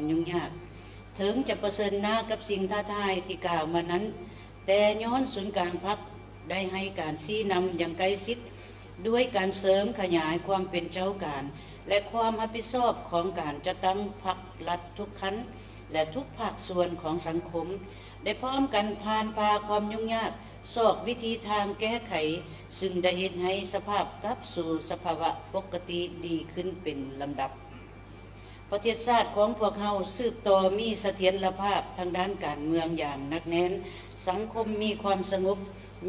ຫຍຸ້ງຍາກ. ເຖິງຈະປະເຊີນໜ້າກັບສິ່ງທ້າທາຍທີ່ກ່າວມານັ້ນ, ແຕ່ຍ້ອນສູນກາງພັກໄດ້ໃຫ້ການຊີ້ນຳຢ່າງໃກ້ຊິດ ດ້ວຍການເສີມຂະຫຍາຍຄວາມເປັນເຈົ້າການ ແລະ ຄວາມຮັບຜິດຊອບຂອງການຈັດຕັ້ງພັກລັດທຸກຂັ້ນ ແລະ ທຸກພາກສ່ວນຂອງສັງຄົມ ໄດ້ພ້ອມກັນຜ່ານຜ່າຄວາມຫຍຸ້ງຍາກ ຊອກວິທີທາງແກ້ໄຂ, ຊຶ່ງໄດ້ເຮັດໃຫ້ສະພາບກັບສູ່ສະພາວະປົກກະຕິດີຂຶ້ນເປັນລຳດັບ. ປະເທດຊາດຂອງພວກເຮົາສືບຕໍ່ມີສະຖຽນລະພາບທາງດ້ານການເມືອງຢ່າງໜັກແໜ້ນ, ສັງຄົມມີຄວາມສະຫງົບ,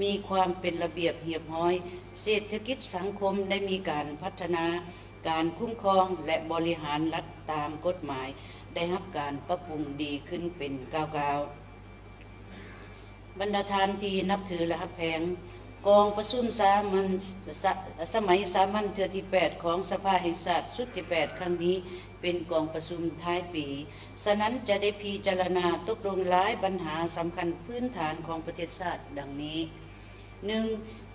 ມີຄວາມເປັນລະບຽບຮຽບຮ້ອຍ, ເສດຖະກິດສັງຄົມໄດ້ມີການພັດທະນາ, ການຄຸ້ມຄອງ ແລະ ບໍລິຫານລັດຕາມກົດໝາຍໄດ້ຮັບການປັບປຸງດີຂຶ້ນເປັນກ້າວໆ. ບັນດາທ່ານທີ່ນັບຖື ແລະ ຮັກແພງ, ກອງປະຊຸມສາມັນ ສະ ສະໄໝສາມັນເທື່ອທີແປດຂອງສະພາແຫ່ງຊາດຊຸດທີແປດຄັ້ງນີ້ ເປັນກອງປະຊຸມທ້າຍປີ, ສະນັ້ນຈະໄດ້ພິຈາລະນາຕົກລົງຫຼາຍບັນຫາສຳຄັນພື້ນຖານຂອງປະເທດຊາດດັ່ງນີ້. ໜຶ່ງ,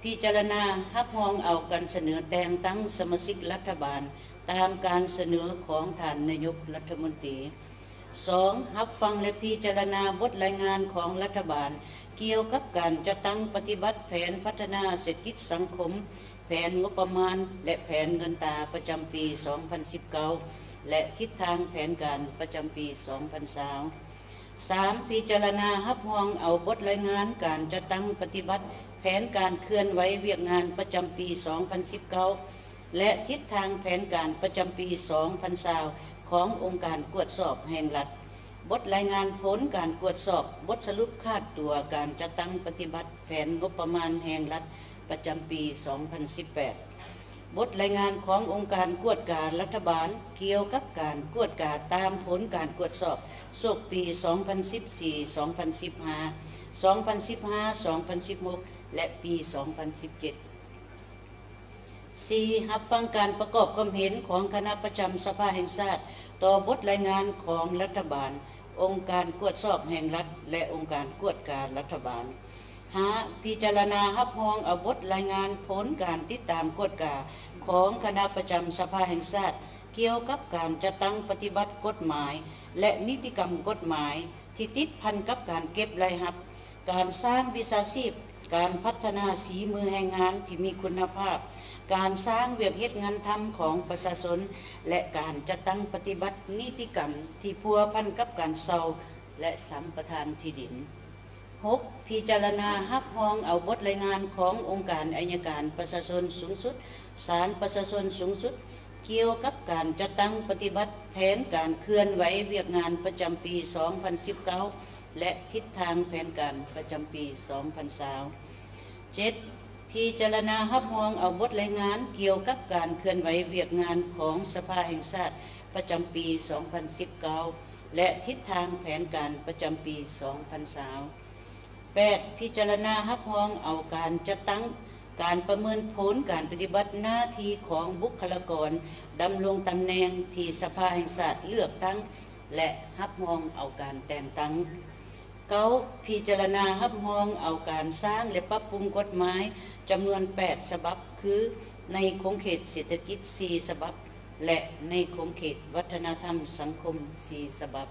ພິຈາລະນາຮັບຮອງເອົາການສະເໜີແຕ່ງຕັ້ງສະມາຊິກລັດຖະບານຕາມການສະເໜີຂອງທ່ານນາຍົກລັດຖະມົນຕີ. ສອງ, ຮັບຟັງ ແລະ ພິຈາລະນາບົດລາຍງານຂອງລັດຖະບານກ່ຽວກັບການຈັດຕັ້ງປະຕິບັດແຜນພັດທະນາເສດຖະກິດສັງຄົມ, ແຜນງົບປະມານ ແລະ ແຜນເງິນຕາປະຈຳປີສອງພັນສິບເກົ້າ ແລະ ທິດທາງແຜນການປະຈຳປີສອງພັນຊາວ. ສາມ, ພິຈາລະນາຮັບຮອງເອົາບົດລາຍງານການຈັດຕັ້ງປະຕິບັດແຜນການເຄື່ອນໄຫວວຽກງານປະຈຳປີສອງພັນສິບເກົ້າ ແລະ ທິດທາງແຜນການປະຈຳປີສອງພັນຊາວ ຂອງອົງການກວດສອບແຫ່ງລັດ, ບົດລາຍງານຜົນການກວດສອບ, ບົດສະຫຼຸບຄາດຕົວການຈັດຕັ້ງປະຕິບັດແຜນງົບປະມານແຫ່ງລັດປະຈຳປີສອງພັນສິບແປດ, ບົດລາຍງານຂອງອົງການກວດກາລັດຖະບານກ່ຽວກັບການກວດກາຕາມຜົນການກວດສອບສົກປີສອງພັນສິບສີ່ ສອງພັນສິບຫ້າ ສອງພັນສິບຫ້າ ສອງພັນສິບຫົກ ແລະ ປີສອງພັນສິບເຈັດ. ສີ່, ຮັບຟັງການປະກອບຄວາມເຫັນຂອງຄະນະປະຈຳສະພາແຫ່ງຊາດຕໍ່ບົດລາຍງານຂອງລັດຖະບານ, ອົງການກວດສອບແຫ່ງລັດ ແລະ ອົງການກວດກາລັດຖະບານ. ຫ້າ, ພິຈາລະນາຮັບຮອງເອົາບົດລາຍງານຜົນການຕິດຕາມກວດກາຂອງຄະນະປະຈຳສະພາແຫ່ງຊາດ ກ່ຽວກັບການຈັດຕັ້ງປະຕິບັດກົດໝາຍ ແລະ ນິຕິກຳກົດໝາຍ ທີ່ຕິດພັນກັບການເກັບລາຍຮັບ, ການສ້າງວິຊາຊີບ, ການພັດທະນາສີມືແຮງງານທີ່ມີຄຸນນະພາບ, ການສ້າງວຽກເຮັດງານທຳຂອງປະຊາຊົນ ແລະ ການຈັດຕັ້ງປະຕິບັດນິຕິກຳທີ່ພົວພັນກັບການເຊົ່າ ແລະ ສຳປະທານທີ່ດິນ. ຫົກ, ພິຈາລະນາຮັບຮອງເອົາບົດລາຍງານຂອງອົງການໄອຍະການປະຊາຊົນສູງສຸດ, ສານປະຊາຊົນສູງສຸດ ກ່ຽວກັບການຈັດຕັ້ງປະຕິບັດແຜນການເຄື່ອນໄຫວວຽກງານປະຈຳປີສອງພັນສິບເກົ້າ ແລະ ທິດທາງແຜນການປະຈຳປີສອງພັນຊາວ. ເຈັດ, ພິຈາລະນາຮັບຮອງເອົາບົດລາຍງານກ່ຽວກັບການເຄື່ອນໄຫວວຽກງານຂອງສະພາແຫ່ງຊາດປະຈຳປີສອງພັນສິບເກົ້າ ແລະ ທິດທາງແຜນການປະຈຳປີສອງພັນຊາວ. ແປດ, ພິຈາລະນາຮັບຮອງເອົາການຈັດຕັ້ງ, ການປະເມີນຜົນການປະຕິບັດໜ້າທີ່ຂອງບຸກຄະລາກອນດຳລົງຕຳແໜ່ງທີ່ສະພາແຫ່ງຊາດເລືອກຕັ້ງ ແລະ ຮັບຮອງເອົາການແຕ່ງຕັ້ງ. ເກົ້າ, ພິຈາລະນາຮັບຮອງເອົາການສ້າງ ແລະ ປັບປຸງກົດໝາຍຈຳນວນແປດສະບັບ ຄື ໃນຂົງເຂດເສດຖະກິດສີ່ສະບັບ ແລະ ໃນຂົງເຂດວັດທະນະທຳສັງຄົມສີ່ສະບັບ.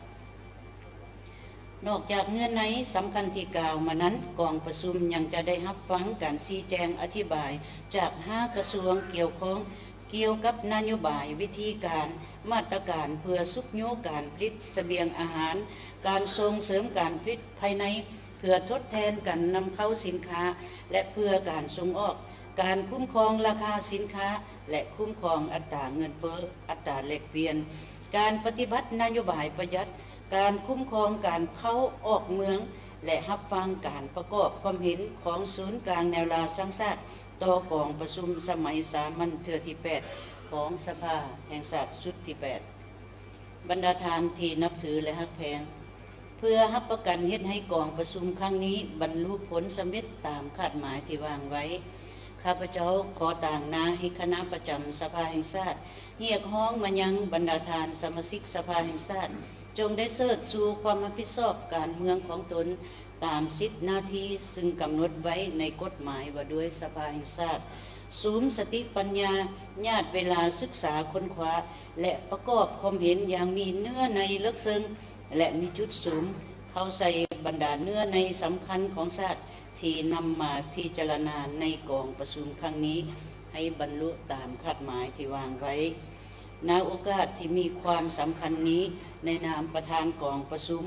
ນອກຈາກເງື່ອນໄຂສຳຄັນທີ່ກ່າວມານັ້ນ, ກອງປະຊຸມຍັງຈະໄດ້ຮັບຟັງການຊີ້ແຈງອະທິບາຍຈາກຫ້າກະຊວງກ່ຽວຂ້ອງ ກ່ຽວກັບນະໂຍບາຍ, ວິທີການ, ມາດຕະການເພື່ອຊຸກຍູ້ການຜະລິດສະບຽງອາຫານ, ການສົ່ງເສີມການຜະລິດພາຍໃນເພື່ອທົດແທນການນຳເຂົ້າສິນຄ້າ ແລະ ເພື່ອການສົ່ງອອກ, ການຄຸ້ມຄອງລາຄາສິນຄ້າ ແລະ ຄຸ້ມຄອງອັດຕາເງິນເຟີ້, ອັດຕາແລກປ່ຽນ, ການປະຕິບັດນະໂຍບາຍປະຢັດ, ການຄຸ້ມຄອງການເຂົ້າອອກເມືອງ ແລະ ຮັບຟັງການປະກອບຄວາມເຫັນຂອງສູນກາງແນວລາວສ້າງຊາດຕໍ່ກອງປະຊຸມສະໄໝສາມັນເທື່ອທີແປດຂອງສະພາແຫ່ງຊາດຊຸດທີແປດ. ບັນດາທ່ານທີ່ນັບຖື ແລະ ຮັກແພງ, ເພື່ອຮັບປະກັນເຮັດໃຫ້ກອງປະຊຸມຄັ້ງນີ້ບັນລຸຜົນສຳເລັດຕາມຄາດໝາຍທີ່ວາງໄວ້, ຂ້າພະເຈົ້າຂໍຕາງໜ້າໃຫ້ຄະນະປະຈຳສະພາແຫ່ງຊາດ ຮຽກຮ້ອງມາຍັງບັນດາທ່ານສະມາຊິກສະພາແຫ່ງຊາດ ຈົ່ງໄດ້ເຊີດຊູຄວາມຮັບຜິດຊອບການເມືອງຂອງຕົນຕາມສິດໜ້າທີ່ຊຶ່ງກຳນົດໄວ້ໃນກົດໝາຍວ່າດ້ວຍສະພາແຫ່ງຊາດ ສຸມສະຕິປັນຍາ, ຍາດເວລາສຶກສາຄົ້ນຄວ້າ ແລະ ປະກອບຄວາມເຫັນຢ່າງມີເນື້ອໃນເລິກເຊິ່ງ ແລະ ມີຈຸດສຸມເຂົ້າໃສ່ບັນດາເນື້ອໃນສຳຄັນຂອງຊາດ ທີ່ນຳມາພິຈາລະນາໃນກອງປະຊຸມຄັ້ງນີ້ ໃຫ້ບັນລຸຕາມຄາດໝາຍທີ່ວາງໄວ້. ນາໂອກາດທີ່ມີຄວາມສຳຄັນນີ້, ໃນນາມປະທານກອງປະຊຸມ,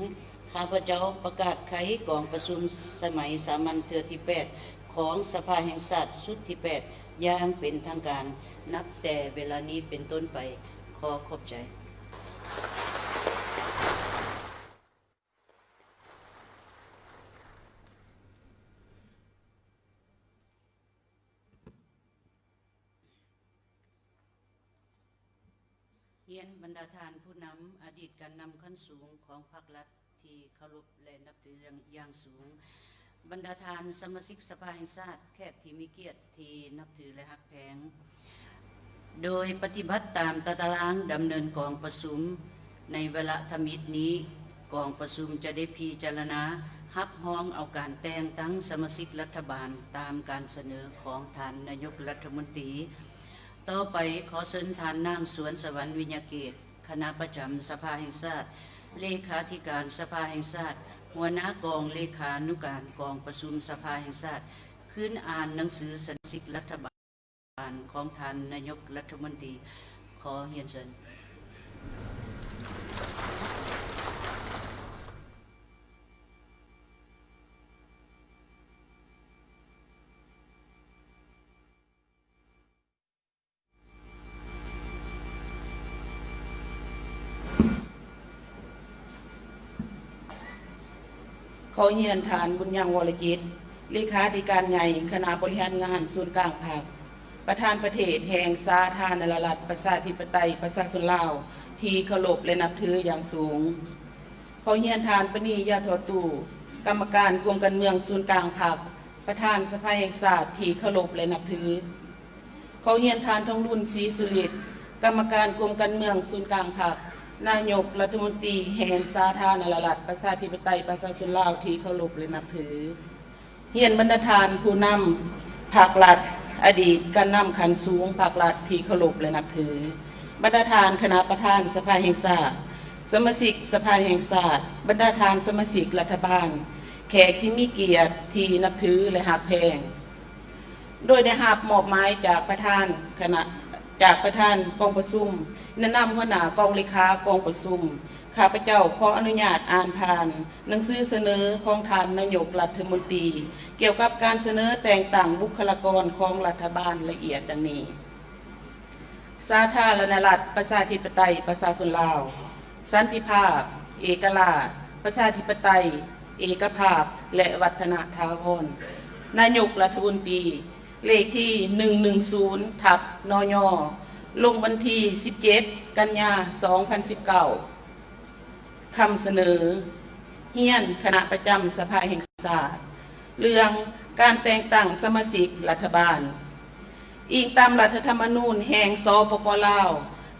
ຂ້າພະເຈົ້າປະກາດໄຂກອງປະຊຸມສະໄໝສາມັນເທື່ອທີແປດ ຂອງສະພາແຫ່ງຊາດຊຸດທີແປດ ຢ່າງເປັນທາງການ ນັບແຕ່ເວລານີ້ເປັນຕົ້ນໄປ. ຂໍຂອບໃຈ. ຮຽນບັນດາທ່ານຜູ້ນຳ, ອະດີດການນຳຂັ້ນສູງຂອງພັກລັດທີ່ເຄົາລົບ ແລະ ນັບຖືຢ່າງ ຢ່າງສູງ, ບັນດາທ່ານສະມາຊິກສະພາແຫ່ງຊາດ, ແຂກທີ່ມີກຽດທີ່ນັບຖື ແລະ ຮັກແພງ, ໂດຍປະຕິບັດຕາມຕາຕະລາງດຳເນີນກອງປະຊຸມ. ໃນວາລະທຳອິດນີ້, ກອງປະຊຸມຈະໄດ້ພິຈາລະນາຮັບຮອງເອົາການແຕ່ງຕັ້ງສະມາຊິກລັດຖະບານຕາມການສະເໜີຂອງທ່ານນາຍົກລັດຖະມົນຕີ. ຕໍ່ໄປຂໍເຊີນທ່ານ ນາງ ສວນສະຫວັນ ວິຍະເກດ, ຄະນະປະຈຳສະພາແຫ່ງຊາດ, ເລຂາທິການສະພາແຫ່ງຊາດ, ຫົວໜ້າກອງເລຂານຸການກອງປະຊຸມສະພາແຫ່ງຊາດ, ຂຶ້ນອ່ານໜັງສືສະມາຊິກລັດຖະບານຂອງທ່ານນາຍົກລັດຖະມົນຕີ. ຂໍຮຽນເຊີນ. ຂໍຮຽນທ່ານ ບຸນຍັງ ວໍລະຈິດ, ເລຂາທິການໃຫຍ່ຄະນະບໍລິຫານງານສູນກາງພັກ, ປະທານປະເທດແຫ່ງສາທາລະນະລັດ ປະຊາທິປະໄຕ ປະຊາຊົນລາວ ທີ່ເຄົາລົບ ແລະ ນັບຖືຢ່າງສູງ. ຂໍຮຽນທ່ານ ປະນີ ຢາທໍ່ຕູ້, ກຳມະການກົມການເມືອງສູນກາງພັກ, ປະທານສະພາແຫ່ງຊາດ ທີ່ເຄົາລົບ ແລະ ນັບຖື. ຂໍຮຽນທ່ານ ທອງລຸນ ສີສຸລິດ, ກຳມະການກົມການເມືອງສູນກາງພັກ, ນາຍົກລັດຖະມົນຕີແຫ່ງສາທາລະນະລັດ ປະຊາທິປະໄຕ ປະຊາຊົນລາວ ທີ່ເຄົາລົບ ແລະ ນັບຖື. ຮຽນບັນດາທ່ານຜູ້ນຳພັກລັດ, ອະດີດການນຳຂັ້ນສູງພັກລັດ ທີ່ເຄົາລົບ ແລະ ນັບຖື, ບັນດາທ່ານຄະນະປະທານສະພາແຫ່ງຊາດ, ສະມາຊິກສະພາແຫ່ງຊາດ, ບັນດາທ່ານສະມາຊິກລັດຖະບານ, ແຂກທີ່ມີກຽດທີ່ນັບຖື ແລະ ຮັກແພງ. ໂດຍໄດ້ຮັບມອບໝາຍຈາກປະທານຄະນະ, ຈາກປະທານກອງປະຊຸມ, ແນະນຳຫົວໜ້າກອງເລຂາກອງປະຊຸມ, ຂ້າພະເຈົ້າຂໍອະນຸຍາດອ່ານຜ່ານໜັງສືສະເໜີຂອງທ່ານນາຍົກລັດຖະມົນຕີ ກ່ຽວກັບການສະເໜີແຕ່ງຕັ້ງບຸກຄະລາກອນຂອງລັດຖະບານລະອຽດດັ່ງນີ້. ສາທາລະນະລັດ ປະຊາທິປະໄຕ ປະຊາຊົນລາວ, ສັນຕິພາບ, ເອກະລາດ, ປະຊາທິປະໄຕ, ເອກະພາບ ແລະ ວັດທະນະຖາວອນ. ນາຍົກລັດຖະມົນຕີ ເລກທີໜຶ່ງໜຶ່ງສູນ ທັບ ນຍ, ລົງວັນທີສິບເຈັດ ກັນຍາ ສອງພັນສິບເກົ້າ. ຄຳສະເໜີ, ຮຽນຄະນະປະຈຳສະພາແຫ່ງຊາດ ເລື່ອງການແຕ່ງຕັ້ງສະມາຊິກລັດຖະບານ. ອີງຕາມລັດຖະທຳມະນູນແຫ່ງ ສປປ ລາວ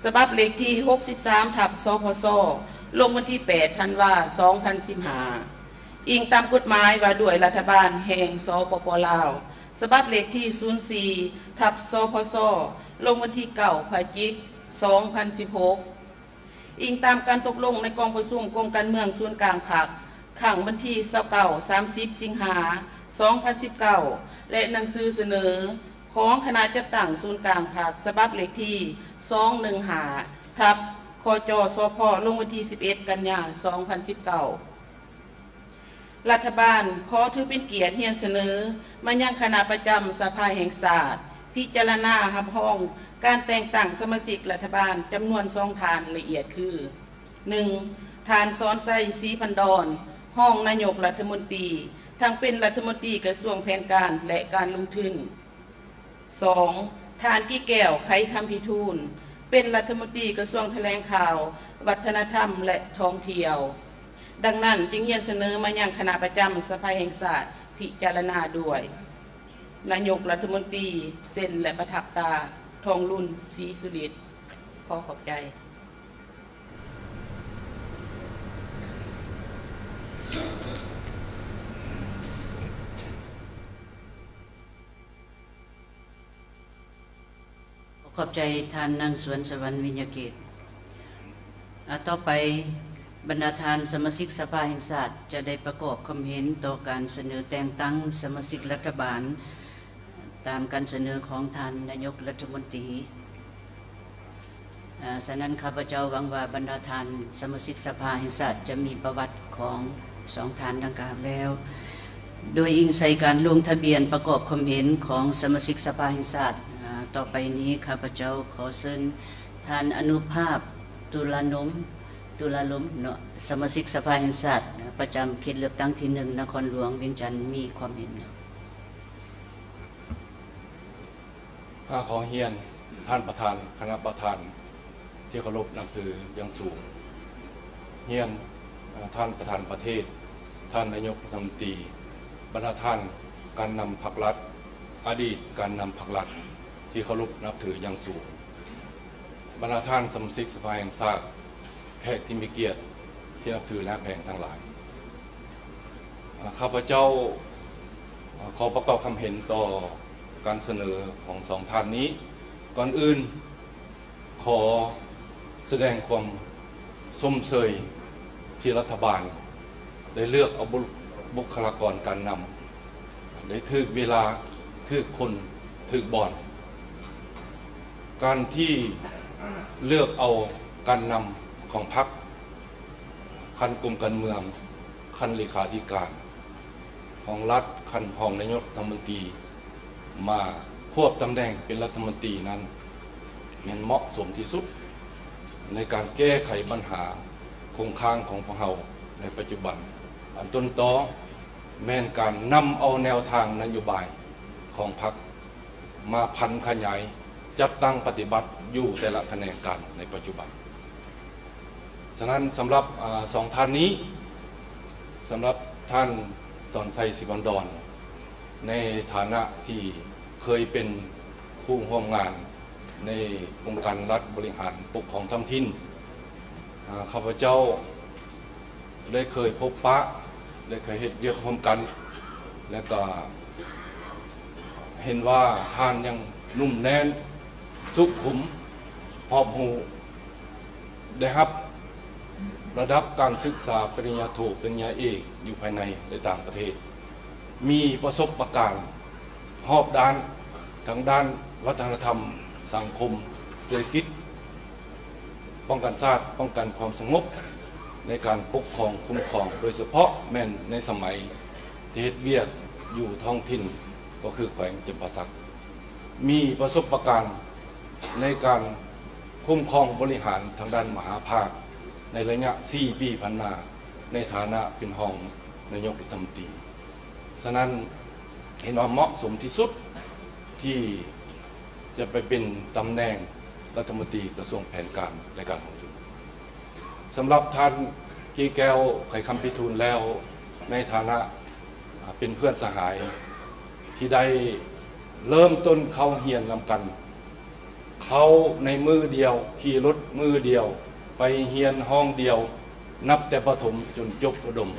ສະບັບເລກທີຫົກສິບສາມ ທັບ ສພຊ ລົງວັນທີແປດ ທັນວາ ສອງພັນສິບຫ້າ, ອີງຕາມກົດໝາຍວ່າດ້ວຍລັດຖະບານແຫ່ງ ສປປ ລາວ ສະບັບເລກທີສູນສີ່ ທັບ ສພຊ ລົງວັນທີເກົ້າ ພະຈິກ ສອງພັນສິບຫົກ. ອີງຕາມການຕົກລົງໃນກອງປະຊຸມກົມການເມືອງສູນກາງພັກ ຄັ້ງວັນທີຊາວເກົ້າ ສາມສິບ ສິງຫາ ສອງພັນສິບເກົ້າ ແລະ ໜັງສືສະເໜີຂອງຄະນະຈັດຕັ້ງສູນກາງພັກ ສະບັບເລກທີສອງໜຶ່ງຫ້າ ທັບ ຄຈສພ ລົງວັນທີສິບເອັດ ກັນຍາ ສອງພັນສິບເກົ້າ. ລັດຖະບານຂໍຖືເປັນກຽດຮຽນສະເໜີມາຍັງຄະນະປະຈຳສະພາແຫ່ງຊາດ ພິຈາລະນາຮັບຮອງການແຕ່ງຕັ້ງສະມາຊິກລັດຖະບານຈຳນວນສອງທ່ານລະອຽດຄື ໜຶ່ງ ທ່ານ ສອນໄຊ ສີພັນດອນ ຮອງນາຍົກລັດຖະມົນຕີ, ທັງເປັນລັດຖະມົນຕີກະຊວງແຜນການ ແລະ ການລົງທຶນ. ສອງ ທ່ານ ກິແກ້ວ ໄຂຄຳພິທູນ ເປັນລັດຖະມົນຕີກະຊວງຖະແຫຼງຂ່າວ, ວັດທະນະທຳ ແລະ ທ່ອງທ່ຽວ. ດັ່ງນັ້ນຈຶ່ງຮຽນສະເໜີມາຍັງຄະນະປະຈຳສະພາແຫ່ງຊາດພິຈາລະນາດ້ວຍ. ນາຍົກລັດຖະມົນຕີເຊັນ ແລະ ປະທັບຕາ ທອງລຸນ ສີສຸລິດ. ຂໍຂອບໃຈ. ຂໍ ຂອບໃຈທ່ານນາງ ສວນສະຫວັນ ວິຍະເກດ. ອາ, ຕໍ່ໄປ, ບັນດາທ່ານສະມາຊິກສະພາແຫ່ງຊາດຈະໄດ້ປະກອບຄວາມເຫັນຕໍ່ການສະເໜີແຕ່ງຕັ້ງສະມາຊິກລັດຖະບານ ຕາມການສະເໜີຂອງທ່ານນາຍົກລັດຖະມົນຕີ. ອາ, ສະນັ້ນ, ຂ້າພະເຈົ້າຫວັງວ່າບັນດາທ່ານສະມາຊິກສະພາແຫ່ງຊາດຈະມີປະຫວັດຂອງສອງທ່ານດັ່ງກ່າວແລ້ວ. ໂດຍອີງໃສ່ການລົງທະບຽນປະກອບຄວາມເຫັນຂອງສະມາຊິກສະພາແຫ່ງຊາດ, ອາ, ຕໍ່ໄປນີ້ ຂ້າພະເຈົ້າຂໍເຊີນທ່ານອະນຸພາບ ຕຸລານົມ ຕຸລາລົມເນາະ, ສະມາຊິກສະພາແຫ່ງຊາດປະຈຳເຂດເລືອກຕັ້ງທີໜຶ່ງ ນະຄອນຫຼວງວຽງຈັນ ມີຄວາມເຫັນ. ອາ, ຂໍຮຽນທ່ານປະທານ, ຄະນະປະທານທີ່ເຄົາລົບນັບຖືຢ່າງສູງ, ຮຽນ, ອາ, ທ່ານປະທານປະເທດ, ທ່ານນາຍົກລັດຖະມົນຕີ, ບັນດາທ່ານການນຳພັກລັດ, ອະດີດການນຳພັກລັດທີ່ເຄົາລົບນັບຖືຢ່າງສູງ, ບັນດາທ່ານສະມາຊິກສະພາແຫ່ງຊາດ, ແຂກທີ່ມີກຽດທີ່ນັບຖືແລະຮັກແພງທັງຫຼາຍ. ອາ, ຂ້າພະເຈົ້າ, ອາ, ຂໍປະກອບຄຳເຫັນຕໍ່ການສະເໜີຂອງສອງທ່ານນີ້. ກ່ອນອື່ນ, ຂໍສະແດງຄວາມຊົມເຊີຍທີ່ລັດຖະບານໄດ້ເລືອກເອົາບຸ ບຸກຄະລາກອນການນຳ ໄດ້ຖືກເວລາ, ຖືກຄົນ, ຖືກບ່ອນ. ການທີ່ເລືອກເອົາການນຳຂອງພັກ, ຂັ້ນກົມການເມືອງ, ຂັ້ນເລຂາທິການຂອງລັດ, ຂັ້ນຮອງນາຍົກລັດຖະມົນຕີ ມາຄວບຕຳແໜ່ງເປັນລັດຖະມົນຕີນັ້ນ ແມ່ນເໝາະສົມທີ່ສຸດໃນການແກ້ໄຂບັນຫາຄົງຄ້າງຂອງພວກເຮົາໃນປັດຈຸບັນ. ອັນຕົ້ນຕໍແມ່ນການນຳເອົາແນວທາງນະໂຍບາຍຂອງພັກ ມາຜັນຂະຫຍາຍຈັດຕັ້ງປະຕິບັດຢູ່ແຕ່ລະຂະແໜງການໃນປັດຈຸບັນ. ສະນັ້ນ, ສຳລັບ, ອາ, ສອງທ່ານນີ້, ສຳລັບທ່ານ ສອນໄຊ ສີພັນດອນ ໃນຖານະທີ່ເຄີຍເປັນຄູ່ຮ່ວມງານໃນອົງການລັດບໍລິຫານປົກຄອງທ້ອງຖິ່ນ, ອາ, ຂ້າພະເຈົ້າ ໄດ້ເຄີຍພົບປະ ໄດ້ເຄີຍເຮັດວຽກຮ່ວມກັນ ແລະ ກໍເຫັນວ່າທ່ານຍັງໜຸ່ມແໜ້ນ ສຸຂຸມ ຮອບຮູ້ ໄດ້ຮັບລະດັບການສຶກສາປະລິນຍາໂທ, ປະລິນຍາເອກ ຢູ່ພາຍໃນ ແລະ ຕ່າງປະເທດ, ມີປະສົບປະການຮອບດ້ານ ທັງດ້ານວັດທະນະທຳ, ສັງຄົມ, ເສດຖະກິດ, ປ້ອງກັນຊາດ, ປ້ອງກັນຄວາມສະຫງົບໃນການປົກຄອງຄຸ້ມຄອງ, ໂດຍສະເພາະແມ່ນໃນສະໄໝທີ່ເຮັດວຽກຢູ່ທ້ອງຖິ່ນ ກໍຄືແຂວງຈຳປາສັກ, ມີປະສົບປະການໃນການຄຸ້ມຄອງບໍລິຫານທາງດ້ານມະຫາພາກໃນໄລຍະສີ່ປີຜ່ານມາ ໃນຖານະເປັນຮອງນາຍົກລັດຖະມົນຕີ. ສະນັ້ນ, ເຫັນວ່າເໝາະສົມທີ່ສຸດທີ່ຈະໄປເປັນຕຳແໜ່ງລັດຖະມົນຕີກະຊວງແຜນການ ແລະ ການລົງທຶນ. ສຳລັບທ່ານກີແກ້ວ ໄຂຄຳພິທູນ ແລ້ວ, ໃນຖານະເປັນເພື່ອນສະຫາຍທີ່ໄດ້ເລີ່ມຕົ້ນເຂົ້າຮຽນນຳກັນ, ເຂົ້າໃນມື້ດຽວ, ຂີ່ລົດມື້ດຽວ, ໄປຮຽນຫ້ອງດຽວ, ນັບແຕ່ປະຖົມຈົນຈົບອຸດົມ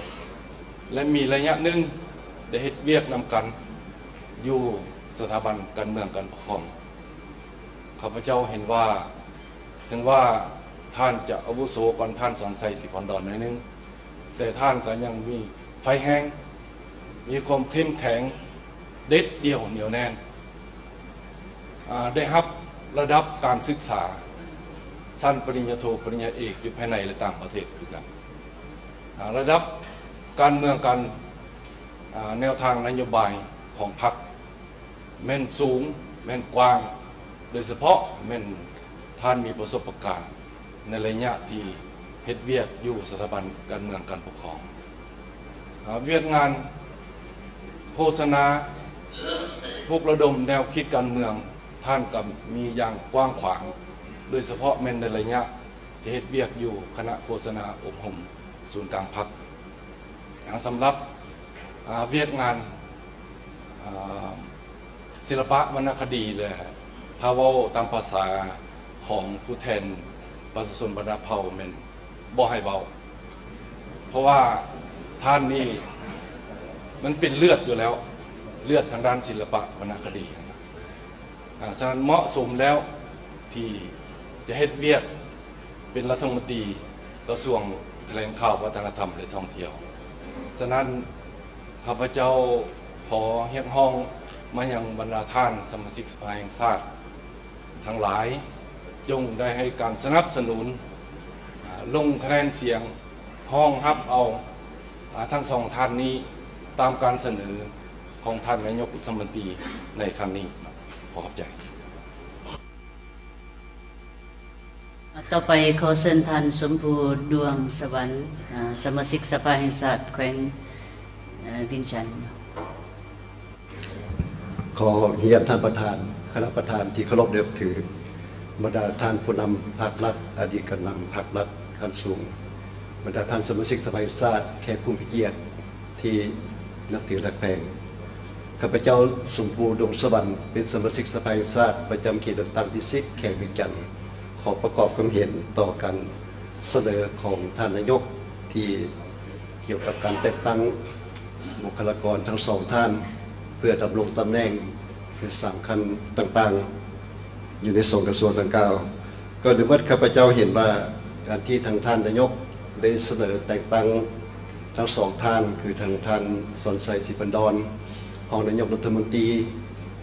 ແລະ ມີໄລຍະໜຶ່ງໄດ້ເຮັດວຽກນຳກັນຢູ່ສະຖາບັນການເມືອງການປົກຄອງ. ຂ້າພະເຈົ້າເຫັນວ່າ ເຖິງວ່າທ່ານຈະອາວຸໂສກ່ອນທ່ານສອນໄຊ ສີພັນດອນໜ້ອຍໜຶ່ງ, ແຕ່ທ່ານກໍຍັງມີໄຟແຮງ, ມີຄວາມເຂັ້ມແຂງ, ເດັດດ່ຽວ, ໜຽວແໜ້ນ, ອາ, ໄດ້ຮັບລະດັບການສຶກສາຊັ້ນປະລິນຍາໂທ, ປະລິນຍາເອກ ຢູ່ພາຍໃນ ແລະ ຕ່າງປະເທດຄືກັນ. ອາ, ລະດັບການເມືອງ, ການ, ອາ, ແນວທາງນະໂຍບາຍຂອງພັກ ແມ່ນສູງ, ແມ່ນກວ້າງ, ໂດຍສະເພາະແມ່ນທ່ານມີປະສົບປະການໃນໄລຍະທີ່ເຮັດວຽກຢູ່ສະຖາບັນການເມືອງການປົກຄອງ. ອາ, ວຽກງານໂຄສະນາ, ປຸກລະດົມແນວຄິດການເມືອງ, ທ່ານກໍມີຢ່າງກວ້າງຂວາງ, ໂດຍສະເພາະແມ່ນໃນໄລຍະທີ່ເຮັດວຽກຢູ່ຄະນະໂຄສະນາອົບຮົມສູນກາງພັກ. ອາ, ສຳລັບ, ອາ, ວຽກງານ, ອາ, ສິລະປະວັນນະຄະດີ ແລະ ຖ້າເວົ້າຕາມພາສາຂອງຜູ້ແທນປະຊາຊົນບັນດາເຜົ່າ ແມ່ນບໍ່ໃຫ້ເວົ້າ, ເພາະວ່າທ່ານນີ້ມັນເປັນເລືອດຢູ່ແລ້ວ, ເລືອດທາງດ້ານສິລະປະວັນນະຄະດີ. ອາ, ສະນັ້ນເໝາະສົມແລ້ວ ທີ່ຈະເຮັດວຽກເປັນລັດຖະມົນຕີກະຊວງຖະແຫຼງຂ່າວ, ວັດທະນະທຳ ແລະ ທ່ອງທ່ຽວ. ສະນັ້ນ ຂ້າພະເຈົ້າຂໍຮຽກຮ້ອງມາຍັງບັນດາທ່ານສະມາຊິກສະພາແຫ່ງຊາດທັງຫຼາຍ, ຈົ່ງໄດ້ໃຫ້ການສະໜັບສະໜູນ, ອາ, ລົງຄະແນນສຽງຮອງຮັບເອົາ, ອາ, ທັງສອງທ່ານນີ້ ຕາມການສະເໜີຂອງທ່ານນາຍົກລັດຖະມົນຕີໃນຄັ້ງນີ້. ຂໍຂອບໃຈ. ຕໍ່ໄປ ຂໍເຊີນທ່ານ ສົມພູ ດວງສະຫວັນ, ອາ, ສະມາຊິກສະພາແຫ່ງຊາດແຂວງ, ເອີ, ວຽງຈັນ. ຂໍຮຽນທ່ານປະທານ, ຄະນະປະທານທີ່ເຄົາລົບນັບຖື, ບັນດາທ່ານຜູ້ນຳພັກລັດ, ອະດີດການນຳພັກລັດຂັ້ນສູງ, ບັນດາທ່ານສະມາຊິກສະພາແຫ່ງຊາດ, ແຂກຜູ້ມີກຽດ ທີ່ນັບຖືຮັກແພງ. ຂ້າພະເຈົ້າ ສົມພູ ດວງສະຫວັນ ເປັນສະມາຊິກສະພາແຫ່ງຊາດປະຈຳເຂດເລືອກຕັ້ງທີສິບ ແຂວງວຽງຈັນ ຂໍປະກອບຄວາມເຫັນຕໍ່ການສະເໜີຂອງທ່ານນາຍົກ ທີ່ກ່ຽວກັບການແຕ່ງຕັ້ງບຸກຄະລາກອນທັງສອງທ່ານ ເພື່ອດຳລົງຕຳແໜ່ງທີ່ສຳຄັນຕ່າງໆ ຢູ່ໃນສອງກະຊວງດັ່ງກ່າວ. ກ່ອນອື່ນໝົດ ຂ້າພະເຈົ້າເຫັນວ່າການທີ່ທາງທ່ານນາຍົກໄດ້ສະເໜີແຕ່ງຕັ້ງທັງສອງທ່ານ ຄືທັງທ່ານ ສອນໄຊ ສີພັນດອນ ຮອງນາຍົກລັດຖະມົນຕີ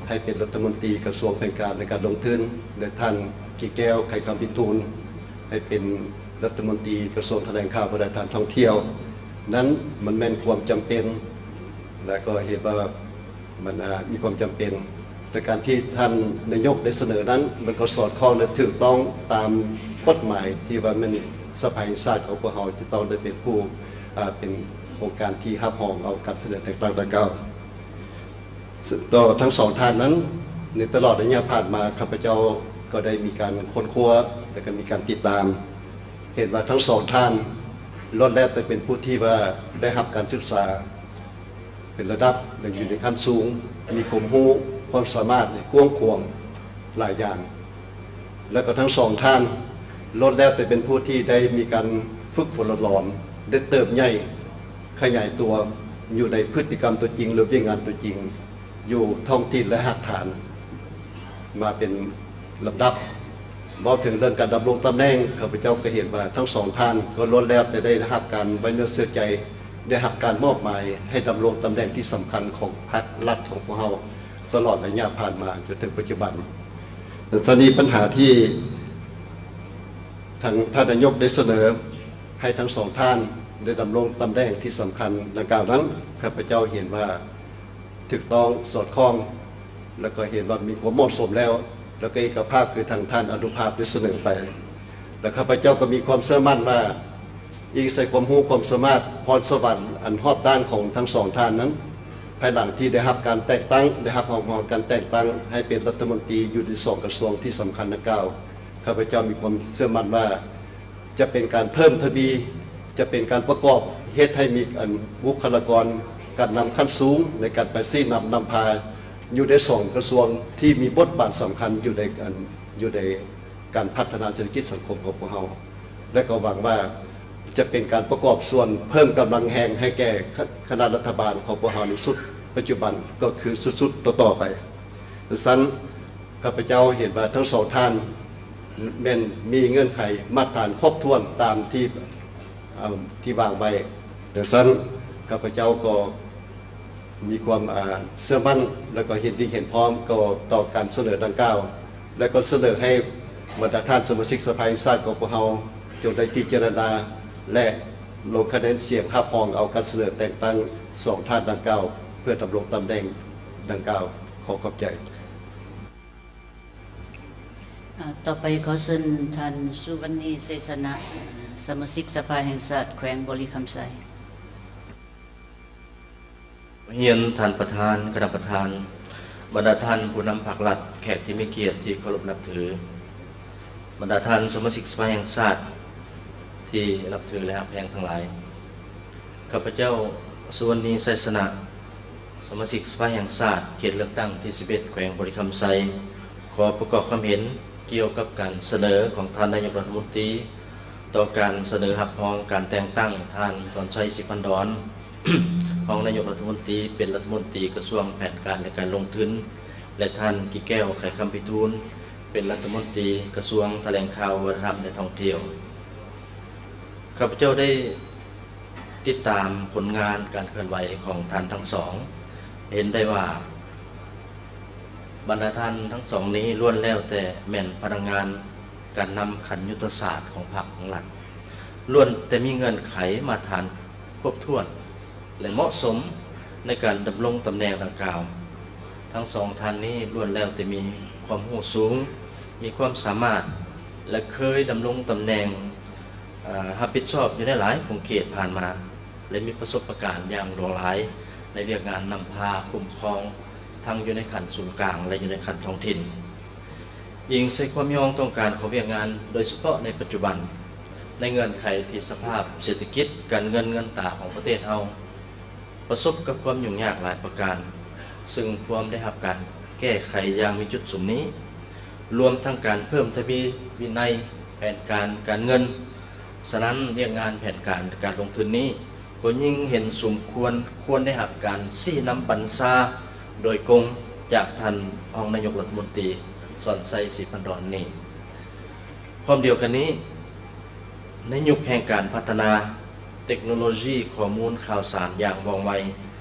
ໃຫ້ເປັນລັດຖະມົນຕີກະຊວງແຜນການ ແລະ ການລົງທຶນ ແລະ ທ່ານ ກິແກ້ວ ໄຂຄຳພິທູນ ໃຫ້ເປັນລັດຖະມົນຕີກະຊວງຖະແຫຼງຂ່າວ ແລະ ທ່ອງທ່ຽວ ນັ້ນມັນແມ່ນຄວາມຈຳເປັນ ແລະ ກໍເຫັນວ່າ ມັນ, ອາ, ມີຄວາມຈຳເປັນ, ແຕ່ການທີ່ທ່ານນາຍົກໄດ້ສະເໜີນັ້ນ ມັນກໍສອດຄ່ອງ ແລະ ຖືກຕ້ອງຕາມກົດໝາຍທີ່ວ່າແມ່ນສະພາແຫ່ງຊາດຂອງພວກເຮົາຈະຕ້ອງໄດ້ເປັນຜູ້, ອາ, ເປັນອົງການທີ່ຮັບຮອງເອົາການສະເໜີແຕ່ງຕັ້ງດັ່ງກ່າວ. ຕໍ່ທັງສອງທ່ານນັ້ນ, ໃນຕະຫຼອດໄລຍະຜ່ານມາ ຂ້າພະເຈົ້າກໍໄດ້ມີການຄົ້ນຄວ້າ ແລະ ກໍມີການຕິດຕາມ, ເຫັນວ່າທັງສອງທ່ານ ລ້ວນແລ້ວແຕ່ເປັນຜູ້ທີ່ວ່າໄດ້ຮັບການສຶກສາ ເປັນລະດັບ ແລະ ຢູ່ໃນຂັ້ນສູງ, ມີຄວາມຮູ້ຄວາມສາມາດທີ່ກວ້າງຂວາງຫຼາຍຢ່າງ ແລະ ກໍທັງສອງທ່ານ ລ້ວນແລ້ວແຕ່ເປັນຜູ້ທີ່ໄດ້ມີການຝຶກຝົນຫຼອມຫຼອມ, ໄດ້ເຕີບໃຫຍ່ຂະຫຍາຍຕົວຢູ່ໃນພຶດຕິກຳຕົວຈິງ ຫຼື ວຽກງານຕົວຈິງ ຢູ່ທ້ອງຖິ່ນ ແລະ ຮາກຖານ ມາເປັນລຳດັບ. ເວົ້າເຖິງເລື່ອງການດຳລົງຕຳແໜ່ງ, ຂ້າພະເຈົ້າກໍເຫັນວ່າທັງສອງທ່ານກໍລ້ວນແລ້ວແຕ່ໄດ້ຮັບການໄວ້ເນື້ອເຊື່ອໃຈ, ໄດ້ຮັບການມອບໝາຍໃຫ້ດຳລົງຕຳແໜ່ງທີ່ສຳຄັນຂອງພັກລັດຂອງພວກເຮົາ ຕະຫຼອດໄລຍະຜ່ານມາຈົນເຖິງປັດຈຸບັນ. ສະນັ້ນ ບັນຫາທີ່ທາງທ່ານນາຍົກໄດ້ສະເໜີໃຫ້ທັງສອງທ່ານໄດ້ດຳລົງຕຳແໜ່ງທີ່ສຳຄັນດັ່ງກ່າວນັ້ນ, ຂ້າພະເຈົ້າເຫັນວ່າ ຖືກຕ້ອງສອດຄ່ອງ ແລ້ວກໍເຫັນວ່າມີຄວາມເໝາະສົມແລ້ວ ແລ້ວກໍເອກະພາບ ຄືທາງທ່ານອະນຸພາບໄດ້ສະເໜີໄປ ແລະ ຂ້າພະເຈົ້າກໍມີຄວາມເຊື່ອໝັ້ນວ່າ ອີງໃສ່ຄວາມຮູ້ຄວາມສາມາດ ພອນສະຫວັນອັນຮອບດ້ານຂອງທັງສອງທ່ານນັ້ນ ພາຍຫຼັງທີ່ໄດ້ຮັບການແຕ່ງຕັ້ງ ໄດ້ຮັບຮອງຮອງການແຕ່ງຕັ້ງໃຫ້ເປັນລັດຖະມົນຕີຢູ່ໃນສອງກະຊວງທີ່ສຳຄັນດັ່ງກ່າວ, ຂ້າພະເຈົ້າມີຄວາມເຊື່ອໝັ້ນວ່າ ຈະເປັນການເພີ່ມທະວີ, ຈະເປັນການປະກອບເຮັດໃຫ້ມີອັນບຸກຄະລາກອນການນຳຂັ້ນສູງໃນການໄປຊີ້ນຳນຳພາຢູ່ໃນສອງກະຊວງທີ່ມີບົດບາດສຳຄັນຢູ່ໃນອັນ ຢູ່ໃນການພັດທະນາເສດຖະກິດສັງຄົມຂອງພວກເຮົາ ແລະ ກໍຫວັງວ່າຈະເປັນການປະກອບສ່ວນເພີ່ມກຳລັງແຮງໃຫ້ແກ່ຄະ ຄະນະລັດຖະບານຂອງພວກເຮົາໃນຊຸດປັດຈຸບັນ ກໍຄືຊຸດໆຕໍ່ໆໄປ. ສະນັ້ນ ຂ້າພະເຈົ້າເຫັນວ່າທັງສອງທ່ານແມ່ນມີເງື່ອນໄຂມາດຖານຄົບຖ້ວນຕາມທີ່ ເອີ່ມ ທີ່ວາງໄວ້. ດັ່ງຊັ້ນ ຂ້າພະເຈົ້າກໍມີຄວາມ ອາ ເຊື່ອໝັ້ນ ແລະ ກໍເຫັນດີເຫັນພ້ອມກໍຕໍ່ການສະເໜີດັ່ງກ່າວ ແລະ ກໍສະເໜີໃຫ້ບັນດາທ່ານສະມາຊິກສະພາແຫ່ງຊາດຂອງພວກເຮົາ ຈົ່ງໄດ້ພິຈາລະນາ ແລະ ລົງຄະແນນສຽງຮັບຮອງເອົາການສະເໜີແຕ່ງຕັ້ງສອງທ່ານດັ່ງກ່າວ ເພື່ອດຳລົງຕຳແໜ່ງດັ່ງກ່າວ. ຂໍຂອບໃຈ. ອາ ຕໍ່ໄປຂໍເຊີນທ່ານ ສຸວັນນີ ໄຊຊະນະ ສະມາຊິກສະພາແຫ່ງຊາດແຂວງບໍລິຄຳໄຊ. ຮຽນທ່ານປະທານ, ຄະນະປະທານ, ບັນດາທ່ານຜູ້ນຳພັກລັດ, ແຂກທີ່ມີກຽດທີ່ເຄົາລົບນັບຖື, ບັນດາທ່ານສະມາຊິກສະພາແຫ່ງຊາດທີ່ນັບຖື ແລະ ຮັກແພງທັງຫຼາຍ. ຂ້າພະເຈົ້າ ສຸວັນນີ ໄຊຊະນະ ສະມາຊິກສະພາແຫ່ງຊາດ ເຂດເລືອກຕັ້ງທີສິບເອັດ ແຂວງບໍລິຄຳໄຊ ຂໍປະກອບຄຳເຫັນກ່ຽວກັບການສະເໜີຂອງທ່ານນາຍົກລັດຖະມົນຕີ ຕໍ່ການສະເໜີຮັບຮອງການແຕ່ງຕັ້ງທ່ານ ສອນໄຊ ສີພັນດອນ ຮອງນາຍົກລັດຖະມົນຕີ ເປັນລັດຖະມົນຕີກະຊວງແຜນການ ແລະ ການລົງທຶນ ແລະ ທ່ານ ກິແກ້ວ ໄຂຄຳພິທູນ ເປັນລັດຖະມົນຕີກະຊວງຖະແຫຼງຂ່າວ, ວັດທະນະທຳ ແລະ ທ່ອງທ່ຽວ. ຂ້າພະເຈົ້າໄດ້ຕິດຕາມຜົນງານການເຄື່ອນໄຫວຂອງທ່ານທັງສອງ, ເຫັນໄດ້ວ່າບັນດາທ່ານທັງສອງນີ້ລ້ວນແລ້ວແຕ່ແມ່ນພະນັກງານການນຳຂັ້ນຍຸດທະສາດຂອງພັກຂອງລັດ, ລ້ວນແຕ່ມີເງື່ອນໄຂມາດຖານຄົບຖ້ວນ ແລະ ເໝາະສົມໃນການດຳລົງຕຳແໜ່ງດັ່ງກ່າວ. ທັງສອງທ່ານນີ້ລ້ວນແລ້ວແຕ່ມີຄວາມຮູ້ສູງ, ມີຄວາມສາມາດ ແລະ ເຄີຍດຳລົງຕຳແໜ່ງ ເອີ ຮັບຜິດຊອບຢູ່ໃນຫຼາຍຂົງເຂດຜ່ານມາ ແລະ ມີປະສົບປະການຢ່າງຫຼວງຫຼາຍໃນວຽກງານນຳພາຄຸ້ມຄອງ ທັງຢູ່ໃນຂັ້ນສູນກາງ ແລະ ຢູ່ໃນຂັ້ນທ້ອງຖິ່ນ. ອີງໃສ່ຄວາມມີຄວາມຕ້ອງການຂອງວຽກງານ, ໂດຍສະເພາະໃນປັດຈຸບັນ, ໃນເງື່ອນໄຂທີ່ສະພາບເສດຖະກິດ, ການເງິນ, ເງິນຕາຂອງປະເທດເຮົາປະສົບກັບຄວາມຫຍຸ້ງຍາກຫຼາຍປະການ, ເຊິ່ງພວມໄດ້ຮັບການແກ້ໄຂຢ່າງມີຈຸດສຸມນີ້, ລວມທັງການເພີ່ມທະວີວິໄນແຜນການການເງິນ. ສະນັ້ນ, ວຽກງານແຜນການການລົງທຶນນີ້ ກໍຍິ່ງເຫັນສົມຄວນ ຄວນໄດ້ຮັບການຊີ້ນຳບັນຊາໂດຍກົງຈາກທ່ານຮອງນາຍົກລັດຖະມົນຕີ ສອນໄຊ ສີພັນດອນ ນີ້. ພ້ອມດຽວກັນນີ້, ໃນຍຸກແຫ່ງການພັດທະນາເຕັກໂນໂລຊີຂໍ້ມູນຂ່າວສານຢ່າງວ່ອງໄວ,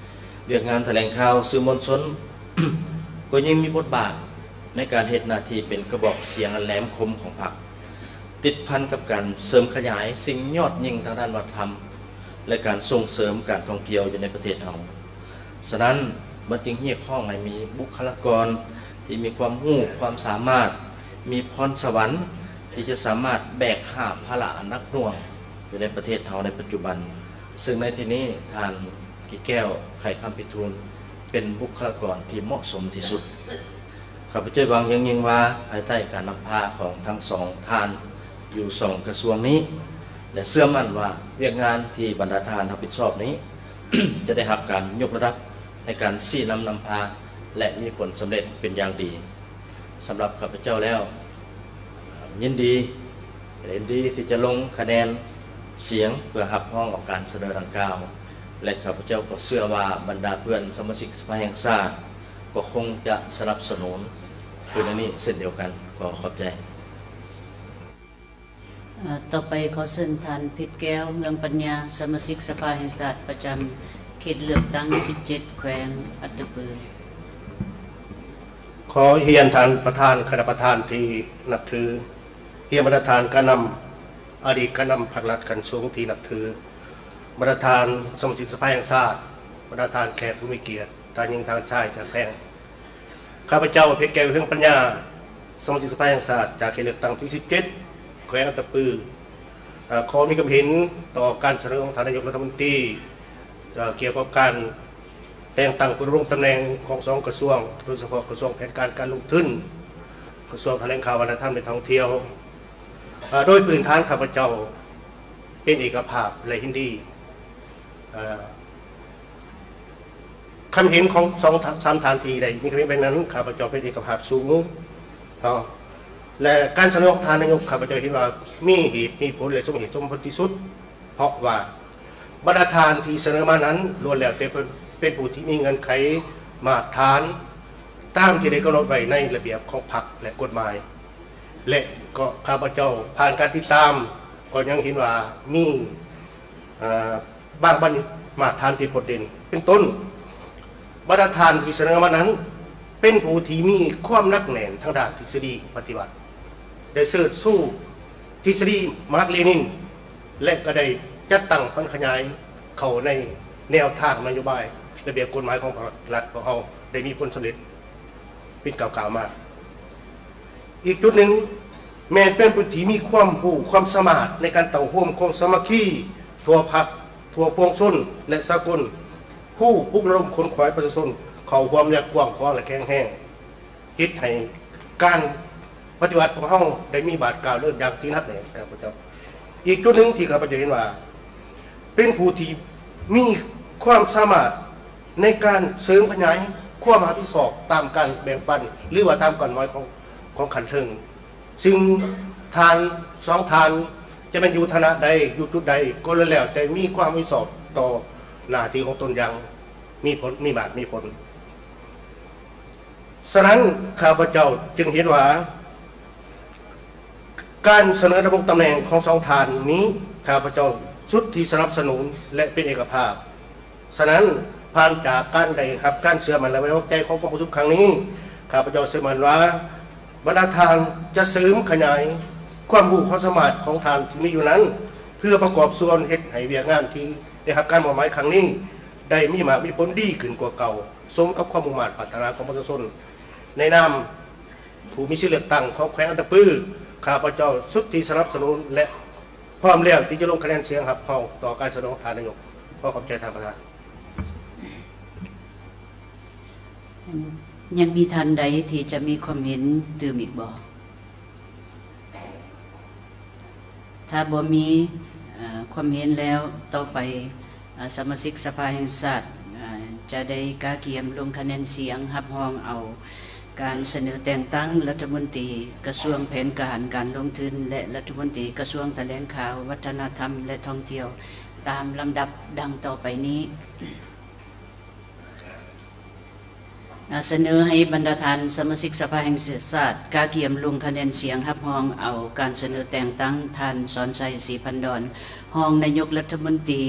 ວຽກງານຖະແຫຼງຂ່າວ, ສື່ມວນຊົນ ກໍຍິ່ງມີບົດບາດໃນການເຮັດໜ້າທີ່ເປັນກະບອກສຽງອັນແຫຼມຄົມຂອງພັກ. ຕິດພັນກັບການເສີມຂະຫຍາຍສິ່ງຍອດຍິ່ງທາງດ້ານວັດທະນະທຳ ແລະ ການສົ່ງເສີມການທ່ອງທ່ຽວຢູ່ໃນປະເທດເຮົາ. ສະນັ້ນ, ມັນຈຶ່ງຮຽກຮ້ອງໃຫ້ມີບຸກຄະລາກອນທີ່ມີຄວາມຮູ້ຄວາມສາມາດ, ມີພອນສະຫວັນທີ່ຈະສາມາດແບກຫາບພາລະອັນໜັກໜ່ວງຢູ່ໃນປະເທດເຮົາໃນປັດຈຸບັນ, ເຊິ່ງໃນທີ່ນີ້ທ່ານ ກິແກ້ວ ໄຂຄຳພິທູນ ເປັນບຸກຄະລາກອນທີ່ເໝາະສົມທີ່ສຸດ. ຂ້າພະເຈົ້າຫວັງຢ່າງຍິ່ງວ່າ ພາຍໃຕ້ການນຳພາຂອງທັງສອງທ່ານຢູ່ສອງກະຊວງນີ້ ແລະ ເຊື່ອໝັ້ນວ່າວຽກງານທີ່ບັນດາທ່ານຮັບຜິດຊອບນີ້ ຈະໄດ້ຮັບການຍົກລະດັບໃນການຊີ້ນຳນຳພາ ແລະ ມີຜົນສຳເລັດເປັນຢ່າງດີ. ສຳລັບຂ້າພະເຈົ້າແລ້ວ ຍິນດີ ເຫັນດີທີ່ຈະລົງຄະແນນສຽງເພື່ອຮັບຮອງເອົາການສະເໜີດັ່ງກ່າວ ແລະ ຂ້າພະເຈົ້າກໍເຊື່ອວ່າບັນດາເພື່ອນສະມາຊິກສະພາແຫ່ງຊາດກໍຄົງຈະສະໜັບສະໜູນຄືນນີ້ເຊັ່ນດຽວກັນ. ຂໍຂອບໃຈ. ເອີ ຕໍ່ໄປຂໍເຊີນທ່ານ ເພັດແກ້ວ ເຮືອງປັນຍາ ສະມາຊິກສະພາແຫ່ງຊາດປະຈຳເຂດເລືອກຕັ້ງສິບເຈັດ ແຂວງອັດຕະປື. ຂໍຮຽນທ່ານປະທານ, ຄະນະປະທານທີ່ນັບຖື, ຮຽນບັນດາທ່ານການນຳ, ອະດີດການນຳພັກລັດຂັ້ນສູງທີ່ນັບຖື, ບັນດາທ່ານສະມາຊິກສະພາແຫ່ງຊາດ, ບັນດາທ່ານແຂກຜູ້ມີກຽດ, ທ່ານຍິງ, ທ່ານຊາຍ, ທ່ານແພງ. ຂ້າພະເຈົ້າ ເພັດແກ້ວ ເຮືອງປັນຍາ ສະມາຊິກສະພາແຫ່ງຊາດ ຈາກເຂດເລືອກຕັ້ງທີສິບເຈັດ ແຂວງອັດຕະປື ເອີ ຂໍມີຄຳເຫັນຕໍ່ການສະເໜີຂອງທ່ານນາຍົກລັດຖະມົນຕີ ເອີ ກ່ຽວກັບການແຕ່ງຕັ້ງຜູ້ດຳລົງຕຳແໜ່ງຂອງສອງກະຊວງ, ໂດຍສະເພາະກະຊວງແຜນການການລົງທຶນ, ກະຊວງຖະແຫຼງຂ່າວ, ວັດທະນະທຳ ແລະ ທ່ອງທ່ຽວ. ເອີ ໂດຍພື້ນຖານຂ້າພະເຈົ້າເປັນເອກະພາບ ແລະ ເຫັນດີ ເອີ ຄຳເຫັນຂອງສອງທ່ານ, ສາມທ່ານທີ່ໄດ້ມີຄຳເຫັນແບບນັ້ນ, ຂ້າພະເຈົ້າເປັນເອກະພາບສູງເນາະ ແລະ ການສະເໜີຂອງທ່ານນາຍົກ ຂ້າພະເຈົ້າເຫັນວ່າມີເຫດມີຜົນ ແລະ ສົມເຫດສົມຜົນທີ່ສຸດ, ເພາະວ່າບັນດາທ່ານທີ່ສະເໜີມານັ້ນ ລ້ວນແລ້ວແຕ່ເປັນ, ເປັນຜູ້ທີ່ມີເງື່ອນໄຂມາດຖານຕາມທີ່ໄດ້ກຳນົດໄວ້ໃນລະບຽບຂອງພັກ ແລະ ກົດໝາຍ ແລະ ກໍຂ້າພະເຈົ້າຜ່ານການຕິດຕາມ ກໍຍັງເຫັນວ່າມີ ເອີ ບາງບັນ ມາດຖານທີ່ໂດດເດັ່ນ ເປັນຕົ້ນ ບັນດາທ່ານທີ່ສະເໜີມານັ້ນ ເປັນຜູ້ທີ່ມີຄວາມໜັກແໜ້ນທາງດ້ານທິດສະດີປະຕິວັດ, ໄດ້ເຊີດຊູທິດສະດີມາກເລນິນ ແລະ ກໍໄດ້ຈັດຕັ້ງຜັນຂະຫຍາຍເຂົ້າໃນແນວທາງນະໂຍບາຍລະບຽບກົດໝາຍຂອງລັດຂອງເຮົາ ໄດ້ມີຜົນສຳເລັດເປັນກ້າວໆມາ. ອີກຈຸດໜຶ່ງ ແມ່ນເປັນຜູ້ທີ່ມີຄວາມຮູ້ຄວາມສາມາດໃນການເຕົ້າໂຮມຄວາມສາມັກຄີທົ່ວພັກ, ທົ່ວປວງຊົນ ແລະ ສາກົນ, ຮູ້ປຸກລະດົມຂົນຂວາຍປະຊາຊົນເຂົ້າຮ່ວມຢ່າງກວ້າງຂວາງ ແລະ ແຂງແຮງ, ເຮັດໃຫ້ການປະຕິວັດຂອງເຮົາໄດ້ມີບາດກ້າວເດີນຢ່າງທີ່ໜັກແໜ້ນ. ຂ້າພະເຈົ້າ ອີກຈຸດໜຶ່ງທີ່ຂ້າພະເຈົ້າເຫັນວ່າ ເປັນຜູ້ທີ່ມີຄວາມສາມາດໃນການເສີມຂະຫຍາຍຄວາມຮັບຜິດຊອບຕາມການແບ່ງປັນ ຫຼືວ່າຕາມເປົ້າໝາຍຂອງ, ຂອງຂັ້ນເທິງ, ຊຶ່ງທ່ານສອງທ່ານຈະແມ່ນຢູ່ຖານະໃດ, ຢູ່ຈຸດໃດ ກໍລ້ວນແລ້ວແຕ່ມີຄວາມຮັບຜິດຊອບຕໍ່ໜ້າທີ່ຂອງຕົນຢ່າງມີຜົນ, ມີມາກມີຜົນ. ສະນັ້ນ ຂ້າພະເຈົ້າຈຶ່ງເຫັນວ່າ ການສະເໜີດຳລົງຕຳແໜ່ງຂອງສອງທ່ານນີ້ ຂ້າພະເຈົ້າສຸດທີ່ສະໜັບສະໜູນ ແລະ ເປັນເອກະພາບ. ສະນັ້ນ, ຜ່ານຈາກການໄດ້ຮັບການເຊື່ອໝັ້ນ ແລະ ໄວ້ວາງໃຈຂອງກອງປະຊຸມຄັ້ງນີ້, ຂ້າພະເຈົ້າເຊື່ອໝັ້ນວ່າ ບັນດາທ່ານຈະເສີມຂະຫຍາຍຄວາມຮູ້ຄວາມສາມາດຂອງທ່ານທີ່ມີຢູ່ນັ້ນ ເພື່ອປະກອບສ່ວນເຮັດໃຫ້ວຽກງານທີ່ໄດ້ຮັບການມອບໝາຍຄັ້ງນີ້ ໄດ້ມີໝາກມີຜົນດີຂຶ້ນກວ່າເກົ່າ, ສົມກັບຄວາມມຸ່ງມາດປາດຖະໜາຂອງປະຊາຊົນ. ໃນນາມ ຜູ້ມີສິດເລືອກຕັ້ງຂອງແຂວງອັດຕະປື, ຂ້າພະເຈົ້າສຸດທີ່ສະໜັບສະໜູນ ແລະ ພ້ອມແລ້ວທີ່ຈະລົງຄະແນນສຽງຮັບຮອງຕໍ່ການສະເໜີຂອງທ່ານນາຍົກ. ຂໍຂອບໃຈທ່ານປະທານ. ຍັງມີທ່ານໃດທີ່ຈະມີຄວາມເຫັນຕື່ມອີກບໍ່? ຖ້າບໍ່ມີ, ເອີ, ຄວາມເຫັນແລ້ວ, ຕໍ່ໄປ, ເອີ, ສະມາຊິກສະພາແຫ່ງຊາດ, ເອີ, ຈະໄດ້ກະກຽມລົງຄະແນນສຽງຮັບຮອງເອົາການສະເໜີແຕ່ງຕັ້ງລັດຖະມົນຕີກະຊວງແຜນການການລົງທຶນ ແລະ ລັດຖະມົນຕີກະຊວງຖະແຫຼງຂ່າວ, ວັດທະນະທຳ ແລະ ທ່ອງທ່ຽວ ຕາມລຳດັບດັ່ງຕໍ່ໄປນີ້. ອາ ສະເໜີໃຫ້ບັນດາທ່ານສະມາຊິກສະພາແຫ່ງຊາດ ກະກຽມລົງຄະແນນສຽງຮັບຮອງເອົາການສະເໜີແຕ່ງຕັ້ງທ່ານ ສອນໄຊ ສີພັນດອນ ຮອງນາຍົກລັດຖະມົນຕີ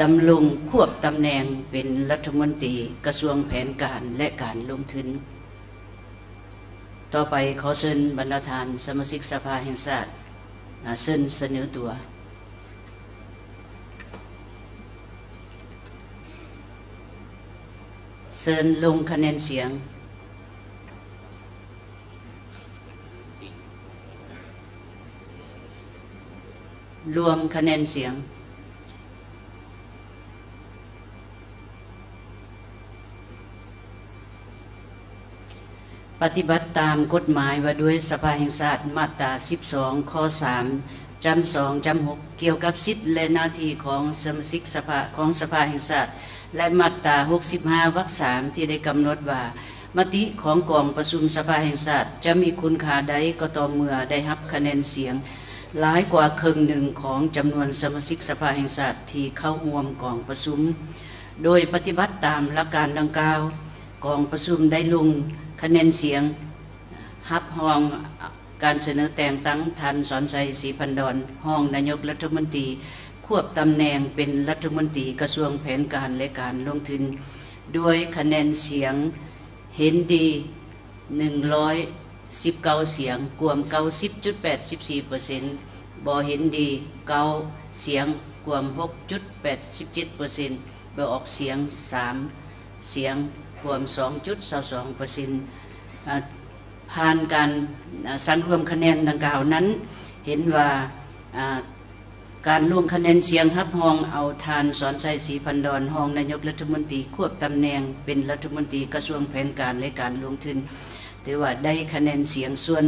ດຳລົງຄວບຕຳແໜ່ງເປັນລັດຖະມົນຕີກະຊວງແຜນການ ແລະ ການລົງທຶນ. ຕໍ່ໄປຂໍເຊີນບັນດາທ່ານສະມາຊິກສະພາແຫ່ງຊາດ ອາ ເຊີນສະເໜີຕົວ. ເຊີນລົງຄະແນນສຽງ. ລວມຄະແນນສຽງ. ປະຕິບັດຕາມກົດໝາຍວ່າດ້ວຍສະພາແຫ່ງຊາດ ມາດຕາສິບສອງ ຂໍ້ສາມ ຈ້ຳສອງ ຈ້ຳຫົກ ກ່ຽວກັບສິດ ແລະ ໜ້າທີ່ຂອງສະມາຊິກສະພາ ຂອງສະພາແຫ່ງຊາດ ແລະ ມາດຕາຫົກສິບຫ້າ ວັກສາມ ທີ່ໄດ້ກຳນົດວ່າ ມະຕິຂອງກອງປະຊຸມສະພາແຫ່ງຊາດ ຈະມີຄຸນຄ່າໄດ້ກໍຕໍ່ເມື່ອໄດ້ຮັບຄະແນນສຽງຫຼາຍກວ່າເຄິ່ງໜຶ່ງຂອງຈຳນວນສະມາຊິກສະພາແຫ່ງຊາດທີ່ເຂົ້າຮ່ວມກອງປະຊຸມ. ໂດຍປະຕິບັດຕາມຫຼັກການດັ່ງກ່າວ, ກອງປະຊຸມໄດ້ລົງຄະແນນສຽງຮັບຮອງການສະເໜີແຕ່ງຕັ້ງທ່ານ ສອນໄຊ ສີພັນດອນ ຮອງນາຍົກລັດຖະມົນຕີ ຄວບຕຳແໜ່ງເປັນລັດຖະມົນຕີກະຊວງແຜນການ ແລະ ການລົງທຶນ ດ້ວຍຄະແນນສຽງເຫັນດີ ໜຶ່ງຮ້ອຍສິບເກົ້າສຽງ ກວມເກົ້າສິບຈຸດແປດສິບສີ່ເປີເຊັນ, ບໍ່ເຫັນດີ ເກົ້າສຽງ ກວມຫົກຈຸດແປດສິບເຈັດເປີເຊັນ, ບໍ່ອອກສຽງ ສາມສຽງ ກວມສອງຈຸດຊາວສອງເປີເຊັນ. ອາ ຜ່ານການ ອາ ສັງລວມຄະແນນດັ່ງກ່າວນັ້ນ ເຫັນວ່າ ອາ ການລົງຄະແນນສຽງຮັບຮອງເອົາທ່ານ ສອນໄຊ ສີພັນດອນ ຮອງນາຍົກລັດຖະມົນຕີ ຄວບຕຳແໜ່ງເປັນລັດຖະມົນຕີກະຊວງແຜນການ ແລະ ການລົງທຶນ ຖືວ່າໄດ້ຄະແນນສຽງສ່ວນ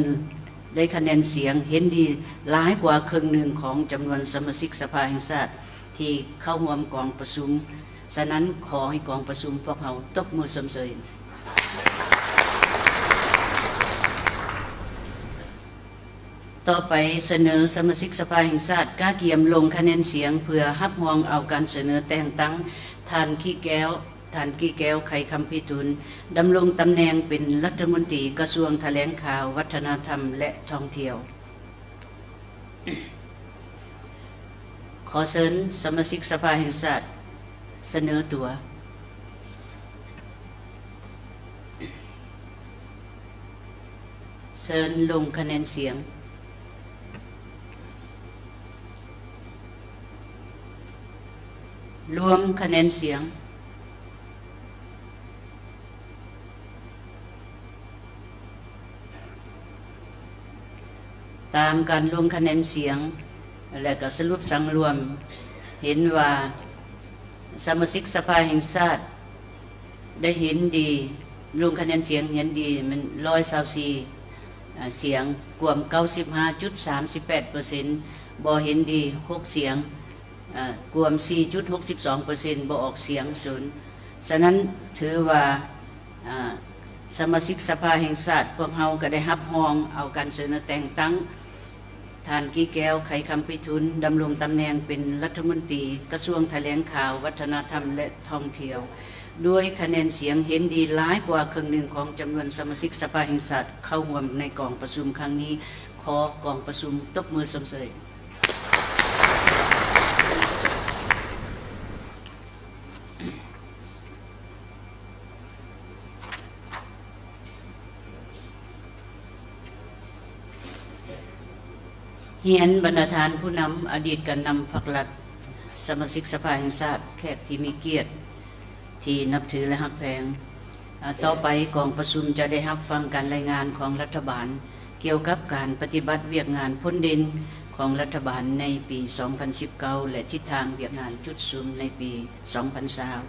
ໄດ້ຄະແນນສຽງເຫັນດີຫຼາຍກວ່າເຄິ່ງໜຶ່ງຂອງຈຳນວນສະມາຊິກສະພາແຫ່ງຊາດທີ່ເຂົ້າຮ່ວມກອງປະຊຸມ. ສະນັ້ນ, ຂໍໃຫ້ກອງປະຊຸມພວກເຮົາຕົບມືຊົມເຊີຍ. ຕໍ່ໄປສະເໜີສະມາຊິກສະພາແຫ່ງຊາດກະກຽມລົງຄະແນນສຽງເພື່ອຮັບຮອງເອົາການສະເໜີແຕ່ງຕັ້ງທ່ານ ກິແກ້ວ ທ່ານ ກິແກ້ວ ໄຂຄຳພິທູນ ດຳລົງຕຳແໜ່ງເປັນລັດຖະມົນຕີກະຊວງຖະແຫຼງຂ່າວ, ວັດທະນະທຳ ແລະ ທ່ອງທ່ຽວ. ຂໍເຊີນສະມາຊິກສະພາແຫ່ງຊາດສະເໜີຕົວ. ເຊີນລົງຄະແນນສຽງ. ລວມຄະແນນສຽງ. ຕາມການລົງຄະແນນສຽງ ແລະ ກະສະຫຼຸບສັງລວມ ເຫັນວ່າສະມາຊິກສະພາແຫ່ງຊາດໄດ້ເຫັນດີ ລົງຄະແນນສຽງເຫັນດີແມ່ນຮ້ອຍຊາວສີ່ ອາ ສຽງ ກວມເກົ້າສິບຫ້າຈຸດສາມສິບແປດເປີເຊັນ, ບໍ່ເຫັນດີຫົກສຽງ ອາ ກວມສີ່ຈຸດຫົກສິບສອງເປີເຊັນ, ບໍ່ອອກສຽງສູນ. ສະນັ້ນ ຖືວ່າ ອາ ສະມາຊິກສະພາແຫ່ງຊາດພວກເຮົາກະໄດ້ຮັບຮອງເອົາການສະເໜີແຕ່ງຕັ້ງທ່ານ ກິແກ້ວ ໄຂຄຳພິທູນ ດຳລົງຕຳແໜ່ງເປັນລັດຖະມົນຕີກະຊວງຖະແຫຼງຂ່າວ, ວັດທະນະທຳ ແລະ ທ່ອງທ່ຽວ. ດ້ວຍຄະແນນສຽງເຫັນດີຫຼາຍກວ່າເຄິ່ງໜຶ່ງຂອງຈຳນວນສະມາຊິກສະພາແຫ່ງຊາດເຂົ້າຮ່ວມໃນກອງປະຊຸມຄັ້ງນີ້. ຂໍກອງປະຊຸມຕົບມືຊົມເຊີຍ. ຮຽນບັນດາທ່ານຜູ້ນຳ, ອະດີດການນຳພັກລັດ, ສະມາຊິກສະພາແຫ່ງຊາດ, ແຂກທີ່ມີກຽດທີ່ນັບຖື ແລະ ຮັກແພງ. ອາ, ຕໍ່ໄປກອງປະຊຸມຈະໄດ້ຮັບຟັງການລາຍງານຂອງລັດຖະບານ ກ່ຽວກັບການປະຕິບັດວຽກງານພົ້ນເດັ່ນຂອງລັດຖະບານໃນປີສອງພັນສິບເກົ້າ ແລະ ທິດທາງວຽກງານຈຸດສຸມໃນປີສອງພັນຊາວ.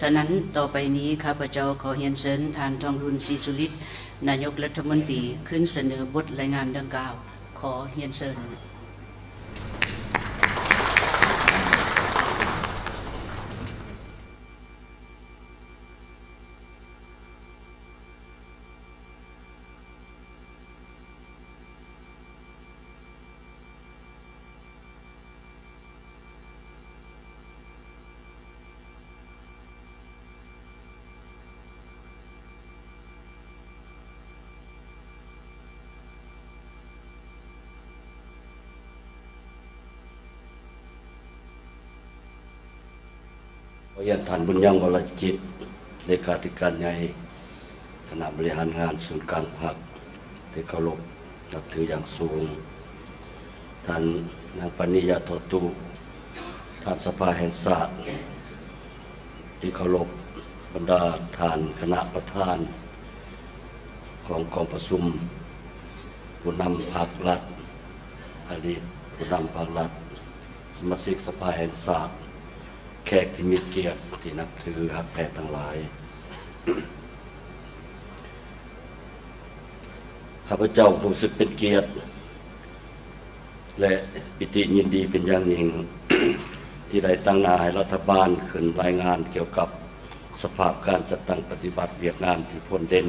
ສະນັ້ນ, ຕໍ່ໄປນີ້ ຂ້າພະເຈົ້າຂໍຮຽນເຊີນທ່ານ ທອງລຸນ ສີສຸລິດ, ນາຍົກລັດຖະມົນຕີ ຂຶ້ນສະເໜີບົດລາຍງານດັ່ງກ່າວ. ຂໍຮຽນເຊີນ. ຂໍຮຽນທ່ານ ບຸນຍັງ ວໍລະຈິດ, ເລຂາທິການໃຫຍ່ຄະນະບໍລິຫານງານສູນກາງພັກ ທີ່ເຄົາລົບນັບຖືຢ່າງສູງ, ທ່ານນາງ ປານີ ຢາທໍ່ຕູ້, ປະທານສະພາແຫ່ງຊາດທີ່ເຄົາລົບ, ບັນດາທ່ານຄະນະປະທານຂອງກອງປະຊຸມ, ຜູ້ນຳພັກລັດ, ອະດີດຜູ້ນຳພັກລັດ, ສະມາຊິກສະພາແຫ່ງຊາດ, ແຂກທີ່ມີກຽດທີ່ນັບຖືຮັກແພງທັງຫຼາຍ. ຂ້າພະເຈົ້າຮູ້ສຶກເປັນກຽດ ແລະ ປີຕິຍິນດີເປັນຢ່າງຍິ່ງ ທີ່ໄດ້ຕາງໜ້າໃຫ້ລັດຖະບານຂຶ້ນລາຍງານກ່ຽວກັບສະພາບການຈັດຕັ້ງປະຕິບັດວຽກງານທີ່ພົ້ນເດັ່ນ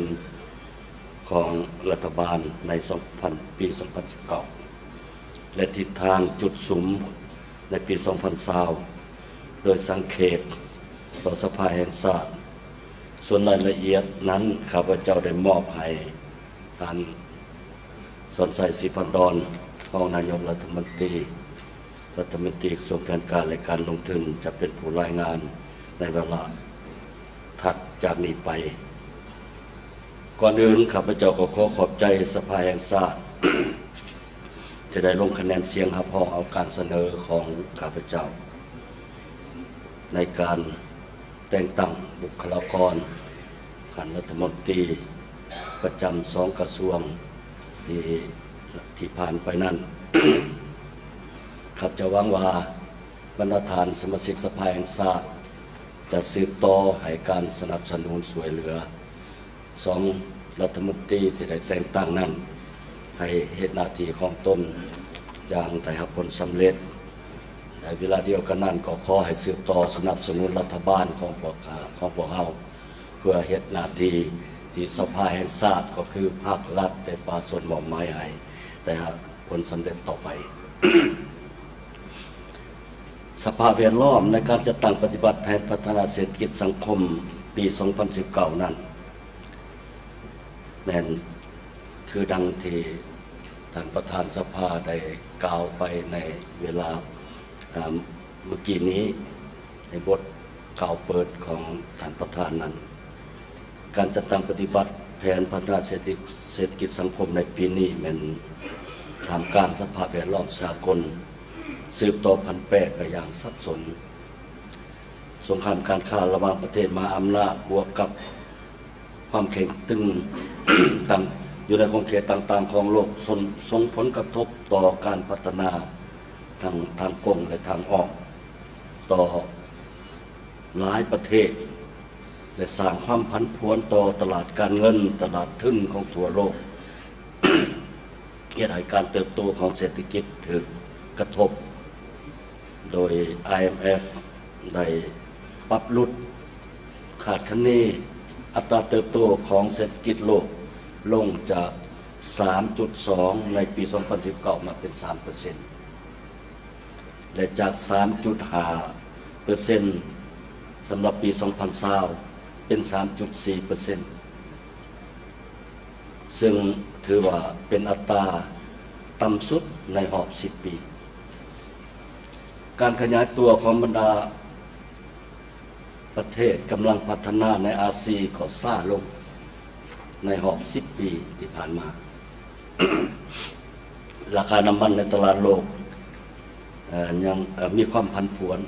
ຂອງລັດຖະບານໃນສອງພັນ ປີສອງພັນສິບເກົ້າ ແລະ ທິດທາງຈຸດສຸມໃນປີສອງພັນຊາວ ໂດຍສັງເຂບຕໍ່ສະພາແຫ່ງຊາດ. ສ່ວນລາຍລະອຽດນັ້ນ ຂ້າພະເຈົ້າໄດ້ມອບໃຫ້ທ່ານ ສອນໄຊ ສີພັນດອນ ຮອງນາຍົກລັດຖະມົນຕີ, ລັດຖະມົນຕີກະຊວງແຜນການ ແລະ ການລົງທຶນ ຈະເປັນຜູ້ລາຍງານໃນວາລະຖັດຈາກນີ້ໄປ. ກ່ອນອື່ນ ຂ້າພະເຈົ້າກໍຂໍຂອບໃຈສະພາແຫ່ງຊາດ ທີ່ໄດ້ລົງຄະແນນສຽງຮັບຮອງເອົາການສະເໜີຂອງຂ້າພະເຈົ້າ ໃນການແຕ່ງຕັ້ງບຸກຄະລາກອນຂັ້ນລັດຖະມົນຕີປະຈຳສອງກະຊວງທີ່ ທີ່ຜ່ານໄປນັ້ນ. ຂ້າພະເຈົ້າຫວັງວ່າ ບັນດາທ່ານສະມາຊິກສະພາແຫ່ງຊາດ ຈະສືບຕໍ່ໃຫ້ການສະໜັບສະໜູນຊ່ວຍເຫຼືອ ສອງລັດຖະມົນຕີທີ່ໄດ້ແຕ່ງຕັ້ງນັ້ນ ໃຫ້ເຮັດໜ້າທີ່ຂອງຕົນຢ່າງໄດ້ຮັບຜົນສຳເລັດ. ໃນເວລາດຽວກັນນັ້ນ ກໍຂໍໃຫ້ສືບຕໍ່ສະໜັບສະໜູນລັດຖະບານຂອງພວກຂ້າ ຂອງພວກເຮົາ ເພື່ອເຮັດໜ້າທີ່ທີ່ສະພາແຫ່ງຊາດ ກໍຄືພັກລັດ ແລະ ປະຊາຊົນມອບໝາຍໃຫ້ ໄດ້ຮັບຜົນສຳເລັດຕໍ່ໄປ. ສະພາບແວດລ້ອມໃນການຈັດຕັ້ງປະຕິບັດແຜນພັດທະນາເສດຖະກິດສັງຄົມປີສອງພັນສິບເກົ້ານັ້ນ ແມ່ນຄືດັ່ງທີ່ທ່ານປະທານສະພາໄດ້ກ່າວໄປໃນເວລາ ອ່າ ເມື່ອກີ້ນີ້ ໃນບົດກ່າວເປີດຂອງທ່ານປະທານນັ້ນ, ການຈັດຕັ້ງປະຕິບັດແຜນພັດທະນາເສດຖະກິດ ເສດຖະກິດສັງຄົມໃນປີນີ້ ແມ່ນທ່າມກາງສະພາບແວດລ້ອມສາກົນສືບຕໍ່ຜັນແປໄປຢ່າງສັບສົນ. ສົງຄາມການຄ້າລະຫວ່າງປະເທດມະຫາອຳນາດ ບວກກັບຄວາມເຄັ່ງຕຶງ ຕ່າງ ຢູ່ໃນຂົງເຂດຕ່າງໆຂອງໂລກ ສົ່ງ ສົ່ງຜົນກະທົບຕໍ່ການພັດທະນາ ທັງທາງກົງ ແລະ ທາງອ້ອມ ຕໍ່ຫຼາຍປະເທດ ແລະ ສ້າງຄວາມຜັນຜວນຕໍ່ຕະຫຼາດການເງິນ, ຕະຫຼາດທຶນຂອງທົ່ວໂລກ, ເຮັດໃຫ້ການເຕີບໂຕຂອງເສດຖະກິດຖືກກະທົບ, ໂດຍ ໄອເອັມເອັຟ ໄດ້ປັບຫຼຸດຄາດຄະເນອັດຕາເຕີບໂຕຂອງເສດຖະກິດໂລກລົງຈາກສາມຈຸດສອງໃນປີສອງພັນສິບເກົ້າ ມາເປັນສາມເປີເຊັນ ແລະ ຈາກສາມຈຸດຫ້າເປີເຊັນສຳລັບປີສອງພັນຊາວ ເປັນສາມຈຸດສີ່ເປີເຊັນ ເຊິ່ງຖືວ່າເປັນອັດຕາຕ່ຳສຸດໃນຮອບສິບປີ. ການຂະຫຍາຍຕົວຂອງບັນດາປະເທດກຳລັງພັດທະນາໃນອາຊີກໍຊ້າລົງໃນຮອບສິບປີທີ່ຜ່ານມາ. ລາຄານ້ຳມັນໃນຕະຫຼາດໂລກ ເອີ ຍັງ ເອີ ມີຄວາມຜັນຜວນ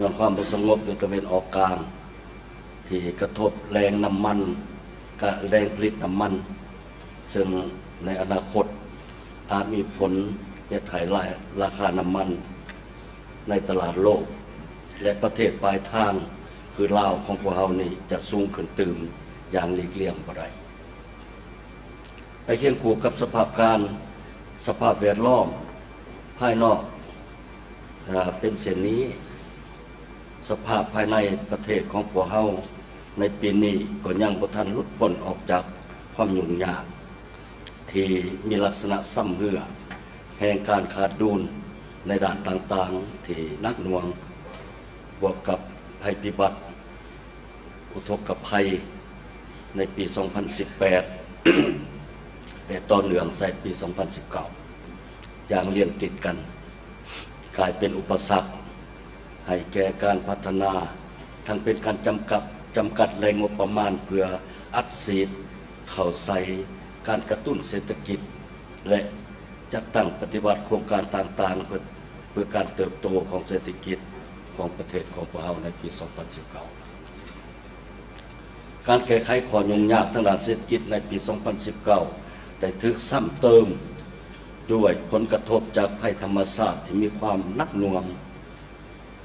ຍ້ອນຄວາມບໍ່ສະຫງົບຢູ່ຕາເວັນອອກກາງ ທີ່ກະທົບແຫຼ່ງນ້ຳມັນ ກະແຫຼ່ງຜະລິດນ້ຳມັນ ເຊິ່ງໃນອະນາຄົດອາດມີຜົນເຮັດໃຫ້ລາ ລາຄານ້ຳມັນໃນຕະຫຼາດໂລກ ແລະ ປະເທດປາຍທາງຄືລາວຂອງພວກເຮົານີ້ຈະສູງຂຶ້ນຕື່ມຢ່າງຫຼີກລ່ຽງບໍ່ໄດ້. ໄປຄຽງຄູ່ກັບສະພາບການ ສະພາບແວດລ້ອມພາຍນອກ ເປັນເຊັ່ນນີ້, ສະພາບພາຍໃນປະເທດຂອງພວກເຮົາໃນປີນີ້ກໍຍັງບໍ່ທັນຫຼຸດພົ້ນອອກຈາກຄວາມຫຍຸ້ງຍາກ ທີ່ມີລັກສະນະຊຳເຮື້ອແຫ່ງການຂາດດຸນໃນດ້ານຕ່າງໆທີ່ໜັກໜ່ວງ, ບວກກັບໄພພິບັດ ອຸທົກກະໄພໃນປີສອງພັນສິບແປດ ແລະ ຕໍ່ເນື່ອງໃສ່ປີສອງພັນສິບເກົ້າ ຢ່າງລຽນຕິດກັນ ກາຍເປັນອຸປະສັກໃຫ້ແກ່ການພັດທະນາ, ທັງເປັນການຈຳກັດ ຈຳກັດແຫຼ່ງງົບປະມານເພື່ອອັດສີດເຂົ້າໃສ່ການກະຕຸ້ນເສດຖະກິດ ແລະ ຈັດຕັ້ງປະຕິບັດໂຄງການຕ່າງໆ ເພື່ອ ເພື່ອການເຕີບໂຕຂອງເສດຖະກິດຂອງປະເທດຂອງພວກເຮົາໃນປີສອງພັນສິບເກົ້າ. ການແກ້ໄຂຂໍ້ຫຍຸ້ງຍາກທາງດ້ານເສດຖະກິດໃນປີສອງພັນສິບເກົ້າ ໄດ້ຖືກຊ້ຳເຕີມດ້ວຍຜົນກະທົບຈາກໄພທຳມະຊາດທີ່ມີຄວາມໜັກໜ່ວງ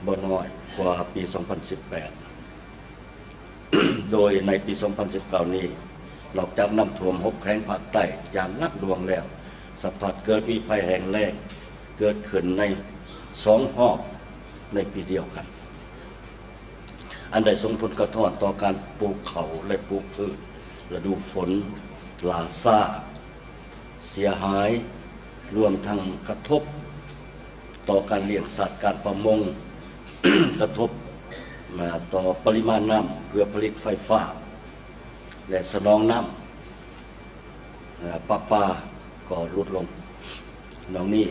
ບໍ່ນ້ອຍກວ່າປີສອງພັນສິບແປດ. ໂດຍໃນປີສອງພັນສິບເກົ້ານີ້ ນອກຈາກນ້ຳຖ້ວມຫົກແຂວງພາກໃຕ້ຢ່າງໜັກໜ່ວງແລ້ວ, ສະພັດເກີດມີໄພແຫ້ງແລ້ງເກີດຂຶ້ນໃນສອງຮອບໃນປີດຽວກັນ, ອັນໄດ້ສົ່ງຜົນກະທົບຕໍ່ການປູກເຂົ້າ ແລະ ປູກພືດລະດູຝົນຫຼ້າຊ້າ, ເສຍຫາຍ, ລວມທັງກະທົບຕໍ່ການລ້ຽງສັດ, ການປະມົງ, ກະທົບຕໍ່ປະລິມານນ້ຳເພື່ອຜະລິດໄຟຟ້າ ແລະ ສະໜອງນ້ຳ ເອີ ປະປາກໍຫຼຸດລົງ. ນອກນີ້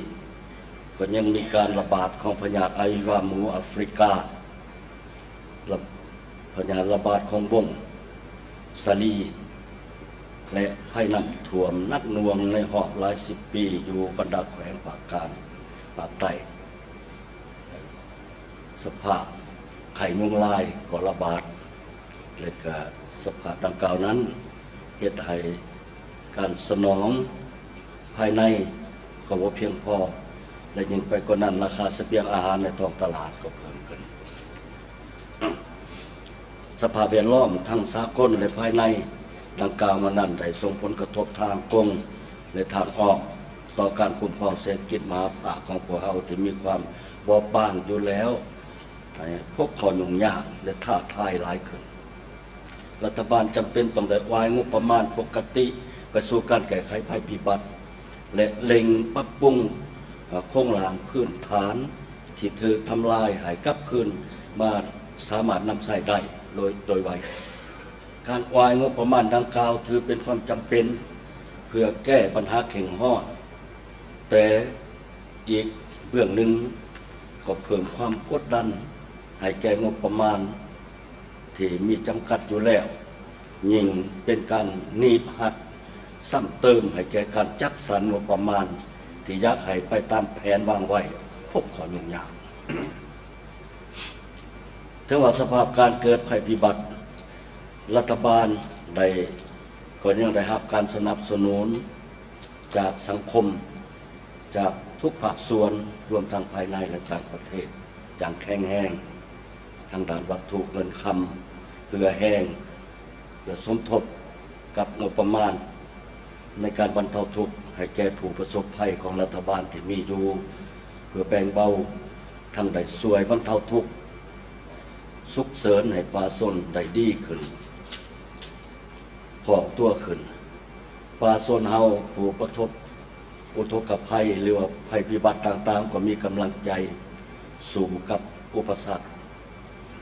ກໍຍັງມີການລະບາດຂອງພະຍາດອະຫິວາໝູອາຟຣິກາ, ລະ ພະຍາດລະບາດຂອງບົງສາລີ ແລະ ໄພນ້ຳຖ້ວມໜັກໜ່ວງໃນຮອບຫຼາຍສິບປີຢູ່ບັນດາແຂວງພາກກາງ, ພາກໃຕ້. ສະພາບໄຂ້ຍຸງລາຍກໍລະບາດ ແລະ ກະສະພາບດັ່ງກ່າວນັ້ນເຮັດໃຫ້ການສະໜອງພາຍໃນກໍບໍ່ພຽງພໍ ແລະ ຍິ່ງໄປກວ່ານັ້ນ ລາຄາສະບຽງອາຫານໃນທ້ອງຕະຫຼາດກໍເພີ່ມຂຶ້ນ. ສະພາບແວດລ້ອມທັງສາກົນ ແລະ ພາຍໃນດັ່ງກ່າວມານັ້ນ ໄດ້ສົ່ງຜົນກະທົບທາງກົງ ແລະ ທາງອ້ອມຕໍ່ການຄຸ້ມຄອງເສດຖະກິດມະຫາພາກຂອງພວກເຮົາທີ່ມີຄວາມບອບບາງຢູ່ແລ້ວ ໃຫ້ພົບຂໍ້ຫຍຸ້ງຍາກ ແລະ ທ້າທາຍຫຼາຍຂຶ້ນ. ລັດຖະບານຈຳເປັນຕ້ອງໄດ້ອາຍງົບປະມານປົກກະຕິໄປສູ່ການແກ້ໄຂໄພພິບັດ ແລະ ເລັ່ງປັບປຸງ ເອີ ໂຄງລ່າງພື້ນຖານທີ່ຖືກທຳລາຍໃຫ້ກັບຄືນມາສາມາດນຳໃຊ້ໄດ້ໂດຍ ໂດຍໄວ. ການອາຍງົບປະມານດັ່ງກ່າວຖືເປັນຄວາມຈຳເປັນເພື່ອແກ້ບັນຫາເຄັ່ງຮ້ອນ, ແຕ່ອີກເບື້ອງໜຶ່ງກໍເພີ່ມຄວາມກົດດັນໃຫ້ແກ່ງົບປະມານ ທີ່ມີຈຳກັດຢູ່ແລ້ວ, ຍິ່ງເປັນການໜີບຮັດຊ້ຳເຕີມໃຫ້ແກ່ການຈັດສັນງົບປະມານທີ່ຢາກໃຫ້ໄປຕາມແຜນວາງໄວ້ ພົບຂໍ້ຫຍຸ້ງຍາກ. ເຖິງວ່າສະພາບການເກີດໄພພິບັດ, ລັດຖະບານໄດ້ ກໍຍັງໄດ້ຮັບການສະໜັບສະໜູນຈາກສັງຄົມ, ຈາກທຸກພາກສ່ວນ, ລວມທັງພາຍໃນ ແລະ ຕ່າງປະເທດ ຢ່າງແຂງແຮງ ທາງດ້ານວັດຖຸເງິນຄຳ, ເຫື່ອແຮງ ເພື່ອສົມທົບກັບງົບປະມານໃນການບັນເທົາທຸກໃຫ້ແກ່ຜູ້ປະສົບໄພຂອງລັດຖະບານທີ່ມີຢູ່ ເພື່ອແບ່ງເບົາທັງໄດ້ຊ່ວຍບັນເທົາທຸກສຸກເສີນໃຫ້ປະຊາຊົນໄດ້ດີຂຶ້ນ, ຄລ່ອງຕົວຂຶ້ນ. ປະຊາຊົນເຮົາຜູ້ປະສົບອຸທົກກະໄພ ຫຼືວ່າໄພພິບັດຕ່າງໆ ກໍມີກຳລັງໃຈສູ້ກັບອຸປະສັກ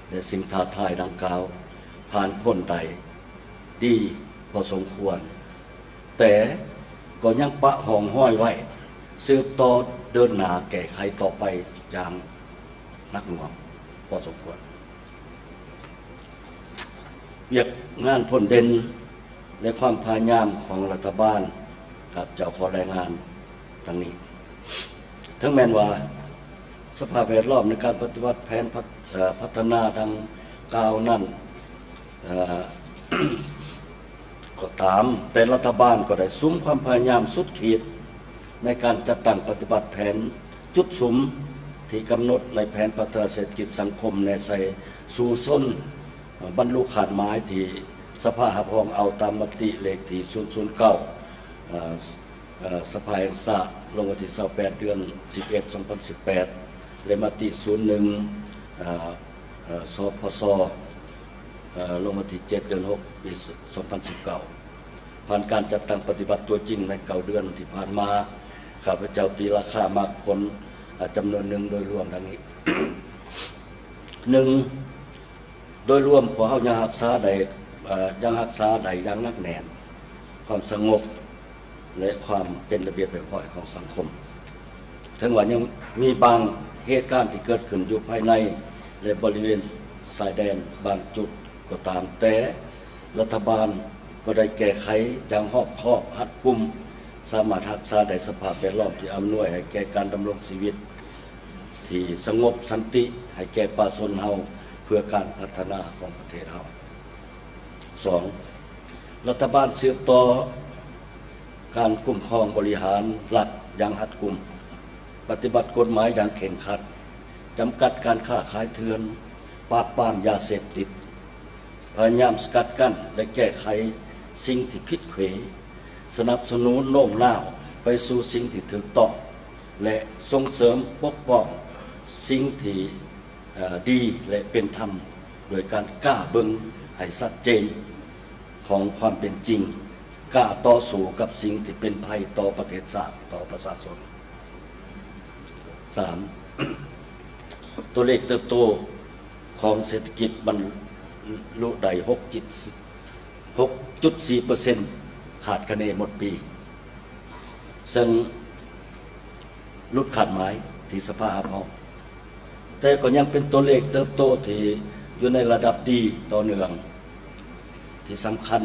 ແລະ ສິ່ງທ້າທາຍດັ່ງກ່າວ. ຜ່ານພົ້ນໄດ້ດີພໍສົມຄວນ, ແຕ່ກໍຍັງປະຮ່ອງຮອຍໄວ້, ສືບຕໍ່ເດີນໜ້າແກ້ໄຂຕໍ່ໄປຢ່າງໜັກໜ່ວງພໍສົມຄວນ. ວຽກງານພົ້ນເດັ່ນ ແລະ ຄວາມພະຍາຍາມຂອງລັດຖະບານ, ຂ້າພະເຈົ້າຂໍລາຍງານດັ່ງນີ້. ເຖິງແມ່ນວ່າສະພາບແວດລ້ອມໃນການປະຕິບັດແຜນພັດ ເອີ ພັດທະນາດັ່ງກ່າວນັ້ນ ເອີ ກໍຕາມ, ແຕ່ລັດຖະບານກໍໄດ້ສຸມຄວາມພະຍາຍາມສຸດຂີດໃນການຈັດຕັ້ງປະຕິບັດແຜນຈຸດສຸມທີ່ກຳນົດໃນແຜນພັດທະນາເສດຖະກິດສັງຄົມແນໃສ່ສູ່ຊົນ ເອີ ບັນລຸຄາດໝາຍທີ່ສະພາຮັບຮອງເອົາຕາມມະຕິເລກທີສູນສູນເກົ້າ ເອີ ເອີ ສະພາແຫ່ງຊາດ ລົງວັນທີຊາວແປດ ເດືອນສິບເອັດ ສອງພັນສິບແປດ ແລະ ມະຕິສູນໜຶ່ງ ເອີ ເອີ ສພຊ ເອີ ລົງວັນທີເຈັດ ເດືອນຫົກ ປີສອງພັນສິບເກົ້າ. ຜ່ານການຈັດຕັ້ງປະຕິບັດຕົວຈິງໃນເກົ້າເດືອນທີ່ຜ່ານມາ, ຂ້າພະເຈົ້າຕີລາຄາໝາກຜົນ ເອີ ຈຳນວນໜຶ່ງໂດຍລວມດັ່ງນີ້. ໜຶ່ງ, ໂດຍລວມພວກເຮົາຍັງຮັກສາໄດ້ ເອີ ຍັງຮັກສາໄດ້ຢ່າງໜັກແໜ້ນຄວາມສະຫງົບ ແລະ ຄວາມເປັນລະບຽບຮຽບຮ້ອຍຂອງສັງຄົມ. ເຖິງວ່າຍັງມີບາງເຫດການທີ່ເກີດຂຶ້ນຢູ່ພາຍໃນ ແລະ ບໍລິເວນຊາຍແດນບາງຈຸດກໍຕາມ, ແຕ່ລັດຖະບານກໍໄດ້ແກ້ໄຂຢ່າງຮອບຄອບ, ຮັດກຸມ, ສາມາດຮັກສາໄດ້ສະພາບແວດລ້ອມທີ່ອຳນວຍໃຫ້ແກ່ການດຳລົງຊີວິດ ທີ່ສະຫງົບສັນຕິໃຫ້ແກ່ປະຊາຊົນເຮົາ ເພື່ອການພັດທະນາຂອງປະເທດເຮົາ. ສອງ, ລັດຖະບານສືບຕໍ່ການຄຸ້ມຄອງບໍລິຫານລັດຢ່າງຮັດກຸມ, ປະຕິບັດກົດໝາຍຢ່າງເຄັ່ງຄັດ, ຈຳກັດການຄ້າຂາຍເຖື່ອນ, ປາບປາມຢາເສບຕິດ, ພະຍາຍາມສະກັດກັ້ນ ແລະ ແກ້ໄຂສິ່ງທີ່ຜິດເຂວ, ສະໜັບສະໜູນໂນ້ມນ້າວໄປສູ່ສິ່ງທີ່ຖືກຕ້ອງ ແລະ ສົ່ງເສີມປົກປ້ອງສິ່ງທີ່ ເອີ ດີ ແລະ ເປັນທຳ ໂດຍການກ້າເບິ່ງໃຫ້ຊັດເຈນຂອງຄວາມເປັນຈິງ, ກ້າຕໍ່ສູ້ກັບສິ່ງທີ່ເປັນໄພຕໍ່ປະເທດຊາດ, ຕໍ່ປະຊາຊົນ. ສາມ, ຕົວເລກເຕີບໂຕຂອງເສດຖະກິດບັນລຸໄດ້ ຫົກຈຸດສີ່ເປີເຊັນ ຄາດຄະເນໝົດປີ, ເຊິ່ງຫຼຸດຄາດໝາຍທີ່ສະພາຮັບຮອງ, ແຕ່ກໍຍັງເປັນຕົວເລກເຕີບໂຕທີ່ຢູ່ໃນລະດັບດີຕໍ່ເນື່ອງ. ທີ່ສຳຄັນ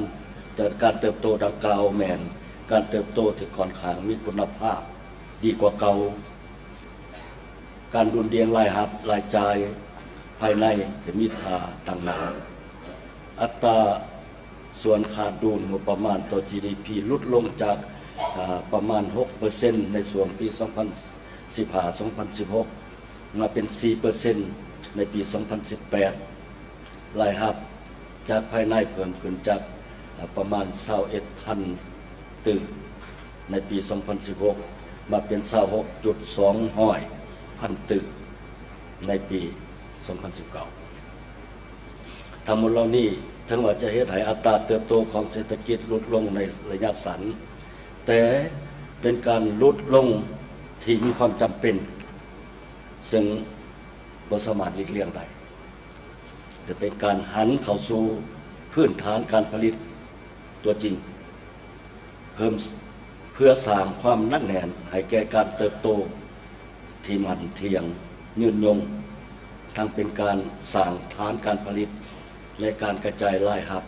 ຈາກການເຕີບໂຕດັ່ງກ່າວແມ່ນການເຕີບໂຕທີ່ຂ້ອນຂ້າງມີຄຸນນະພາບດີກວ່າເກົ່າ. ການດຸ່ນດ່ຽງລາຍຮັບລາຍຈ່າຍພາຍໃນທີ່ມີທ່າຕັ້ງໜ້າ, ອັດຕາສ່ວນຂາດດຸນງົບປະມານຕໍ່ ຈີດີພີ ຫຼຸດລົງຈາກ ອາ ປະມານ ຫົກເປີເຊັນ ໃນຊ່ວງປີ ສອງພັນສິບຫ້າ ສອງພັນສິບຫົກ ມາເປັນ ສີ່ເປີເຊັນ ໃນປີ ສອງພັນສິບແປດ. ລາຍຮັບຈາກພາຍໃນເພີ່ມຂຶ້ນຈາກ ອາ ປະມານ ຊາວເອັດພັນຕື້ ໃນປີ ສອງພັນສິບຫົກ ມາເປັນ ຊາວຫົກຈຸດສອງຮ້ອຍພັນຕື້ ໃນປີ ສອງພັນສິບເກົ້າ. ທັງໝົດເຫຼົ່ານີ້ ເຖິງວ່າຈະເຮັດໃຫ້ອັດຕາເຕີບໂຕຂອງເສດຖະກິດຫຼຸດລົງໃນໄລຍະສັ້ນ, ແຕ່ເປັນການຫຼຸດລົງທີ່ມີຄວາມຈຳເປັນ, ເຊິ່ງບໍ່ສາມາດຫຼີກລ່ຽງໄດ້. ຈະເປັນການຫັນເຂົ້າສູ່ພື້ນຖານການຜະລິດຕົວຈິງ, ເພີ່ມ ເພື່ອສ້າງຄວາມໜັກແໜ້ນໃຫ້ແກ່ການເຕີບໂຕທີ່ໝັ້ນທ່ຽງຍືນຍົງ, ທັງເປັນການສ້າງຖານການຜະລິດ ແລະ ການກະຈາຍລາຍຮັບ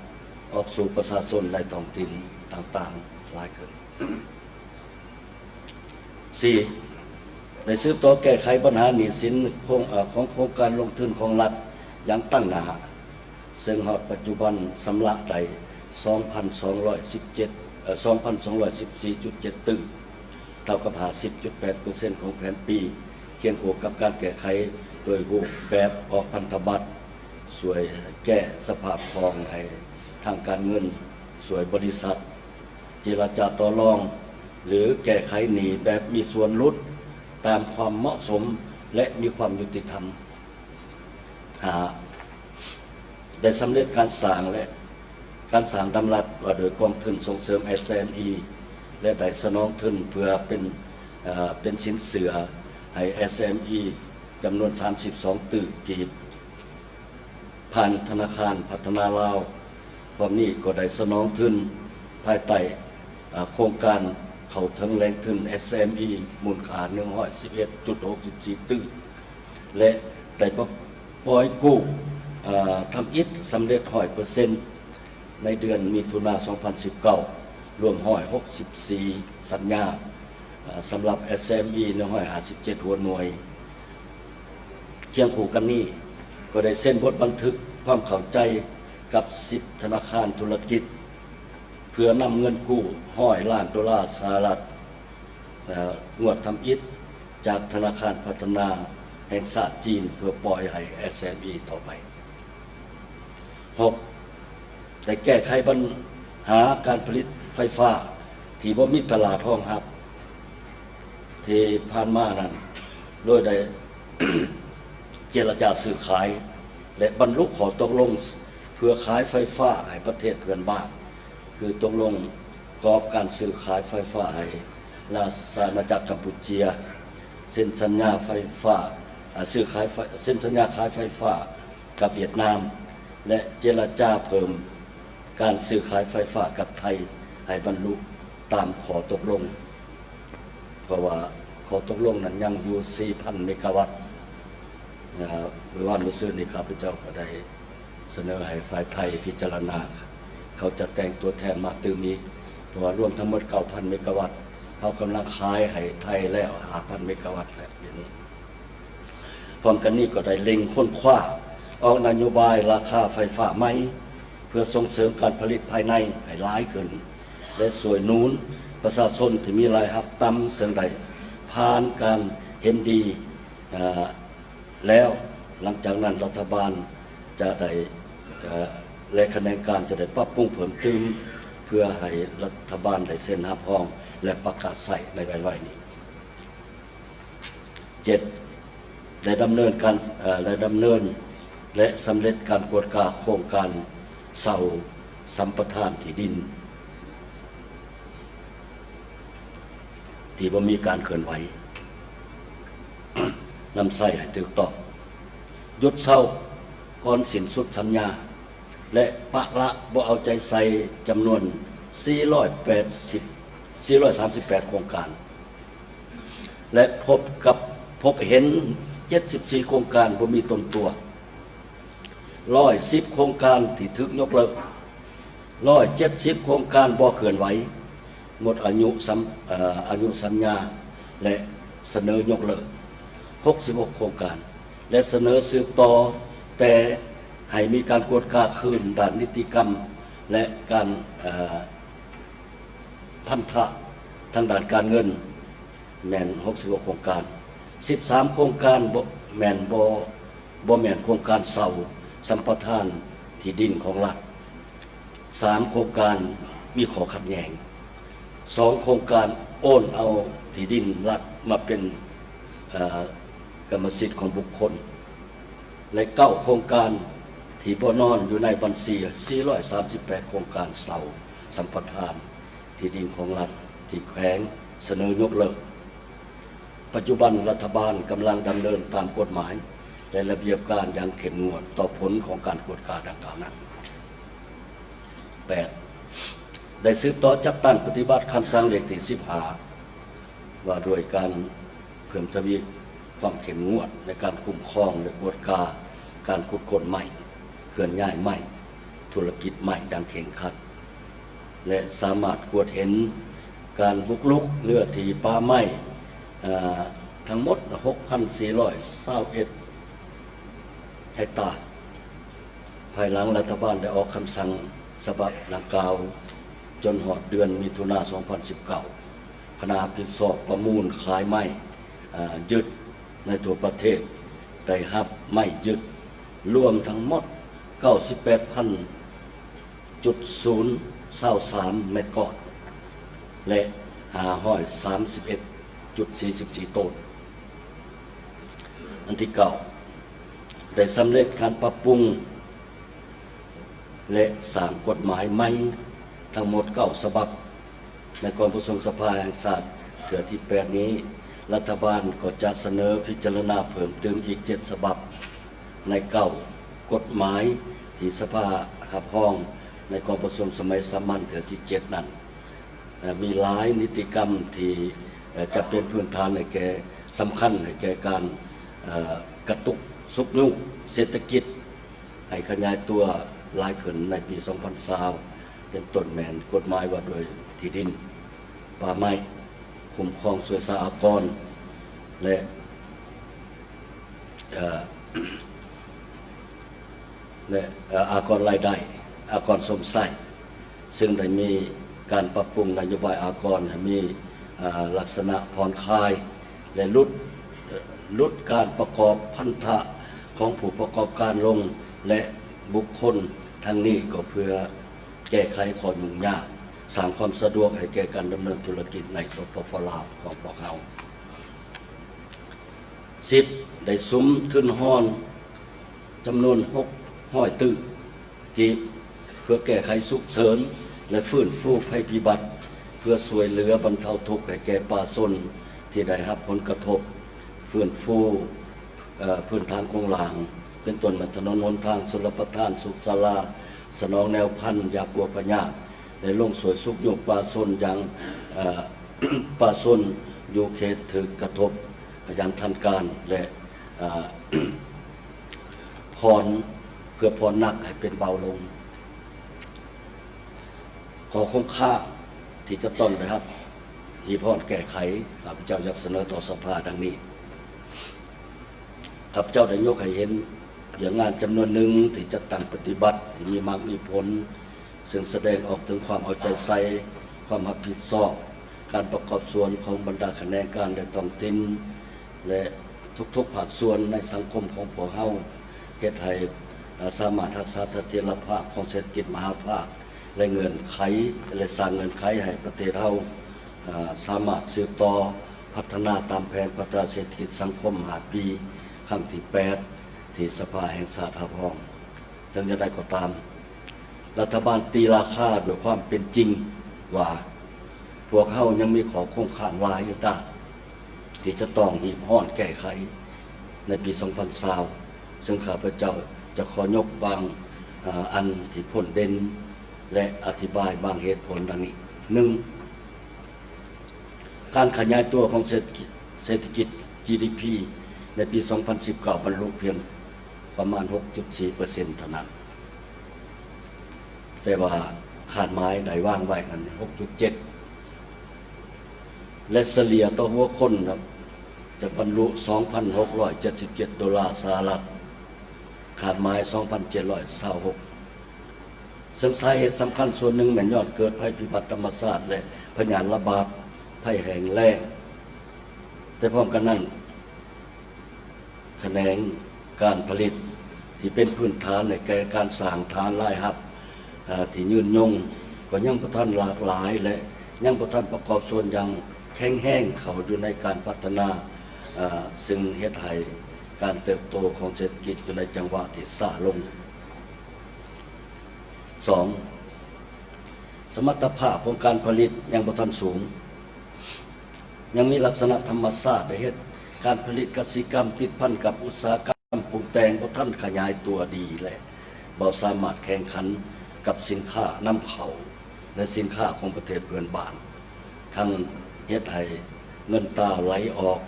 ອອກສູ່ປະຊາຊົນໃນທ້ອງຖິ່ນຕ່າງໆຫຼາຍຂຶ້ນ. ສີ່, ໄດ້ສືບຕໍ່ແກ້ໄຂບັນຫາໜີ້ສິນຂອງ ເອີ ຂອງໂຄງການລົງທຶນຂອງລັດຢ່າງຕັ້ງໜ້າ, ເຊິ່ງຮອດປັດຈຸບັນຊຳລະໄດ້ ສອງພັນສອງຮ້ອຍສິບເຈັດ ເອີ ສອງພັນສອງຮ້ອຍສິບສີ່ຈຸດເຈັດຕື້, ເທົ່າກັບ ຫ້າສິບຈຸດແປດເປີເຊັນ ຂອງແຜນປີ, ຄຽງຄູ່ກັບການແກ້ໄຂໂດຍຮູບແບບອອກພັນທະບັດ, ຊ່ວຍແກ້ສະພາບຄອງໃຫ້ທາງການເງິນ, ຊ່ວຍບໍລິສັດ ເຈລະຈາຕໍ່ລອງ ຫຼື ແກ້ໄຂໜີ້ແບບມີສ່ວນຫຼຸດຕາມຄວາມເໝາະສົມ ແລະ ມີຄວາມຍຸຕິທຳ. ຫ້າ, ໄດ້ສຳເລັດການສ້າງ ແລະ ການສ້າງດຳລັດວ່າໂດຍກອງທຶນສົ່ງເສີມ ເອສເອັມອີ ແລະ ໄດ້ສະໜອງທຶນເພື່ອເປັນ ເອີ ເປັນສິນເຊື່ອໃຫ້ ເອສເອັມອີ ຈຳນວນ ສາມສິບສອງຕື້ກີບ. ຜ່ານທະນາຄານພັດທະນາລາວ ພ້ອມນີ້ກໍໄດ້ສະໜອງທຶນພາຍໃຕ້ ອາ ໂຄງການເຂົ້າເຖິງແຫຼ່ງທຶນ ເອສເອັມອີ ມູນຄ່າ ໜຶ່ງຮ້ອຍສິບເອັດຈຸດຫົກສິບສີ່ຕື້ ແລະ ໄດ້ປະ ປ່ອຍກູ້ ອາ ທຳອິດສຳເລັດ ຮ້ອຍເປີເຊັນ ໃນເດືອນມິຖຸນາ ສອງພັນສິບເກົ້າ ລວມ ຮ້ອຍຫົກສິບສີ່ ສັນຍາ ອາ ສຳລັບ ເອສເອັມອີ ໜຶ່ງຮ້ອຍຫ້າສິບເຈັດ ຫົວໜ່ວຍ. ຄຽງຄູ່ກັນນີ້ ກໍໄດ້ເຊັນບົດບັນທຶກຄວາມເຂົ້າໃຈກັບ ສິບ ທະນາຄານທຸລະກິດ ເພື່ອນຳເງິນກູ້ ຮ້ອຍລ້ານໂດລາສະຫະລັດ ເອີ ງວດທຳອິດ ຈາກທະນາຄານພັດທະນາແຫ່ງຊາດຈີນ ເພື່ອປ່ອຍໃຫ້ ເອສເອັມອີ ຕໍ່ໄປ. ຫົກ ໄດ້ແກ້ໄຂບັນຫາການຜະລິດໄຟຟ້າທີ່ບໍ່ມີຕະຫຼາດຮອງຮັບ ທີ່ຜ່ານມານັ້ນ ໂດຍໄດ້ເຈລະຈາຊື້ຂາຍ ແລະ ບັນລຸຂໍ້ຕົກລົງເພື່ອຂາຍໄຟຟ້າໃຫ້ປະເທດເພື່ອນບ້ານ ຄືຕົກລົງກອບການຊື້ຂາຍໄຟຟ້າໃຫ້ລາຊະອານາຈັກກຳປູເຈຍ, ເຊັນສັນຍາໄຟຟ້າ ອາ ຊື້ຂາຍໄຟ ເຊັນສັນຍາຂາຍໄຟຟ້າກັບຫວຽດນາມ ແລະ ເຈລະຈາເພີ່ມການຊື້ຂາຍໄຟຟ້າກັບໄທໃຫ້ບັນລຸຕາມຂໍ້ຕົກລົງ. ເພາະວ່າຂໍ້ຕົກລົງນັ້ນຍັງຢູ່ສີ່ພັນເມກາວັດ. ອາ ມື້ວານມື້ຊືນນີ້ ຂ້າພະເຈົ້າກໍໄດ້ສະເໜີໃຫ້ຝ່າຍໄທພິຈາລະນາ ເຂົາຈະແຕ່ງຕົວແທນມາຕື່ມອີກ ເພາະວ່າລວມທັງໝົດເກົ້າພັນເມກາວັດ ເຮົາກຳລັງຂາຍໃຫ້ໄທແລ້ວຫ້າພັນເມກາວັດແລ້ວດຽວນີ້. ພ້ອມກັນນີ້ກໍໄດ້ເລັ່ງຄົ້ນຄວ້າອອກນະໂຍບາຍລາຄາໄຟຟ້າໃໝ່ ເພື່ອສົ່ງເສີມການຜະລິດພາຍໃນໃຫ້ຫຼາຍຂຶ້ນ ແລະ ຊ່ວຍໜູນປະຊາຊົນທີ່ມີລາຍຮັບຕ່ຳ ເຊິ່ງໄດ້ຜ່ານການເຫັນດີ ເອີ ແລ້ວ. ຫຼັງຈາກນັ້ນລັດຖະບານຈະໄດ້ ເອີ ແລະ ຂະແໜງການຈະໄດ້ປັບປຸງເພີ່ມຕື່ມ ເພື່ອໃຫ້ລັດຖະບານໄດ້ເຊັນຮັບຮອງ ແລະ ປະກາດໃຊ້ໃນໄວໆນີ້. ເຈັດ ໄດ້ດຳເນີນການ ເອີ ໄດ້ດຳເນີນ ແລະ ສຳເລັດການກວດກາໂຄງການເຊົ່າສຳປະທານທີ່ດິນ ທີ່ບໍ່ມີການເຄື່ອນໄຫວ ນຳໃຊ້ໃຫ້ຖືກຕ້ອງ, ຢຸດເຊົ່າກ່ອນສິ້ນສຸດສັນຍາ ແລະ ປະລະບໍ່ເອົາໃຈໃສ່ຈຳນວນສີ່ຮ້ອຍແປດສິບ ສີ່ຮ້ອຍສາມສິບແປດໂຄງການ ແລະ ພົບກັບ ພົບເຫັນເຈັດສິບສີ່ໂຄງການບໍ່ມີຕົນຕົວ, ຮ້ອຍສິບໂຄງການທີ່ຖືກຍົກເລີກ, ຮ້ອຍເຈັດສິບໂຄງການບໍ່ເຄື່ອນໄຫວ, ໝົດອາຍຸສຳ ເອີ ອາຍຸສັນຍາ ແລະ ສະເໜີຍົກເລີກ ຫົກສິບຫົກໂຄງການ ແລະ ສະເໜີສືບຕໍ່ ແຕ່ໃຫ້ມີການກວດກາຄືນດ້ານນິຕິກຳ ແລະ ການ ເອີ ພັນທະທາງດ້ານການເງິນ ແມ່ນຫົກສິບຫົກໂຄງການ, ສິບສາມໂຄງການບໍ່ແມ່ນ ບໍ່ ບໍ່ແມ່ນໂຄງການເຊົ່າສຳປະທານທີ່ດິນຂອງລັດ, ສາມໂຄງການມີຂໍ້ຂັດແຍ່ງ, ສອງໂຄງການໂອນເອົາທີ່ດິນລັດມາເປັນ ເອີ ກຳມະສິດຂອງບຸກຄົນ ແລະ ເກົ້າໂຄງການທີ່ບໍ່ນອນຢູ່ໃນບັນຊີ ສີ່ຮ້ອຍສາມສິບແປດໂຄງການເຊົ່າສຳປະທານທີ່ດິນຂອງລັດທີ່ແຂວງສະເໜີຍົກເລີກ. ປັດຈຸບັນລັດຖະບານກຳລັງດຳເນີນຕາມກົດໝາຍ ແລະ ລະບຽບການຢ່າງເຂັ້ມງວດຕໍ່ຜົນຂອງການກວດກາດັ່ງກ່າວນັ້ນ. ແປດ ໄດ້ສືບຕໍ່ຈັດຕັ້ງປະຕິບັດຄຳສັ່ງເລກທີສິບຫ້າ ວ່າດ້ວຍການເພີ່ມທະວີຄວາມເຂັ້ມງວດໃນການຄຸ້ມຄອງ ແລະ ກວດກາການຂຸດຄົ້ນໄມ້, ເຄື່ອນຍ້າຍໄມ້, ທຸລະກິດໄມ້ຢ່າງເຄັ່ງຄັດ ແລະ ສາມາດກວດເຫັນການບຸກລຸກເນື້ອທີ່ປ່າໄມ້ ເອີ ທັງໝົດຫົກພັນສີ່ຮ້ອຍຊາວເອັດເຮັກຕາ. ພາຍຫຼັງລັດຖະບານໄດ້ອອກຄຳສັ່ງສະບັບດັ່ງກ່າວ ຈົນຮອດເດືອນມິຖຸນາ ສອງພັນສິບເກົ້າ ຄະນະຮັບຜິດຊອບປະມູນຂາຍໄມ້ ເອີ ຍຶດໃນທົ່ວປະເທດ ໄດ້ຮັບໄມ້ຍຶດລວມທັງໝົດເກົ້າສິບແປດພັນຈຸດສູນຊາວສາມແມັດກ້ອນ ແລະ ຫ້າຮ້ອຍສາມສິບເອັດຈຸດສີ່ສິບສີ່ໂຕນ. ອັນທີເກົ້າ ໄດ້ສຳເລັດການປັບປຸງ ແລະ ສ້າງກົດໝາຍໃໝ່ທັງໝົດເກົ້າສະບັບ. ໃນກອງປະຊຸມສະພາແຫ່ງຊາດເທື່ອທີແປດນີ້, ລັດຖະບານກໍຈະສະເໜີພິຈາລະນາເພີ່ມຕື່ມອີກເຈັດສະບັບ ໃນເກົ້າ ກົດໝາຍທີ່ສະພາຮັບຮອງໃນກອງປະຊຸມສະໄໝສາມັນເທື່ອທີເຈັດນັ້ນ ເອີ ມີຫຼາຍນິຕິກຳທີ່ ເອີ ຈະເປັນພື້ນຖານໃຫ້ແກ່ ສຳຄັນໃຫ້ແກ່ການ ເອີ ກະຕຸກຊຸກຍູ້ເສດຖະກິດໃຫ້ຂະຫຍາຍຕົວຫຼາຍຂຶ້ນໃນປີສອງພັນຊາວ ເປັນຕົ້ນແມ່ນກົດໝາຍວ່າດ້ວຍທີ່ດິນ ປ່າໄມ້ ຄຸ້ມຄອງສ່ວຍສາອາກອນ ແລະ ເອີ ແລະ ເອີ ອາກອນລາຍໄດ້ ອາກອນຊົມໃຊ້ ເຊິ່ງໄດ້ມີການປັບປຸງນະໂຍບາຍອາກອນໃຫ້ມີ ເອີ ລັກສະນະຜ່ອນຄາຍ ແລະ ຫຼຸດ ເອີ ຫຼຸດການປະກອບພັນທະຂອງຜູ້ປະກອບການລົງ ແລະ ບຸກຄົນ. ທັງນີ້ກໍເພື່ອແກ້ໄຂຂໍ້ຫຍຸ້ງຍາກ, ສ້າງຄວາມສະດວກໃຫ້ແກ່ການດຳເນີນທຸລະກິດໃນ ສປປ ລາວ ຂອງພວກເຮົາ. ສິບ ໄດ້ສຸມທຶນຮອນຈຳນວນຫົກຮ້ອຍຕື້ກີບ ເພື່ອແກ້ໄຂສຸກເສີນ ແລະ ຟື້ນຟູໄພພິບັດ ເພື່ອຊ່ວຍເຫຼືອບັນເທົາທຸກໃຫ້ແກ່ປະຊາຊົນທີ່ໄດ້ຮັບຜົນກະທົບ, ຟື້ນຟູ ເອີ ພື້ນຖານໂຄງລ່າງ ເປັນຕົ້ນແມ່ນຖະໜົນຫົນທາງ, ຊົນລະປະທານ, ສຸກສາລາ, ສະໜອງແນວພັນ, ຢາປົວພະຍາດ ແລະ ລົງຊ່ວຍຊຸກຍູ້ປະຊາຊົນຢ່າງ ເອີ ປະຊາຊົນຢູ່ເຂດຖືກກະທົບຢ່າງທັນການ ແລະ ເອີ ຜ່ອນ ເພື່ອຜ່ອນໜັກໃຫ້ເປັນເບົາລົງ. ຂໍ້ຄົງຄ້າງທີ່ຈະຕ້ອງໄດ້ຮັບຮີບຮ້ອນແກ້ໄຂ ຂ້າພະເຈົ້າຢາກສະເໜີຕໍ່ສະພາດັ່ງນີ້. ຂ້າພະເຈົ້າໄດ້ຍົກໃຫ້ເຫັນວຽກງານຈຳນວນໜຶ່ງທີ່ຈັດຕັ້ງປະຕິບັດ ທີ່ມີໝາກມີຜົນ ເຊິ່ງສະແດງອອກເຖິງຄວາມເອົາໃຈໃສ່, ຄວາມຮັບຜິດຊອບ, ການປະກອບສ່ວນຂອງບັນດາຂະແໜງການ ແລະ ທ້ອງຖິ່ນ ແລະ ທຸກໆພາກສ່ວນໃນສັງຄົມຂອງພວກເຮົາ ເຮັດໃຫ້ ເອີ ສາມາດຮັກສາສະຖຽນລະພາບຂອງເສດຖະກິດມະຫາພາກ ແລະ ເງື່ອນໄຂ ແລະ ສ້າງເງື່ອນໄຂໃຫ້ປະເທດເຮົາ ເອີ ສາມາດສືບຕໍ່ພັດທະນາຕາມແຜນພັດທະນາເສດຖະກິດສັງຄົມຫ້າປີ ຄັ້ງທີແປດ ທີ່ສະພາແຫ່ງຊາດຮັບຮອງ. ເຖິງຢ່າງໃດກໍຕາມ, ລັດຖະບານຕີລາຄາດ້ວຍຄວາມເປັນຈິງວ່າ ພວກເຮົາຍັງມີຂໍ້ຄົງຄ້າງຫຼາຍຢ່າງຕ່າງ ທີ່ຈະຕ້ອງຮີບຮ້ອນແກ້ໄຂໃນປີສອງພັນຊາວ ເຊິ່ງຂ້າພະເຈົ້າຈະຂໍຍົກບາງ ເອີ ອັນທີ່ພົ້ນເດັ່ນ ແລະ ອະທິບາຍບາງເຫດຜົນດັ່ງນີ້. ໜຶ່ງ, ການຂະຫຍາຍຕົວຂອງເສດຖະກິດ ເສດຖະກິດ ຈີດີພີ ໃນປີສອງພັນສິບເກົ້າ ບັນລຸພຽງປະມານຫົກຈຸດສີ່ເປີເຊັນເທົ່ານັ້ນ, ແຕ່ວ່າຄາດໝາຍໄດ້ວາງໄວ້ນັ້ນຫົກຈຸດເຈັດ ແລະ ສະເລ່ຍຕໍ່ຫົວຄົນ ຈະບັນລຸສອງພັນຫົກຮ້ອຍເຈັດສິບເຈັດໂດລາສະຫະລັດ, ຄາດໝາຍສອງພັນເຈັດຮ້ອຍຊາວຫົກ. ເຊິ່ງສາເຫດສຳຄັນສ່ວນໜຶ່ງແມ່ນຍ້ອນເກີດໄພພິບັດທຳມະຊາດ ແລະ ພະຍາດລະບາດ, ໄພແຫ້ງແລ້ງ. ແຕ່ພ້ອມກັນນັ້ນ, ຂະແໜງການຜະລິດທີ່ເປັນພື້ນຖານໃຫ້ແກ່ການສ້າງຖານລາຍຮັບ ເອີ ທີ່ຍືນຍົງ ກໍຍັງບໍ່ທັນຫຼາກຫຼາຍ ແລະ ຍັງບໍ່ທັນປະກອບສ່ວນຢ່າງແຂງແຮງເຂົ້າຢູ່ໃນການພັດທະນາ, ເຊິ່ງເຮັດໃຫ້ການເຕີບໂຕຂອງເສດຖະກິດຢູ່ໃນຈັງຫວະທີ່ຊ້າລົງ. ສອງ, ສະມັດຕະພາບຂອງການຜະລິດຍັງບໍ່ທັນສູງ, ຍັງມີລັກສະນະທຳມະຊາດໄດ້ເຮັດການຜະລິດກະສິກຳຕິດພັນກັບອຸດສາຫະກຳປຸງແຕ່ງບໍ່ທັນຂະຫຍາຍຕົວດີ ແລະ ບໍ່ສາມາດແຂ່ງຂັນກັບສິນຄ້ານຳເຂົ້າ ແລະ ສິນຄ້າຂອງປະເທດເພື່ອນບ້ານ, ທັງເຮັດໃຫ້ເງິນຕາໄຫຼອອກ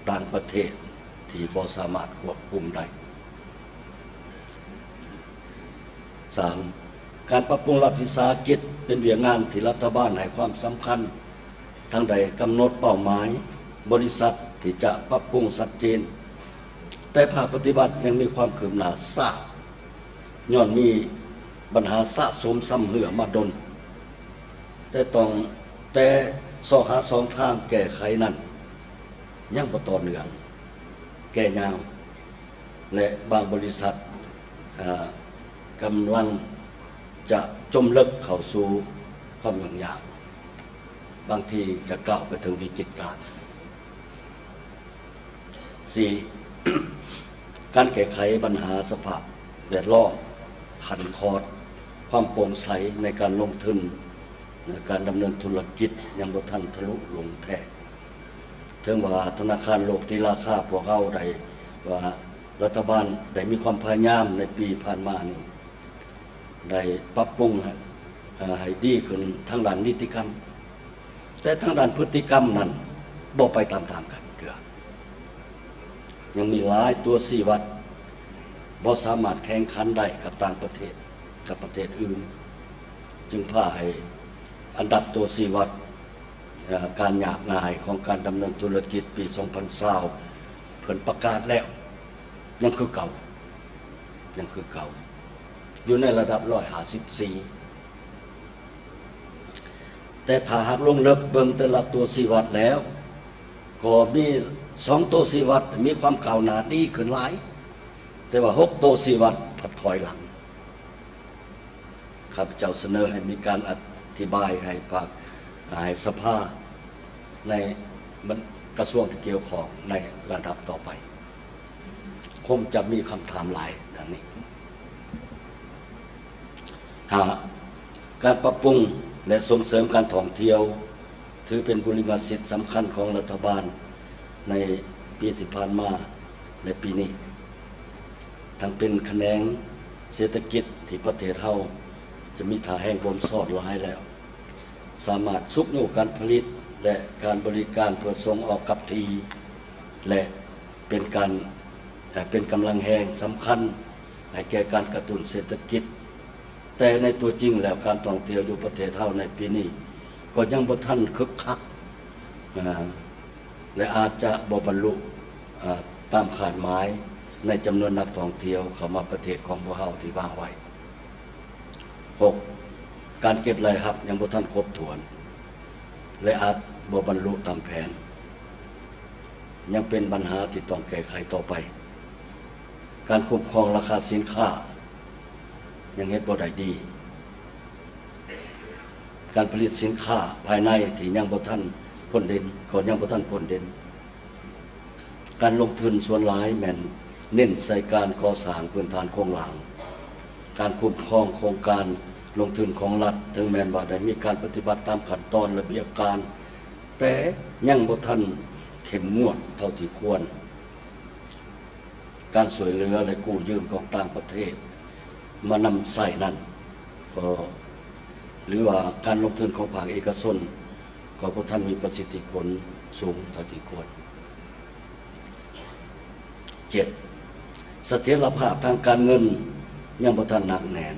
ຕ່າງປະເທດທີ່ບໍ່ສາມາດຄວບຄຸມໄດ້. ສາມ, ການປັບປຸງລັດວິສາຫະກິດເປັນວຽກງານທີ່ລັດຖະບານໃຫ້ຄວາມສຳຄັນ, ທັງໄດ້ກຳນົດເປົ້າໝາຍບໍລິສັດທີ່ຈະປັບປຸງຊັດເຈນ, ແຕ່ພາກປະຕິບັດຍັງມີຄວາມຄືບໜ້າຊ້າ ຍ້ອນມີບັນຫາສະສົມຊຳເຮື້ອມາດົນ, ແຕ່ຕ້ອງ ແຕ່ຊອກຫາຊ່ອງທາງແກ້ໄຂນັ້ນຍັງບໍ່ຕໍ່ເນື່ອງ, ແກ່ຍາວ ແລະ ບາງບໍລິສັດ ເອີ ກຳລັງຈະຈົມເລິກເຂົ້າສູ່ຄວາມຫຍຸ້ງຍາກ, ບາງທີຈະກ້າວໄປເຖິງວິກິດການ. ສີ່, ການແກ້ໄຂບັນຫາສະພາບແວດລ້ອມຂັ້ນຂອດ, ຄວາມໂປ່ງໃສໃນການລົງທຶນ, ການດຳເນີນທຸລະກິດຍັງບໍ່ທັນທະລຸລົງແທ້. ເຖິງວ່າທະນາຄານໂລກຕີລາຄາພວກເຮົາໄດ້ວ່າ ລັດຖະບານໄດ້ມີຄວາມພະຍາຍາມໃນປີຜ່ານມານີ້ ໄດ້ປັບປຸງໃຫ້ ເອີ່ ໃຫ້ດີຂຶ້ນທາງດ້ານນິຕິກຳ, ແຕ່ທາງດ້ານພຶດຕິກຳນັ້ນບໍ່ໄປຕາມໆກັນເທື່ອ. ຍັງມີຫຼາຍຕົວຊີ້ວັດບໍ່ສາມາດແຂ່ງຂັນໄດ້ກັບຕ່າງປະເທດ, ກັບປະເທດອື່ນ, ຈຶ່ງພາໃຫ້ອັນດັບຕົວຊີ້ວັດ ເອີ່ ການຍາກງ່າຍຂອງການດຳເນີນທຸລະກິດປີສອງພັນຊາວ ເພິ່ນປະກາດແລ້ວ ຍັງຄືເກົ່າ, ຍັງຄືເກົ່າ ຢູ່ໃນລະດັບຮ້ອຍຫ້າສິບສີ່. ແຕ່ຖ້າຫາກລົງເລິກເບິ່ງແຕ່ລະຕົວຊີ້ວັດແລ້ວ ກໍມີສອງຕົວຊີ້ວັດມີຄວາມກ້າວໜ້າດີຂຶ້ນຫຼາຍ, ແຕ່ວ່າຫົກຕົວຊີ້ວັດພັດຖອຍຫຼັງ. ຂ້າພະເຈົ້າສະເໜີໃຫ້ມີການອະທິບາຍໃຫ້ພາກ ໃຫ້ສະພາ ໃນບັນ ກະຊວງທີ່ກ່ຽວຂ້ອງໃນລະດັບຕໍ່ໄປ ຄົງຈະມີຄຳຖາມຫຼາຍດັ່ງນີ້. ຫ້າ, ການປັບປຸງ ແລະ ສົ່ງເສີມການທ່ອງທ່ຽວ ຖືເປັນບຸລິມະສິດສຳຄັນຂອງລັດຖະບານໃນປີທີ່ຜ່ານມາ ແລະ ປີນີ້. ທັງເປັນຂະແໜງເສດຖະກິດທີ່ປະເທດເຮົາຈະມີທ່າແຮງບົ່ມຊ້ອນຫຼາຍແລ້ວ, ສາມາດຊຸກຍູ້ການຜະລິດ ແລະ ການບໍລິການເພື່ອສົ່ງອອກກັບທີ່ ແລະ ເປັນການ ເປັນກຳລັງແຮງສຳຄັນໃຫ້ແກ່ການກະຕຸ້ນເສດຖະກິດ. ແຕ່ໃນຕົວຈິງແລ້ວ ການທ່ອງທ່ຽວຢູ່ປະເທດເຮົາໃນປີນີ້ກໍຍັງບໍ່ທັນຄຶກຄັກ ເອີ່ ແລະ ອາດຈະບໍ່ບັນລຸ ເອີ່ ຕາມຄາດໝາຍໃນຈຳນວນນັກທ່ອງທ່ຽວເຂົ້າມາປະເທດຂອງພວກເຮົາທີ່ວາງໄວ້. ຫົກ, ການເກັບລາຍຮັບຍັງບໍ່ທັນຄົບຖ້ວນ ແລະ ອາດບໍ່ບັນລຸຕາມແຜນ, ຍັງເປັນບັນຫາທີ່ຕ້ອງແກ້ໄຂຕໍ່ໄປ. ການຄຸ້ມຄອງລາຄາສິນຄ້າຍັງເຮັດບໍ່ໄດ້ດີ. ການຜະລິດສິນຄ້າພາຍໃນທີ່ຍັງບໍ່ທັນພົ້ນເດັ່ນ ກໍຍັງບໍ່ທັນພົ້ນເດັ່ນ. ການລົງທຶນສ່ວນຫຼາຍແມ່ນເນັ້ນໃສ່ການກໍ່ສ້າງພື້ນຖານໂຄງລ່າງ. ການຄຸ້ມຄອງໂຄງການລົງທຶນຂອງລັດ ເຖິງແມ່ນວ່າໄດ້ມີການປະຕິບັດຕາມຂັ້ນຕອນລະບຽບການ, ແຕ່ຍັງບໍ່ທັນເຂັ້ມງວດເທົ່າທີ່ຄວນ. ການຊ່ວຍເຫຼືອ ແລະ ກູ້ຢືມຂອງຕ່າງປະເທດມານຳໃຊ້ນັ້ນ ກໍ ຫຼືວ່າການລົງທຶນຂອງພາກເອກະຊົນ ກໍບໍ່ທັນມີປະສິດທິຜົນສູງເທົ່າທີ່ຄວນ. ເຈັດ, ສະຖຽນລະພາບທາງການເງິນຍັງບໍ່ທັນໜັກແໜ້ນ,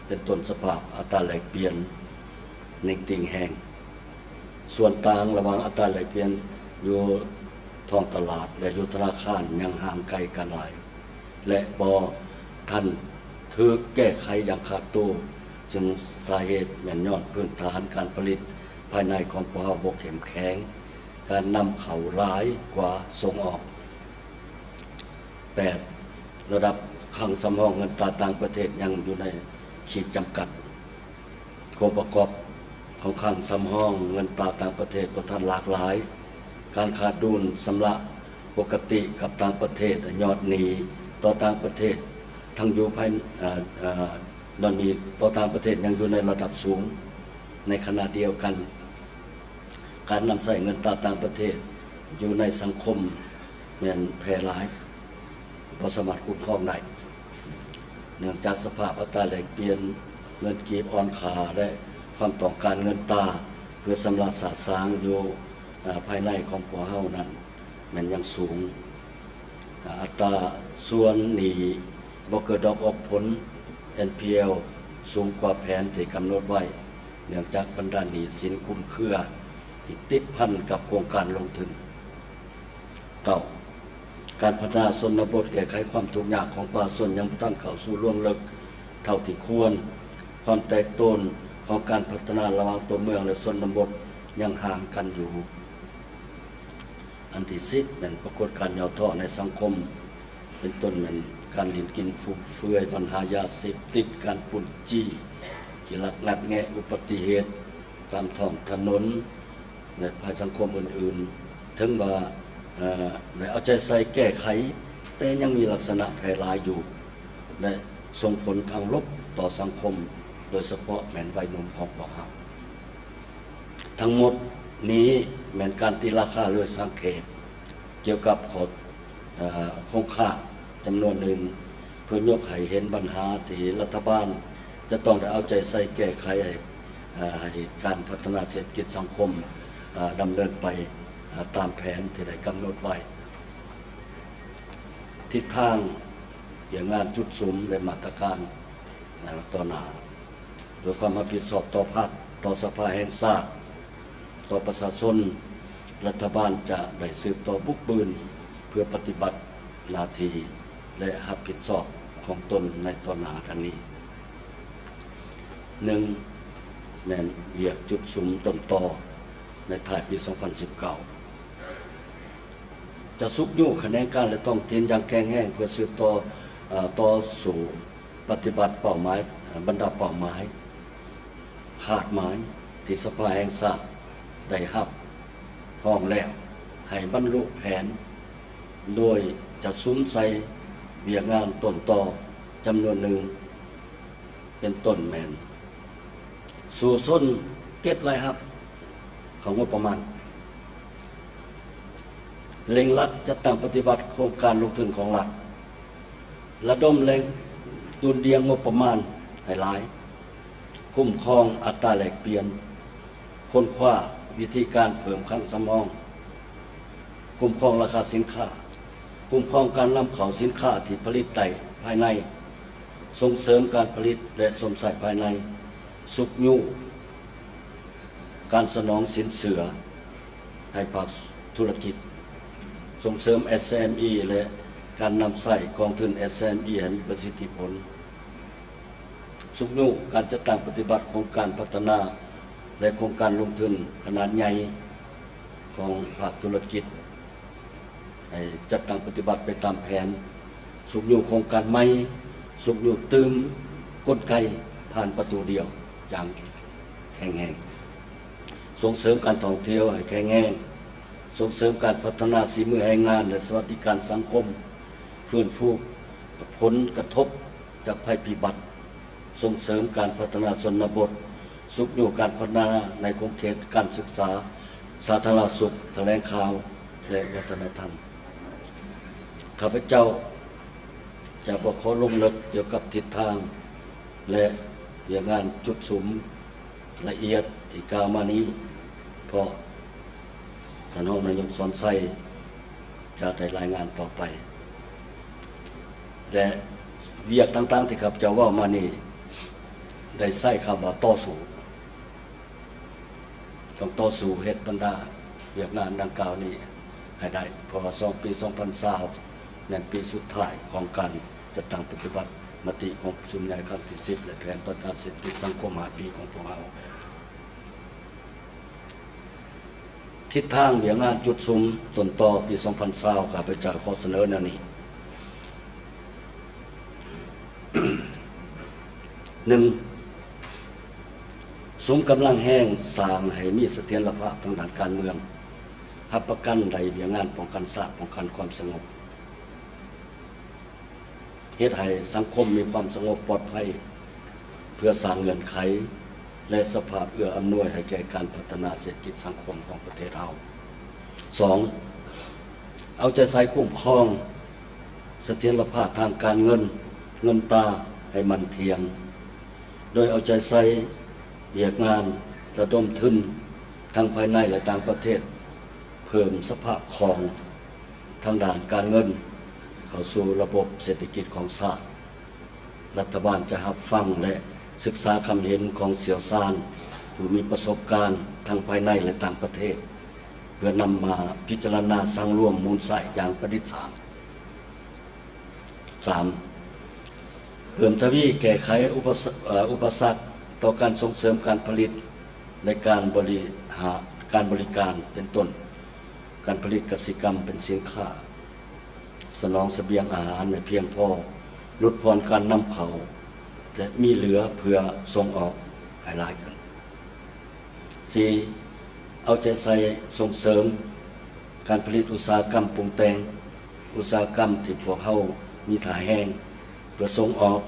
ເປັນຕົ້ນສະພາບອັດຕາແລກປ່ຽນເໜັງຕີງແຮງ. ສ່ວນຕ່າງລະຫວ່າງອັດຕາແລກປ່ຽນຢູ່ທ້ອງຕະຫຼາດ ແລະ ຢູ່ທະນາຄານຍັງຫ່າງໄກກັນຫຼາຍ ແລະ ບໍ່ທັນຖືກແກ້ໄຂຢ່າງຂາດໂຕ, ເຊິ່ງສາເຫດແມ່ນຍ້ອນພື້ນຖານການຜະລິດພາຍໃນຂອງພວກເຮົາບໍ່ເຂັ້ມແຂງ, ການນຳເຂົ້າຫຼາຍກວ່າສົ່ງອອກ. ແປດ, ລະດັບຄັງສຳຮອງເງິນຕາຕ່າງປະເທດຍັງຢູ່ໃນຂີດຈຳກັດ. ອົງປະກອບຂອງຄັງສຳຮອງເງິນຕາຕ່າງປະເທດບໍ່ທັນຫຼາກຫຼາຍ, ການຂາດດຸນຊຳລະປົກກະຕິກັບຕ່າງປະເທດ, ຍອດໜີ້ຕໍ່ຕ່າງປະເທດທັງຢູ່ພາຍ, ເອີ່, ເອີ່, ຍອດໜີ້ຕໍ່ຕ່າງປະເທດຍັງຢູ່ໃນລະດັບສູງ. ໃນຂະນະດຽວກັນ, ການນຳໃຊ້ເງິນຕາຕ່າງປະເທດຢູ່ໃນສັງຄົມແມ່ນແຜ່ຫຼາຍ, ບໍ່ສາມາດຄຸ້ມຄອງໄດ້ ເນື່ອງຈາກສະພາບອັດຕາແລກປ່ຽນເງິນກີບອ່ອນຄ່າ ແລະ ຄວາມຕ້ອງການເງິນຕາເພື່ອຊຳລະສະສາງຢູ່, ເອີ່, ພາຍໃນຂອງພວກເຮົານັ້ນແມ່ນຍັງສູງ. ອັດຕາສ່ວນໜີ້ບໍ່ເກີດດອກອອກຜົນ ເອັນພີແອລ ສູງກວ່າແຜນທີ່ກຳນົດໄວ້, ເນື່ອງຈາກບັນດາໜີ້ສິນຄຸມເຄືອທີ່ຕິດພັນກັບໂຄງການລົງທຶນ. ເກົ້າ, ການພັດທະນາຊົນນະບົດແກ້ໄຂຄວາມທຸກຍາກຂອງປະຊາຊົນຍັງບໍ່ທັນເຂົ້າສູ່ລວງເລິກເທົ່າທີ່ຄວນ. ຄວາມແຕກໂຕນຂອງການພັດທະນາລະຫວ່າງຕົວເມືອງ ແລະ ຊົນນະບົດຍັງຫ່າງກັນຢູ່. ອັນທີສິບ ແມ່ນປາກົດການຫຍໍ້ທໍ້ໃນສັງຄົມ, ເປັນຕົ້ນແມ່ນການຫຼິ້ນກິນຟຸມເຟືອຍ, ບັນຫາຢາເສບຕິດ, ການປຸ້ນຈີ້, ຂີ້ລັກງັດແງະ, ອຸບັດຕິເຫດຕາມທ້ອງຖະໜົນ ແລະ ໄພສັງຄົມອື່ນໆ. ເຖິງວ່າ, ເອີ່, ໄດ້ເອົາໃຈໃສ່ແກ້ໄຂ, ແຕ່ຍັງມີລັກສະນະແຜ່ຫຼາຍຢູ່ ແລະ ສົ່ງຜົນທາງລົບຕໍ່ສັງຄົມ, ໂດຍສະເພາະແມ່ນໄວໜຸ່ມຂອງພວກເຮົາ. ທັງໝົດນີ້ແມ່ນການຕີລາຄາໂດຍສັງເຂບກ່ຽວກັບຂໍ້, ເອີ່, ໂຄງຄ້າ ຈຳນວນໜຶ່ງ ເພື່ອຍົກໃຫ້ເຫັນບັນຫາທີ່ລັດຖະບານຈະຕ້ອງໄດ້ເອົາໃຈໃສ່ແກ້ໄຂໃຫ້ ເອີ່ ໃຫ້ການພັດທະນາເສດຖະກິດສັງຄົມ ເອີ່ ດຳເນີນໄປ ເອີ່ ຕາມແຜນທີ່ໄດ້ກຳນົດໄວ້. ທິດທາງວຽກງານຈຸດສຸມ ແລະ ມາດຕະການ ເອີ່ ຕໍ່ໜ້າ ດ້ວຍຄວາມຮັບຜິດຊອບຕໍ່ພັກ, ຕໍ່ສະພາແຫ່ງຊາດ, ຕໍ່ປະຊາຊົນ, ລັດຖະບານຈະໄດ້ສືບຕໍ່ບຸກບືນເພື່ອປະຕິບັດໜ້າທີ່ ແລະ ຮັບຜິດຊອບຂອງຕົນໃນຕໍ່ໜ້າດັ່ງນີ້. ໜຶ່ງ ແມ່ນວຽກຈຸດສຸມຕົ້ນຕໍໃນທ້າຍປີສອງພັນສິບເກົ້າ ຈະຊຸກຍູ້ຂະແໜງການ ແລະ ທ້ອງຖິ່ນຢ່າງແຂງແຮງ ເພື່ອສືບຕໍ່ ເອີ່ ຕໍ່ສູ້ ປະຕິບັດເປົ້າໝາຍ ບັນດາເປົ້າໝາຍ ຄາດໝາຍທີ່ສະພາແຫ່ງຊາດໄດ້ຮັບຮອງແລ້ວ ໃຫ້ບັນລຸແຜນ ໂດຍຈະສຸມໃສ່ວຽກງານຕົ້ນຕໍຈຳນວນໜຶ່ງ ເປັນຕົ້ນແມ່ນ ສູ້ຊົນເກັບລາຍຮັບເຂົ້າງົບປະມານ. ເລັ່ງລັດຈັດຕັ້ງປະຕິບັດໂຄງການລົງທຶນຂອງລັດ, ລະດົມແຫຼ່ງດຸນດ່ຽງງົບປະມານໃຫ້ຫຼາຍ, ຄຸ້ມຄອງອັດຕາແລກປ່ຽນ, ຄົ້ນຄວ້າວິທີການເພີ່ມຄັງສຳຮອງ, ຄຸ້ມຄອງລາຄາສິນຄ້າ, ຄຸ້ມຄອງການນຳເຂົ້າສິນຄ້າທີ່ຜະລິດໄດ້ພາຍໃນ, ສົ່ງເສີມການຜະລິດ ແລະ ຊົມໃຊ້ພາຍໃນ, ຊຸກຍູ້ ການສະໜອງສິນເຊື່ອໃຫ້ພາກທຸລະກິດ, ສົ່ງເສີມ ເອສເອັມອີ ແລະ ການນຳໃຊ້ກອງທຶນ ເອສເອັມອີ ໃຫ້ມີປະສິດທິຜົນ, ຊຸກຍູ້ການຈັດຕັ້ງປະຕິບັດໂຄງການພັດທະນາ ແລະ ໂຄງການລົງທຶນຂະໜາດໃຫຍ່ຂອງພາກທຸລະກິດ ໃຫ້ຈັດຕັ້ງປະຕິບັດໄປຕາມແຜນ, ຊຸກຍູ້ໂຄງການໃໝ່, ຊຸກຍູ້ຕື່ມກົນໄກຜ່ານປະຕູດຽວຢ່າງແຂງແຮງ, ສົ່ງເສີມການທ່ອງທ່ຽວໃຫ້ແຂງແຮງ, ສົ່ງເສີມການພັດທະນາສີມືແຮງງານ ແລະ ສະຫວັດດີການສັງຄົມ, ຟື້ນຟູຜົນກະທົບຈາກໄພພິບັດ, ສົ່ງເສີມການພັດທະນາຊົນນະບົດ, ຊຸກຍູ້ການພັດທະນາໃນຂົງເຂດການສຶກສາ, ສາທາລະນະສຸກ, ຖະແຫຼງຂ່າວ ແລະ ວັດທະນະທຳ. ຂ້າພະເຈົ້າຈະບໍ່ຂໍລົງເລິກກ່ຽວກັບທິດທາງ ແລະ ວຽກງານຈຸດສຸມລະອຽດທີ່ກ່າວມານີ້ ເພາະທ່ານຮອງນາຍົກສອນໄຊຈະໄດ້ລາຍງານຕໍ່ໄປ ແລະ ວຽກຕ່າງໆທີ່ຂ້າພະເຈົ້າເວົ້າມານີ້ ໄດ້ໃຊ້ຄຳວ່າຕໍ່ສູ້. ຕ້ອງຕໍ່ສູ້ເຮັດບັນດາວຽກງານດັ່ງກ່າວນີ້ໃຫ້ໄດ້ ເພາະວ່າສອງ ປີສອງພັນຊາວ ແມ່ນປີສຸດທ້າຍຂອງການຈັດຕັ້ງປະຕິບັດມະຕິກອງປະຊຸມໃຫຍ່ຄັ້ງທີສິບ ແລະ ແຜນພັດທະນາເສດຖະກິດສັງຄົມຫ້າປີຂອງພວກເຮົາ. ທິດທາງວຽກງານຈຸດສຸມຕົ້ນຕໍປີສອງພັນຊາວ ຂ້າພະເຈົ້າຂໍສະເໜີແນວນີ້. ໜຶ່ງ, ສຸມກຳລັງແຮງສ້າງໃຫ້ມີສະຖຽນລະພາບທາງດ້ານການເມືອງ, ຮັບປະກັນໄດ້ວຽກງານປ້ອງກັນຊາດ, ປ້ອງກັນຄວາມສະຫງົບ, ເຮັດໃຫ້ສັງຄົມມີຄວາມສະຫງົບປອດໄພ ເພື່ອສ້າງເງື່ອນໄຂ ແລະ ສະພາບເອື້ອອຳນວຍໃຫ້ແກ່ການພັດທະນາເສດຖະກິດສັງຄົມຂອງປະເທດເຮົາ. ສອງ, ເອົາໃຈໃສ່ຄຸ້ມຄອງສະຖຽນລະພາບທາງການເງິນ, ເງິນຕາໃຫ້ໝັ້ນທ່ຽງ, ໂດຍເອົາໃຈໃສ່ວຽກງານລະດົມທຶນທັງພາຍໃນ ແລະ ຕ່າງປະເທດ, ເພີ່ມສະພາບຄ່ອງທາງດ້ານການເງິນເຂົ້າສູ່ລະບົບເສດຖະກິດຂອງຊາດ. ລັດຖະບານຈະຮັບຟັງ ແລະ ສຶກສາຄຳເຫັນຂອງຊ່ຽວຊານຜູ້ມີປະສົບການທັງພາຍໃນ ແລະ ຕ່າງປະເທດ ເພື່ອນຳມາພິຈາລະນາສັງລວມມູນໃຊ້ຢ່າງປະດິດສານ. ສາມ, ເພີ່ມທະວີແກ້ໄຂອຸປະສະ ເອີ່ ອຸປະສັກຕໍ່ການສົ່ງເສີມການຜະລິດ ແລະ ການບໍລິຫາ ການບໍລິການ ເປັນຕົ້ນ ການຜະລິດກະສິກຳເປັນສິນຄ້າ, ສະໜອງສະບຽງອາຫານໃຫ້ພຽງພໍ, ຫຼຸດຜ່ອນການນຳເຂົ້າ ແລະ ມີເຫຼືອເພື່ອສົ່ງອອກໃຫ້ຫຼາຍຂຶ້ນ. ສີ່, ເອົາໃຈໃສ່ສົ່ງເສີມການຜະລິດອຸດສາຫະກຳປຸງແຕ່ງ, ອຸດສາຫະກຳທີ່ພວກເຮົາມີທ່າແຮງເພື່ອສົ່ງອອກ,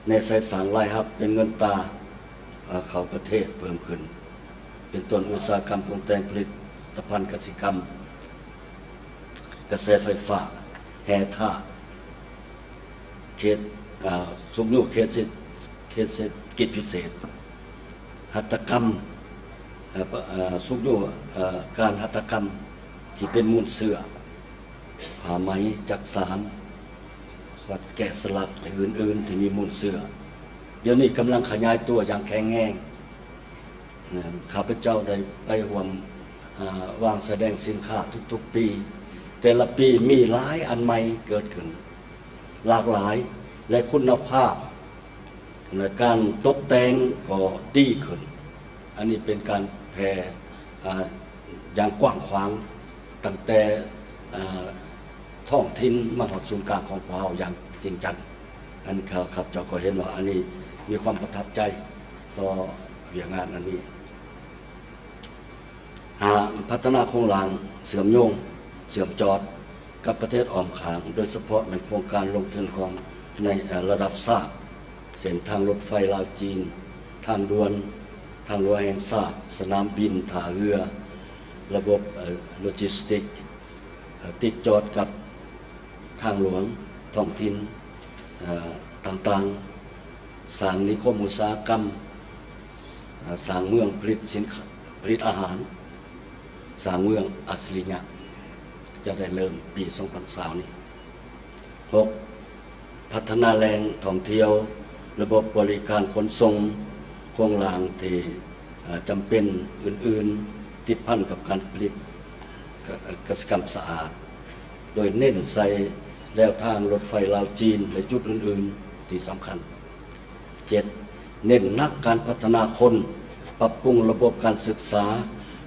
ແນໃສ່ສ້າງລາຍຮັບເປັນເງິນຕາ ເຂົ້າປະເທດເພີ່ມຂຶ້ນ ເປັນຕົ້ນອຸດສາຫະກຳປຸງແຕ່ງຜະລິດຕະພັນກະສິກຳ, ກະແສໄຟຟ້າ, ແຮ່ທາດ, ເຂດ ເອີ ຊຸກຍູ້ເຂດເສດ ເຂດເສດກິດພິເສດ ຫັດຖະກຳ ເອີ ປະ ເອີ ຊຸກຍູ້ ເອີ ການຫັດຖະກຳທີ່ເປັນມູນເຊື້ອ ຜ້າໄໝ ຈັກສານ ວັດແກະສະຫຼັກ ແລະ ອື່ນໆ ທີ່ມີມູນເຊື້ອ ດຽວນີ້ກຳລັງຂະຫຍາຍຕົວຢ່າງແຂງແຮງ. ເອີ ຂ້າພະເຈົ້າໄດ້ໄປຮ່ວມ ເອີ ວາງສະແດງສິນຄ້າທຸກໆປີ, ແຕ່ລະປີມີຫຼາຍອັນໃໝ່ເກີດຂຶ້ນ ຫຼາກຫຼາຍ ແລະ ຄຸນນະພາບ ແລະ ການຕົກແຕ່ງກໍດີຂຶ້ນ. ອັນນີ້ເປັນການແຜ່ ອາ ຢ່າງກວ້າງຂວາງ ຕັ້ງແຕ່ ອາ ທ້ອງຖິ່ນມາຮອດສູນກາງຂອງພວກເຮົາຢ່າງຈິງຈັງ. ອັນນີ້ຂ້າພະເຈົ້າກໍເຫັນວ່າອັນນີ້ມີຄວາມປະທັບໃຈຕໍ່ວຽກງານອັນນີ້. ຫ້າ ພັດທະນາໂຄງລ່າງເຊື່ອມໂຍງ ເຊື່ອມຈອດກັບປະເທດອ້ອມຂ້າງ, ໂດຍສະເພາະແມ່ນໂຄງການລົງທຶນຂອງໃນ ເອີ ລະດັບຊາດ ເຊັ່ນທາງລົດໄຟລາວ-ຈີນ, ທາງດ່ວນ, ທາງຫຼວງແຫ່ງຊາດ, ສະໜາມບິນ, ທ່າເຮືອ, ລະບົບ ເອີ ໂລຈິສຕິກ ເອີ ຕິດຈອດກັບທາງຫຼວງທ້ອງຖິ່ນ ເອີ ຕ່າງໆ, ສ້າງນິຄົມອຸດສາຫະກຳ, ເອີ ສ້າງເມືອງຜະລິດສິນຄ້າ ຜະລິດອາຫານ, ສ້າງເມືອງອັດສະລິຍະ ຈະໄດ້ເລີ່ມປີສອງພັນຊາວນີ້. ຫົກ ພັດທະນາແຫຼ່ງທ່ອງທ່ຽວ, ລະບົບບໍລິການຂົນສົ່ງ, ໂຄງລ່າງທີ່ ເອີ ຈຳເປັນອື່ນໆ ຕິດພັນກັບການຜະລິດ ກະ ກະສິກຳສະອາດ, ໂດຍເນັ້ນໃສ່ແລວທາງລົດໄຟລາວ-ຈີນ ແລະ ຈຸດອື່ນໆທີ່ສຳຄັນ. ເຈັດ ເນັ້ນໜັກການພັດທະນາຄົນ, ປັບປຸງລະບົບການສຶກສາ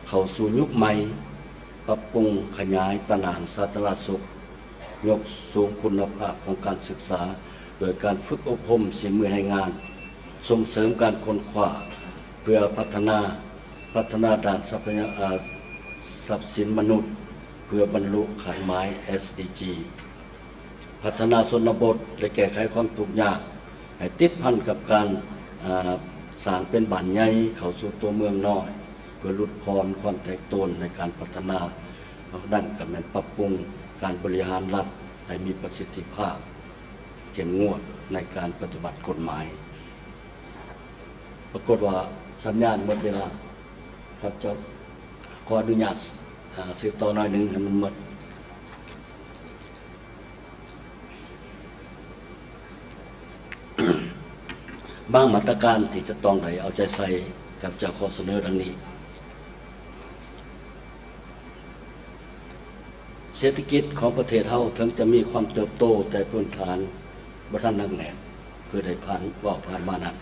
ເຂົ້າສູ່ຍຸກໃໝ່, ປັບປຸງຂະຫຍາຍຕະໜ່າງສາທາລະນະສຸກ, ຍົກສູງຄຸນນະພາບຂອງການສຶກສາ ໂດຍການຝຶກອົບຮົມສີມືແຮງງານ, ສົ່ງເສີມການຄົ້ນຄວ້າເພື່ອພັດທະນາ, ພັດທະນາດ້ານຊັບພະຍາ ເອີ ຊັບສິນມະນຸດ ເພື່ອບັນລຸຄາດໝາຍ ເອສດີຈີ. ພັດທະນາຊົນນະບົດ ແລະ ແກ້ໄຂຄວາມທຸກຍາກໃຫ້ຕິດພັນກັບການ ເອີ ສ້າງເປັນບ້ານໃຫຍ່ເຂົ້າສູ່ຕົວເມືອງນ້ອຍ ເພື່ອຫຼຸດຜ່ອນຄວາມແຕກໂຕນໃນການພັດທະນາ. ນອກນັ້ນກໍແມ່ນປັບປຸງການບໍລິຫານລັດໃຫ້ມີປະສິດທິພາບ, ເຂັ້ມງວດໃນການປະຕິບັດກົດໝາຍ. ປາກົດວ່າສັນຍານໝົດເວລາ. ຂ້າພະເຈົ້າຂໍອະນຸຍາດ ເອີ ສືບຕໍ່ໜ້ອຍໜຶ່ງໃຫ້ມັນໝົດ. ບາງມາດຕະການທີ່ຈະຕ້ອງໄດ້ເອົາໃຈໃສ່, ຂ້າພະເຈົ້າຂໍສະເໜີດັ່ງນີ້. ເສດຖະກິດຂອງປະເທດເຮົາເຖິງຈະມີຄວາມເຕີບໂຕ, ແຕ່ພື້ນຖານບໍ່ທັນໜັກແໜ້ນ ຄືໄດ້ຜ່ານ ເວົ້າຜ່ານມານັ້ນ.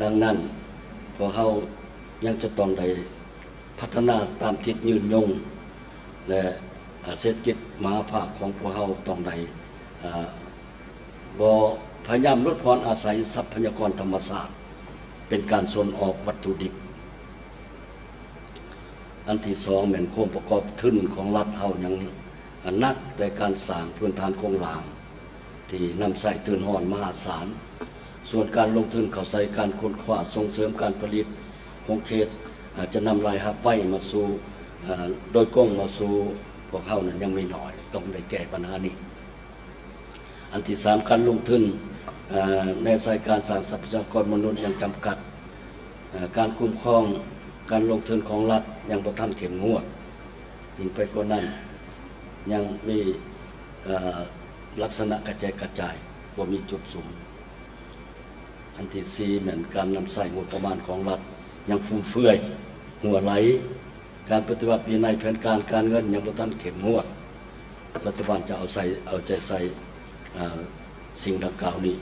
ດັ່ງນັ້ນ, ພວກເຮົາຍັງຈະຕ້ອງໄດ້ພັດທະນາຕາມທິດຍືນຍົງ ແລະ ເສດຖະກິດມະຫາພາກຂອງພວກເຮົາຕ້ອງໄດ້ ເອີ ບໍ່ພະຍາຍາມຫຼຸດຜ່ອນອາໄສຊັບພະຍາກອນທຳມະຊາດເປັນການສົນອອກວັດຖຸດິບ. ອັນທີສອງແມ່ນໂຄງປະກອບທຶນຂອງລັດເຮົາຍັງໜັກແຕ່ການສ້າງພື້ນຖານໂຄງລ່າງທີ່ນຳໃຊ້ທຶນຮອນມະຫາສານ. ສ່ວນການລົງທຶນເຂົ້າໃສ່ການຄົ້ນຄວ້າສົ່ງເສີມການຜະລິດຂອງເຂດ ອາດຈະນຳລາຍຮັບໄວມາສູ່ ອາ ໂດຍກົງມາສູ່ພວກເຮົານັ້ນຍັງມີໜ້ອຍ, ຕ້ອງໄດ້ແກ້ບັນຫານີ້. ອັນທີສາມ ການລົງທຶນ ເອີ ໃນສາຍການສ້າງຊັບພະຍາກອນມະນຸດຍັງຈຳກັດ. ເອີ ການຄຸ້ມຄອງການລົງທຶນຂອງລັດຍັງບໍ່ທັນເຂັ້ມງວດ. ຍິ່ງໄປກວ່ານັ້ນ, ຍັງມີ ເອີ ລັກສະນະກະແຈກກະຈາຍ, ບໍ່ມີຈຸດສຸມ. ອັນທີສີ່ແມ່ນການນຳໃຊ້ງົບປະມານຂອງລັດຍັງຟຸມເຟືອຍ, ຮົ່ວໄຫຼ, ການປະຕິບັດວິໄນແຜນການການເງິນຍັງບໍ່ທັນເຂັ້ມງວດ. ລັດຖະບານຈະເອົາໃສ່ ເອົາໃຈໃສ່ ເອີ ສິ່ງດັ່ງກ່າວນີ້.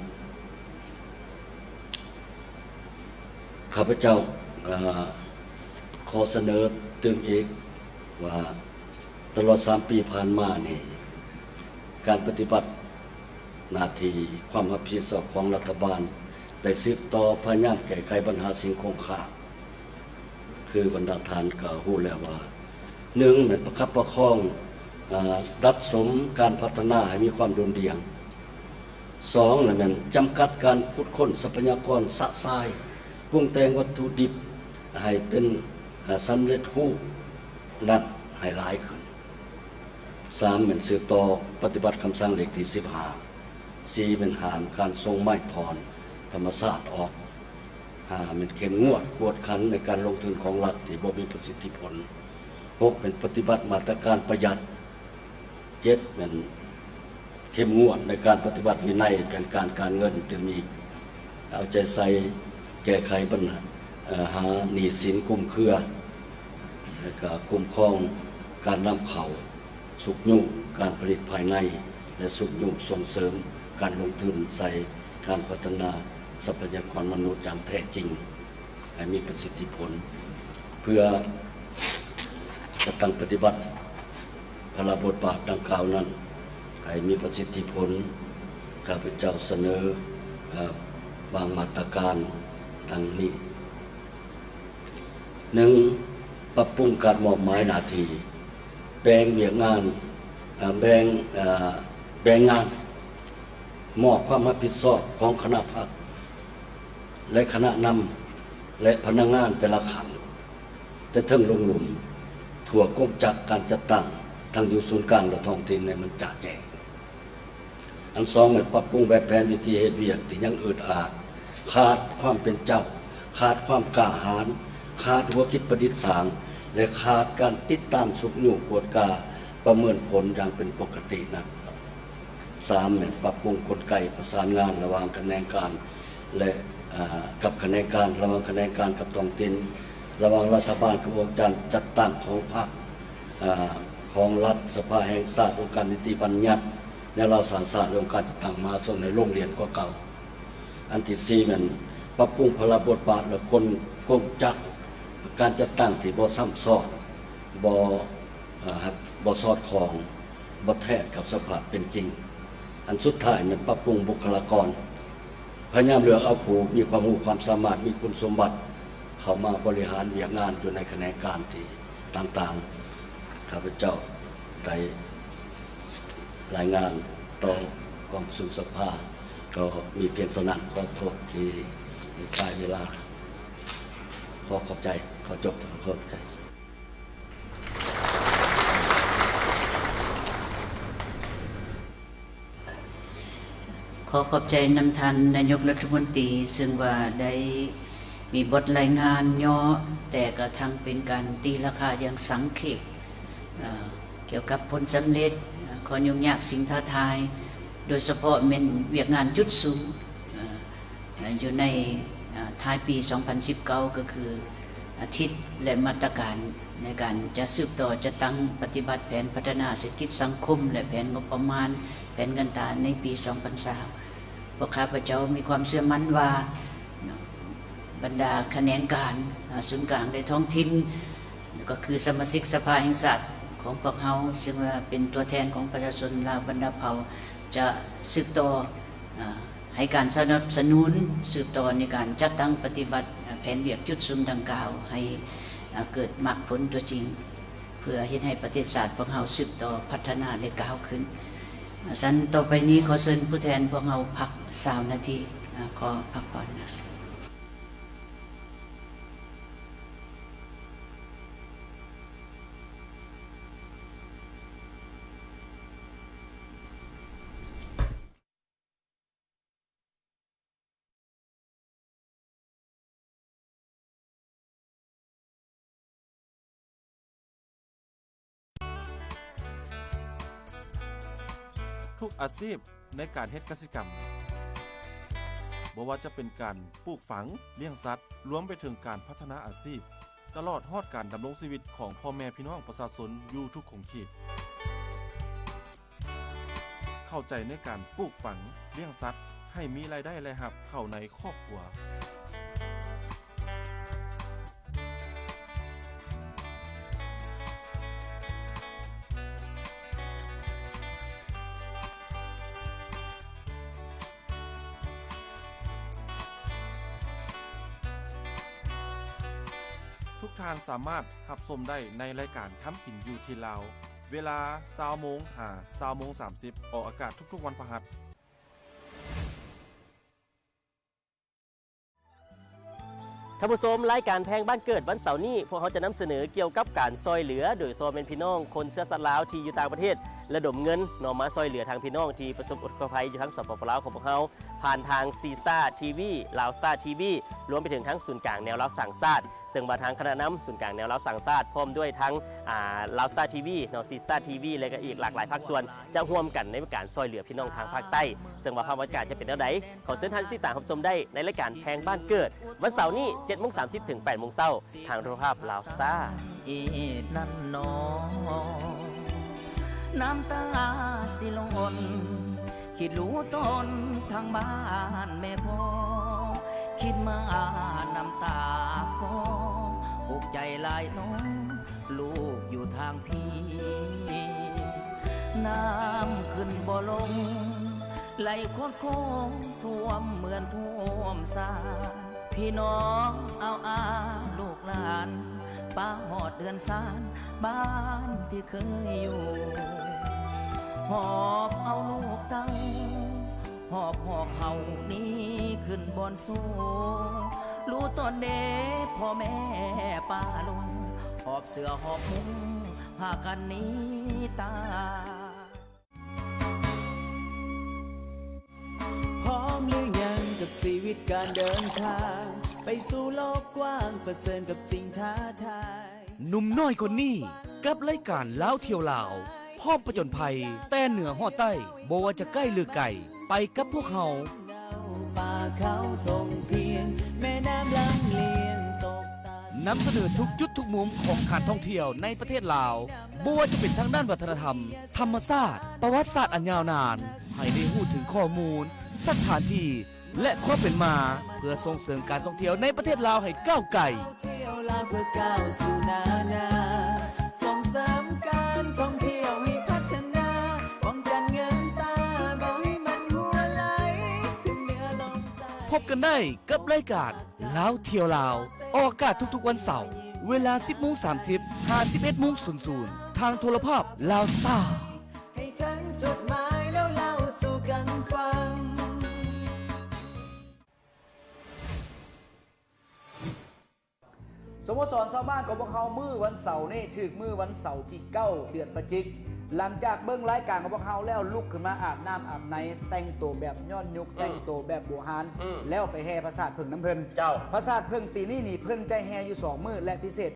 ຂ້າພະເຈົ້າ ເອີ ຂໍສະເໜີຕື່ມອີກວ່າ ຕະຫຼອດສາມປີຜ່ານມານີ້, ການປະຕິບັດໜ້າທີ່ຄວາມຮັບຜິດຊອບຂອງລັດຖະບານ ໄດ້ສືບຕໍ່ພະຍາຍາມແກ້ໄຂບັນຫາສິ່ງຄົງຄ້າງ. ຄືບັນດາທ່ານກໍຮູ້ແລ້ວວ່າ ໜຶ່ງ ແມ່ນປະຄັບປະຄອງ ອາ ດັດສົມການພັດທະນາໃຫ້ມີຄວາມໂດດດ່ຽງ. ສອງ ແມ່ນຈຳກັດການຂຸດຄົ້ນຊັບພະຍາກອນຊະຊາຍ, ປຸງແຕ່ງວັດຖຸດິບໃຫ້ເປັນ ອາ ສຳເລັດຮູບນັ້ນໃຫ້ຫຼາຍຂຶ້ນ. ສາມ ແມ່ນສືບຕໍ່ປະຕິບັດຄຳສັ່ງເລກທີສິບຫ້າ ສີ່ແມ່ນຫ້າມການສົ່ງໄມ້ຖອນທຳມະຊາດອອກ. ຫ້າແມ່ນເຂັ້ມງວດກວດຂັນໃນການລົງທຶນຂອງລັດທີ່ບໍ່ມີປະສິດທິຜົນ. ຫົກແມ່ນປະຕິບັດມາດຕະການປະຢັດ. ເຈັດແມ່ນເຂັ້ມງວດໃນການປະຕິບັດວິໄນແຜນການການເງິນຕື່ມອີກ, ເອົາໃຈໃສ່ແກ້ໄຂບັນຫາ ເອີ ຫາໜີ້ສິນກຸມເຄືອ ແລະ ກະຄຸ້ມຄອງການນຳເຂົ້າ, ຊຸກຍູ້ການຜະລິດພາຍໃນ ແລະ ຊຸກຍູ້ສົ່ງເສີມການລົງທຶນໃສ່ການພັດທະນາຊັບພະຍາກອນມະນຸດຢ່າງແທ້ຈິງ ໃຫ້ມີປະສິດທິຜົນ ເພື່ອຈັດຕັ້ງປະຕິບັດພາລະບົດບາດດັ່ງກ່າວນັ້ນໃຫ້ມີປະສິດທິຜົນ. ຂ້າພະເຈົ້າສະເໜີ ເອີ ບາງມາດຕະການດັ່ງນີ້. ໜຶ່ງ, ປັບປຸງການມອບໝາຍໜ້າທີ່, ແບ່ງວຽກງານ, ເອີ ແບ່ງ, ເອີ ແບ່ງງານ, ມອບຄວາມຮັບຜິດຊອບຂອງຄະນະພັກ ແລະ ຄະນະນຳ ແລະ ພະນັກງານແຕ່ລະຂັ້ນ ແຕ່ເທິງລົງລຸ່ມ ທົ່ວກົງຈັກການຈັດຕັ້ງ ທັງຢູ່ສູນກາງ ແລະ ທ້ອງຖິ່ນ ໃຫ້ມັນຈະແຈ້ງ. ອັນສອງແມ່ນປັບປຸງແບບແຜນວິທີເຮັດວຽກທີ່ຍັງອືດອາດ, ຂາດຄວາມເປັນເຈົ້າ, ຂາດຄວາມກ້າຫານ, ຂາດຫົວຄິດປະດິດສ້າງ ແລະ ຂາດການຕິດຕາມຊຸກຍູ້ກວດກາປະເມີນຜົນຢ່າງເປັນປົກກະຕິນັ້ນ. ສາມແມ່ນປັບປຸງກົນໄກປະສານງານລະຫວ່າງຂະແໜງການ ແລະ ອາ ກັບຂະແໜງການ, ລະຫວ່າງຂະແໜງການກັບທ້ອງຖິ່ນ, ລະຫວ່າງລັດຖະບານກັບອົງການຈັດຕັ້ງຂອງພັກ, ອາ ຂອງລັດ, ສະພາແຫ່ງຊາດ, ອົງການນິຕິບັນຍັດ, ແນວລາວສ້າງຊາດ ແລະ ອົງການຈັດຕັ້ງມະຫາຊົນໃຫ້ລົງລຽນກວ່າເກົ່າ. ອັນທີສີ່ແມ່ນປັບປຸງພາລະບົດບາດ ແລະ ກົນ, ກົງຈັກການຈັດຕັ້ງທີ່ບໍ່ຊ້ຳຊ້ອນ, ບໍ່, ອາ, ບໍ່ສອດຄ່ອງ, ບໍ່ແທດກັບສະພາບເປັນຈິງ. ອັນສຸດທ້າຍແມ່ນປັບປຸງບຸກຄະລາກອນ, ພະຍາຍາມເລືອກເອົາຜູ້ມີຄວາມຮູ້ຄວາມສາມາດ, ມີຄຸນສົມບັດ ເຂົ້າມາບໍລິຫານວຽກງານຢູ່ໃນຂະແໜງການທີ່ຕ່າງໆ. ຂ້າພະເຈົ້າໄດ້ລາຍງານຕໍ່ກອງປະຊຸມສະພາ ກໍມີພຽງເທົ່ານັ້ນ. ຂໍໂທດທີ່ຂ້າເວລາ. ຂໍຂອບໃຈ. ຂໍຈົບ. ຂໍຂອບໃຈ. ຂໍຂອບໃຈນຳທ່ານນາຍົກລັດຖະມົນຕີ ເຊິ່ງວ່າໄດ້ມີບົດລາຍງານຫຍໍ້ ແຕ່ກະທັງເປັນການຕີລາຄາຢ່າງສັງເຂບ ເອີ ກ່ຽວກັບຜົນສຳເລັດ, ເອີ ຂໍ້ຫຍຸ້ງຍາກ, ສິ່ງທ້າທາຍ, ໂດຍສະເພາະແມ່ນວຽກງານຈຸດສຸມ, ເອີ ເອີ ຢູ່ໃນ, ເອີ ທ້າຍປີສອງພັນສິບເກົ້າ ກໍຄືອາທິດ ແລະ ມາດຕະການໃນການຈະສືບຕໍ່ຈັດຕັ້ງປະຕິບັດແຜນພັດທະນາເສດຖະກິດສັງຄົມ ແລະ ແຜນງົບປະມານ, ແຜນເງິນຕາໃນປີສອງພັນຊາວ. ພວກຂ້າພະເຈົ້າມີຄວາມເຊື່ອໝັ້ນວ່າ ບັນດາຂະແໜງການ, ເອີ ສູນກາງ ແລະ ທ້ອງຖິ່ນ ກໍຄືສະມາຊິກສະພາແຫ່ງຊາດຂອງພວກເຮົາ ເຊິ່ງວ່າເປັນຕົວແທນຂອງປະຊາຊົນລາວບັນດາເຜົ່າ ຈະສືບຕໍ່, ເອີ ໃຫ້ການສະໜັບສະໜູນສືບຕໍ່ໃນການຈັດຕັ້ງປະຕິບັດແຜນວຽກຈຸດສຸມດັ່ງກ່າວ ໃຫ້ເກີດໝາກຜົນຕົວຈິງ ເພື່ອເຮັດໃຫ້ປະເທດຊາດພວກເຮົາສືບຕໍ່ພັດທະນາ ແລະ ກ້າວຂຶ້ນ. ຊັ້ນຕໍ່ໄປນີ້ ຂໍເຊີນຜູ້ແທນພວກເຮົາພັກຊາວນາທີ, ຂໍພັກຜ່ອນ. ທຸກອາຊີບໃນການເຮັດກະສິກຳ, ບໍ່ວ່າຈະເປັນການປູກຝັງ, ລ້ຽງສັດ, ລວມໄປເຖິງການພັດທະນາອາຊີບ, ຕະຫຼອດຮອດການດຳລົງຊີວິດຂອງພໍ່ແມ່ພີ່ນ້ອງປະຊາຊົນຢູ່ທຸກຂົງເຂດ. ເຂົ້າໃຈໃນການປູກຝັງ, ລ້ຽງສັດ ໃຫ້ມີລາຍໄດ້ລາຍຮັບເຂົ້າໃນຄອບຄົວ. ທຸກທ່ານສາມາດຮັບຊົມໄດ້ໃນລາຍການທຳກິນຢູ່ຖິ່ນລາວ. ເວລາຊາວໂມງຫາຊາວໂມງສາມສິບ ອອກອາກາດທຸກໆວັນພະຫັດ. ທ່ານຜູ້ຊົມ, ລາຍການແພງບ້ານເກີດວັນເສົານີ້ ພວກເຮົາຈະນຳສະເໜີກ່ຽວກັບການຊ່ອຍເຫຼືອ ໂດຍສະເພາະແມ່ນພີ່ນ້ອງຄົນເຊື້ອຊາດລາວທີ່ຢູ່ຕ່າງປະເທດ ລະດົມເງິນເນາະ ມາຊ່ອຍເຫຼືອທາງພີ່ນ້ອງທີ່ປະສົບອຸທົກໄພຢູ່ທາງ ສປປ ລາວ ຂອງພວກເຮົາ ຜ່ານທາງ ຊີສະຕາ ທີວີ ລາວສະຕາ ທີວີ ລວມໄປເຖິງທາງສູນກາງແນວລາວສ້າງຊາດ ເຊິ່ງວ່າທາງຄະນະນຳສູນກາງແນວລາວສ້າງຊາດ ພ້ອມດ້ວຍທາງ ອ່າ ລາວສະຕາ ທີວີ ເນາະ ຊີສະຕາ ທີວີ ແລະ ກໍອີກຫຼາກຫຼາຍພາກສ່ວນ ຈະຮ່ວມກັນໃນການຊ່ອຍເຫຼືອພີ່ນ້ອງທາງພາກໃຕ້ ເຊິ່ງວ່າພາບບັນຍາກາດຈະເປັນແນວໃດ ຂໍເຊີນທ່ານຕິດຕາມຮັບຊົມໄດ້ໃນລາຍການແພງບ້ານເກີດ ວັນເສົານີ້ ເຈັດໂມງສາມສິບ ເຖິງ ແປດໂມງເຊົ້າ ທາງໂທລະພາບລາວສະຕາ. ອີກນັ້ນໜໍ ນ້ຳຕາຊິຫຼົ່ນ ຄິດຮູ້ຕົນທາງບ້ານແມ່ພໍ່ ຄິດມານ້ຳຕາຄໍ ອຸກໃຈຫຼາຍໜໍ ລູກຢູ່ທາງພີ້ ນ້ຳຂຶ້ນບໍ່ລົງ ໄຫຼຄອດຄອງຖ້ວມເຮືອນຖ້ວມຊານ ພີ່ນ້ອງເອົາອາລູກຫຼານ ປະຮອດເຮືອນຊານ ບ້ານທີ່ເຄີຍຢູ່ ຫອບເອົາລູກເຕົ້າ ຫອບຫອກເຮົາໜີຂຶ້ນບ່ອນສູງ ຮູ້ຕົນເດພໍ່ແມ່ປ້າລຸງ ຫອບເສື້ອຫອບມຸ້ງ ພາກັນໜີຕາຍ. ພ້ອມຫຼືຍັງກັບຊີວິດການເດີນທາງ ໄປສູ່ໂລກກວ້າງ ປະເຊີນກັບສິ່ງທ້າທາຍ? ໜຸ່ມນ້ອຍຄົນນີ້ ກັບລາຍການລາວທ່ຽວລາວ ພ້ອມປະຈົນໄພ ແຕ່ເໜືອຮອດໃຕ້ ບໍ່ວ່າຈະໃກ້ຫຼືໄກ ໄປກັບພວກເຮົາ. ປ່າເຂົາທົ່ງພຽງ ແມ່ນ້ຳລຳລຽງຕົກຕາ ນຳສະເໜີທຸກຈຸດທຸກມຸມຂອງການທ່ອງທ່ຽວໃນປະເທດລາວ ບໍ່ວ່າຈະເປັນທາງດ້ານວັດທະນະທຳ, ທຳມະຊາດ, ປະຫວັດສາດອັນຍາວນານ, ໃຫ້ໄດ້ຮູ້ເຖິງຂໍ້ມູນ, ສະຖານທີ່ ແລະ ຄວາມເປັນມາ ເພື່ອສົ່ງເສີມການທ່ອງທ່ຽວໃນປະເທດລາວໃຫ້ກ້າວໄກ. ທ່ຽວລາວເພື່ອກ້າວສູ່ໜ້າໜ້າ ສົ່ງເສີມການທ່ອງທ່ຽວໃຫ້ພັດທະນາ ປ້ອງກັນເງິນຕາບໍ່ໃຫ້ມັນຮົ່ວໄຫຼ ຂຶ້ນເໜືອລົງໃຕ້. ພົບກັນໄດ້ກັບລາຍການລາວທ່ຽວລາວ ອອກອາກາດທຸກໆວັນເສົາ ເວລາ ສິບໂມງສາມສິບ ຫາ ສິບເອັດໂມງສູນສູນ ທາງໂທລະພາບລາວສະຕາ. ໃຫ້ເຖິງຈຸດໝາຍແລ້ວເລົ່າສູ່ກັນຟັງ. ສະໂມສອນຊາວບ້ານຂອງພວກເຮົາມື້ວັນເສົານີ້ ຖືກມື້ວັນເສົາທີເກົ້າ ເດືອນພະຈິກ ຫຼັງຈາກເບິ່ງລາຍການຂອງພວກເຮົາແລ້ວ ລຸກຂຶ້ນມາອາບນ້ຳອາບໃນ ແຕ່ງໂຕແບບຍ້ອນຍຸກ ອືມ ແຕ່ງໂຕແບບບູຮານ ອືມ ແລ້ວໄປແຫ່ພະສາດເຜິ້ງນຳເພິ່ນ. ເຈົ້າ ພະສາດເຜິ້ງປີນີ້ນີ້ ເພິ່ນຈະແຫ່ຢູ່ສອງມື້ ແລະ ພິເສດ